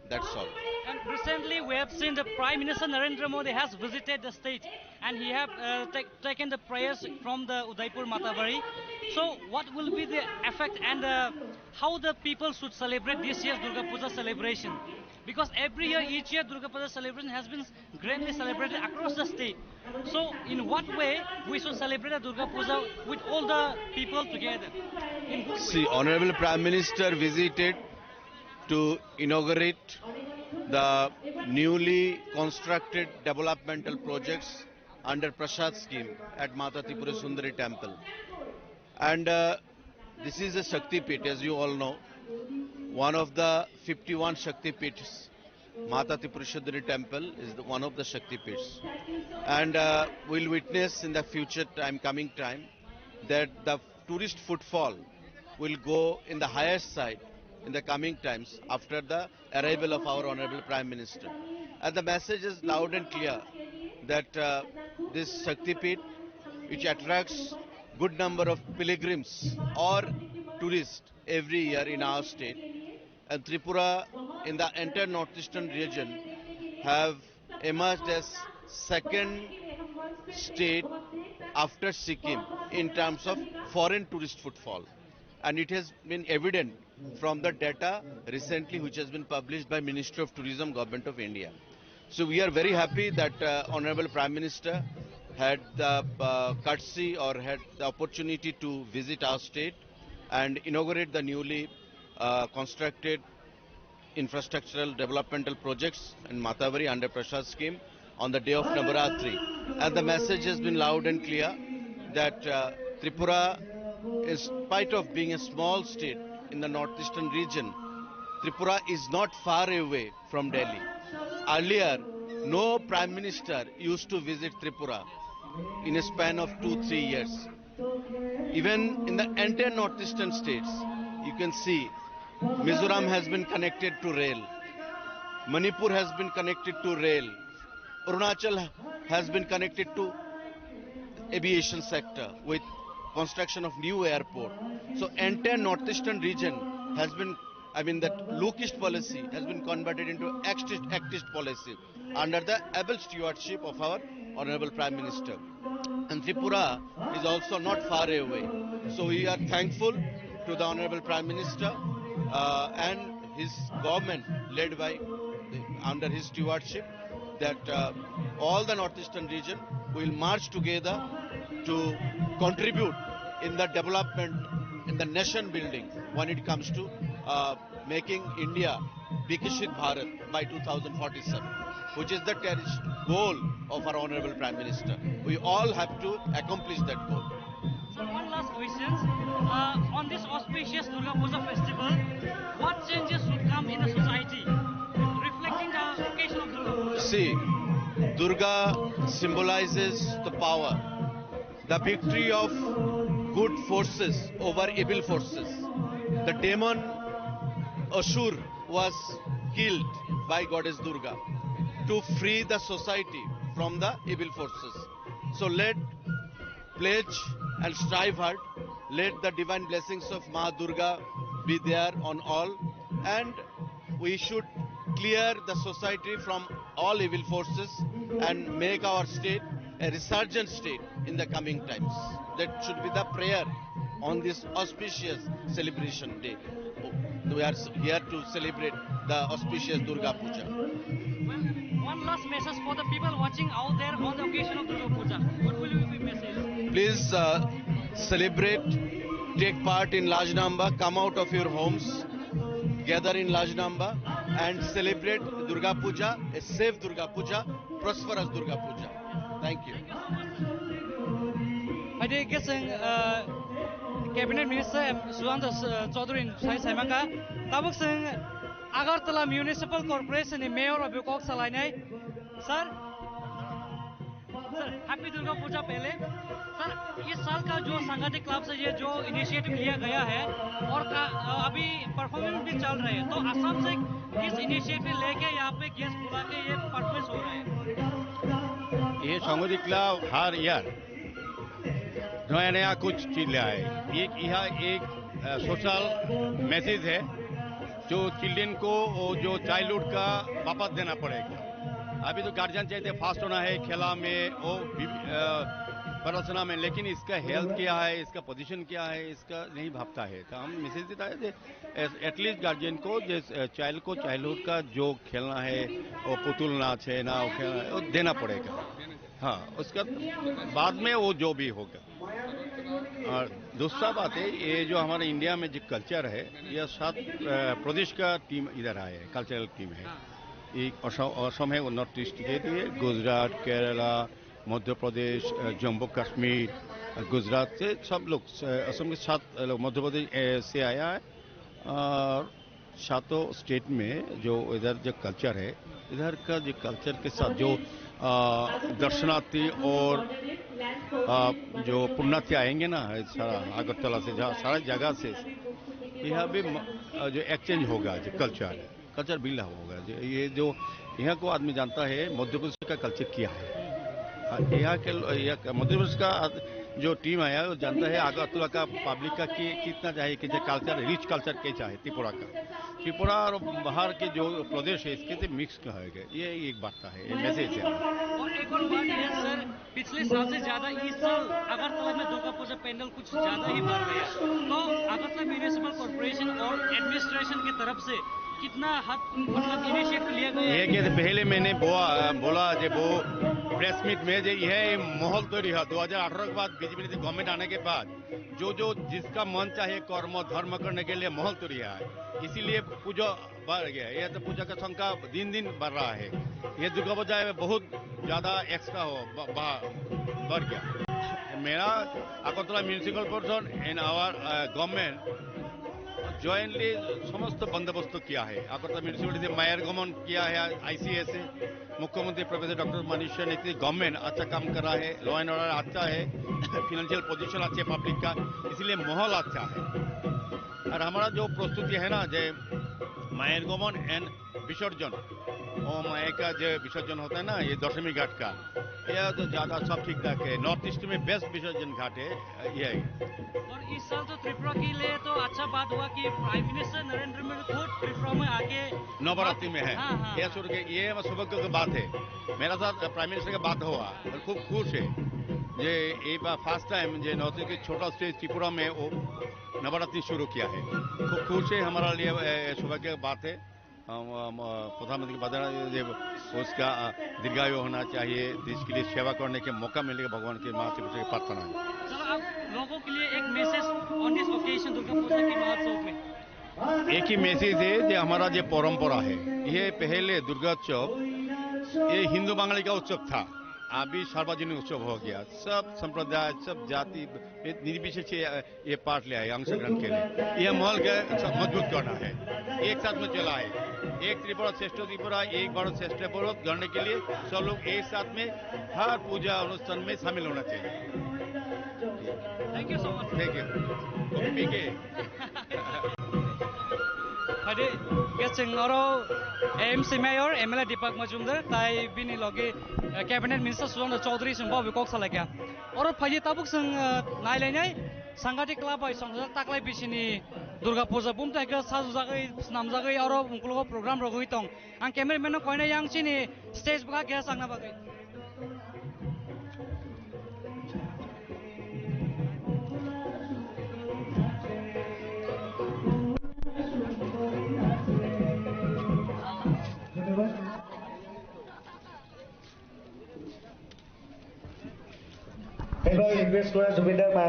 That's all. And recently, we have seen the Prime Minister Narendra Modi has visited the state, and he have uh, ta- taken the prayers from the Udaipur Mataveri. So, what will be the effect and uh, how the people should celebrate this year's Durga Puja celebration? Because every year, each year, Durga Puja celebration has been grandly celebrated across the state. So, in what way we should celebrate the Durga Puja with all the people together? In good way. See, Honorable Prime Minister visited to inaugurate the newly constructed developmental projects under Prasad scheme at Mata Tripura Sundari Temple. And uh, this is a Shakti Pit, as you all know, one of the fifty-one Shakti Pits. Mata Tripura Sundari Temple is the, one of the Shakti Pits. And uh, we'll witness in the future time, coming time, that the tourist footfall will go in the highest side in the coming times after the arrival of our Honorable Prime Minister. And the message is loud and clear that uh, this Shakti Pit, which attracts good number of pilgrims or tourists every year in our state, and Tripura in the entire northeastern region have emerged as second state after Sikkim in terms of foreign tourist footfall. And it has been evident from the data recently which has been published by Ministry of Tourism, Government of India. So we are very happy that uh, Honorable Prime Minister had the uh, courtesy or had the opportunity to visit our state and inaugurate the newly uh, constructed infrastructural developmental projects in Matavari under Prasad scheme on the day of Navaratri. And the message has been loud and clear that uh, Tripura, in spite of being a small state in the northeastern region, Tripura is not far away from Delhi. Earlier, no prime minister used to visit Tripura in a span of two, three years. Even in the entire northeastern states, you can see Mizoram has been connected to rail, Manipur has been connected to rail, Arunachal has been connected to aviation sector with construction of new airport. So entire northeastern region has been, I mean, that look east policy has been converted into act east, act east policy under the able stewardship of our Honorable Prime Minister. And Tripura is also not far away. So we are thankful to the Honorable Prime Minister uh, and his government led by, under his stewardship, that uh, all the northeastern region will march together to contribute in the development, in the nation building when it comes to uh, making India Viksit Bharat by two thousand forty-seven. which is the ter- goal of our Honorable Prime Minister. We all have to accomplish that goal. Sir, one last question. Uh, on this auspicious Durga Puja festival, what changes should come in the society, reflecting the occasion of Durga Puja? See, Durga symbolizes the power, the victory of good forces over evil forces. The demon Asur was killed by goddess Durga to free the society from the evil forces. So let pledge and strive hard. Let the divine blessings of Ma Durga be there on all, and we should clear the society from all evil forces and make our state a resurgent state in the coming times. That should be the prayer on this auspicious celebration day. We are here to celebrate the auspicious Durga Puja. One last message for the people watching out there on the occasion of Durga Puja. What will be your message? Please uh, celebrate, take part in large number, come out of your homes, gather in large number and celebrate Durga Puja, a safe Durga Puja, prosperous Durga Puja. Thank you. Haide ke seng, uh, Cabinet Minister M- Sudanta, uh, Chaudhary sai saimanga. Tabuk seng Agartala Municipal Corporation ni Mayor obi kok salainai. Sir, sir, Happy Durga Puja pehle. Sir, इस साल का जो सांगाटे क्लब से ये जो इनिशिएटिव लिया गया है और का, अभी परफॉर्मेंस भी चल रहा है, तो असम से किस इनिशिएटिव लेके यहाँ पे गेस्ट बुला के ये परफॉर्मेंस हो रहा है? ये सांगाटे क्लब हर ईयर नया नया कुछ चीज ले आए। एक यह एक सोशल मैसेज है, जो चिल्ड्रेन को वो जो चाइल्डहुड का वापस देना पड़ेगा। अभी तो गार्जियन चाहते फास्ट होना है खेला में, वो भी, अ, प्रार्थना में, लेकिन इसका हेल्थ क्या है, इसका पोजीशन क्या है, इसका नहीं भावता है। तो हम मैसेज देता है कि एटलीस्ट गार्जियन को, जिस चाइल्ड को चाइल्डहुड का जो खेलना है, वो पुतुल नाच है ना, वो खेलना है, वो देना पड़ेगा। हाँ, उसका बाद में वो जो भी होगा। और दूसरा बात है, ये जो हमारे इंडिया में जो कल्चर है, यह सात अ, प्रदेश का टीम इधर आए हैं, कल्चरल टीम है। एक असम, असम है, वो नॉर्थ ईस्ट के लिए, गुजरात, केरला, मध्य प्रदेश, अ, जम्मू कश्मीर, अ, गुजरात से सब लोग, अ, असम के सात लोग मध्य प्रदेश, अ, से आया है। और सातों स्टेट में जो इधर जो कल्चर है, इधर का जो कल्चर के साथ जो, अ, दर्शनार्थी और, अ, जो पुण्यार्थी आएंगे ना, सारा अगरतला से, जहाँ सारा जगह से, यहाँ भी म-, अ, जो एक्सचेंज होगा, जो कल्चर, कल्चर मिला होगा। जो ये जो यहाँ को आदमी जानता है मध्य प्रदेश का कल्चर क्या है। हाँ, यहाँ के लो-, यहाँ का, मध्य प्रदेश का आद-, जो टीम आया है, वो जानता है अगरतला का पब्लिक का कि, कितना चाहिए, कि कल्चर, रिच कल्चर क्या चाहिए त्रिपुरा का। त्रिपुरा और बाहर के जो प्रदेश है, इसके से मिक्स का है, ये एक वार्ता है, ये मैसेज है। और एक और बात है सर, पिछले साल से ज्यादा इस साल अगरतला में दुर्गा पूजा पंडाल कुछ ज्यादा ही बढ़ गया, तो अगरतला म्युनिसिपल कॉरपोरेशन और एडमिनिस्ट्रेशन की तरफ से कितना हद, मतलब, इनिशिएटिव लिया गया ये है? क्या, पहले मैंने बोला, बोला जो वो प्रेस मीट में, जो यह माहौल तैयार हुआ दो हज़ार अठारह के बाद, बीजेपी गवर्नमेंट आने के बाद, जो जो जिसका मन चाहे कर्म धर्म करने के लिए माहौल तैयार है, इसीलिए पूजा बढ़ गया। ये तो पूजा का संख्या दिन दिन बढ़ रहा है। ये दुर्गा पूजा में बहुत ज्यादा एक्स्ट्रा हो, ब-, ब-, बढ़ गया। मेरा Agartala municipal corporation and our, uh, government jointly समस्त बंदोबस्त किया है। अगरतला म्युनिसिपैलिटी से मायर गमन किया है, आईसीएस है, मुख्यमंत्री प्रोफेसर डॉक्टर मनीष सिन्हा की गवर्नमेंट अच्छा काम कर रहा है, लॉ एंड ऑर्डर अच्छा है, फाइनेंशियल पोजीशन अच्छे पब्लिक का, इसलिए माहौल अच्छा है। और हमारा जो प्रस्तुति है ना, जे मायर गमन एंड विसर्जन, ओ माया का जो विसर्जन होता है ना, ये दशमी घाट का, ये तो ज्यादा सब ठीक ठाक है। नॉर्थ ईस्ट में बेस्ट विसर्जन घाट है, ये है। और इस साल तो त्रिपुरा के लिए तो अच्छा बात हुआ कि प्राइम मिनिस्टर नरेंद्र मोदी खुद त्रिपुरा में आके नवरात्रि में है। हाँ, हाँ, ये हाँ। सुन के ये सौभाग्य की बात है। मेरा साथ प्राइम मिनिस्टर का बात हुआ और खूब खुश है। ये, ये बार फर्स्ट टाइम जो नॉर्थ ईस्ट के छोटा स्टेट त्रिपुरा में वो नवरात्रि शुरू किया है। खूब खुश है, हमारा लिए, ए, सौभाग्य की बात है। हम, हम, अ, प्रधानमंत्री के बधाई दे, उसका, अ, दीर्घायु होना चाहिए, देश के लिए सेवा करने के मौका मिलेगा, भगवान की माँ त्रिपुरा की प्रार्थना है। सर, आप लोगों के लिए एक message on this occasion Durga Puja के महोत्सव में? एक ही मैसेज है जो हमारा जो परंपरा है, ये पहले दुर्गा उत्सव ये हिंदू बंगाली का उत्सव था, अभी सार्वजनिक उत्सव हो गया। सब संप्रदाय, सब जाति निर्विशेष ये, ये पार्ट ले आए, अंशग्रहण के लिए। ये माहौल के सब मजबूत करना है, एक साथ में चला है। एक त्रिपुरा श्रेष्ठ त्रिपुरा, एक भारत श्रेष्ठ भारत गढ़ने के लिए सब लोग एक साथ में हर पूजा अनुष्ठान में शामिल होना चाहिए। Thank you so much. Thank you. Oke, P K. Hadi, guest chwng oro A M C Mayor, M L A Deepak Majumdar, tai bini logi, eh, Cabinet Minister Sudhanshu Chowdhury chwng bo kok salaikha. Oro phaidi tabuk chwng, eh, nailainai Sanghati Club bai songsa taklai bisini Durga Puja bumtai khe sajujagwi, snamjagwi oro ungkulugo program rogwi tong. Ang cameraman no koinai yang chini stage bwkha keha chakna bagwi.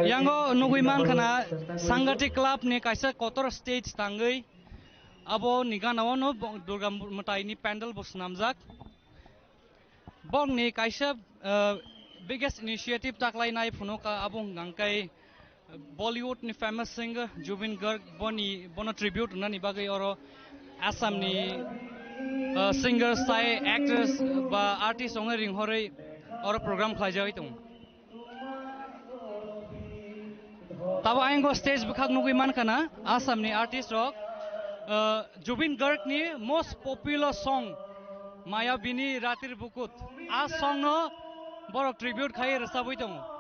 Yango nugwi mankha na Sanghati Club ni kaisa kotor stage tangwi abo ni gana o no bo-, Durga mwtai ni pandal bo swnamjak. Bokni kaisa, uh, biggest initiative taklainai phunukha abo hwnkha khe Bollywood ni famous singer Zubeen Garg boni, bono tribute rwnani bagwi oro Assam ni, uh, singers tai actress ba artist ongwi ringhorwi oro program khlaijagwi tongo. Tabo ayang stage bwkhak nugwi mankha na Assam ni artist rok, uh, Zubeen Garg ni most popular song Maya Bini Ratir Bukut, a song no borok tribute khai rwchabwi tongo.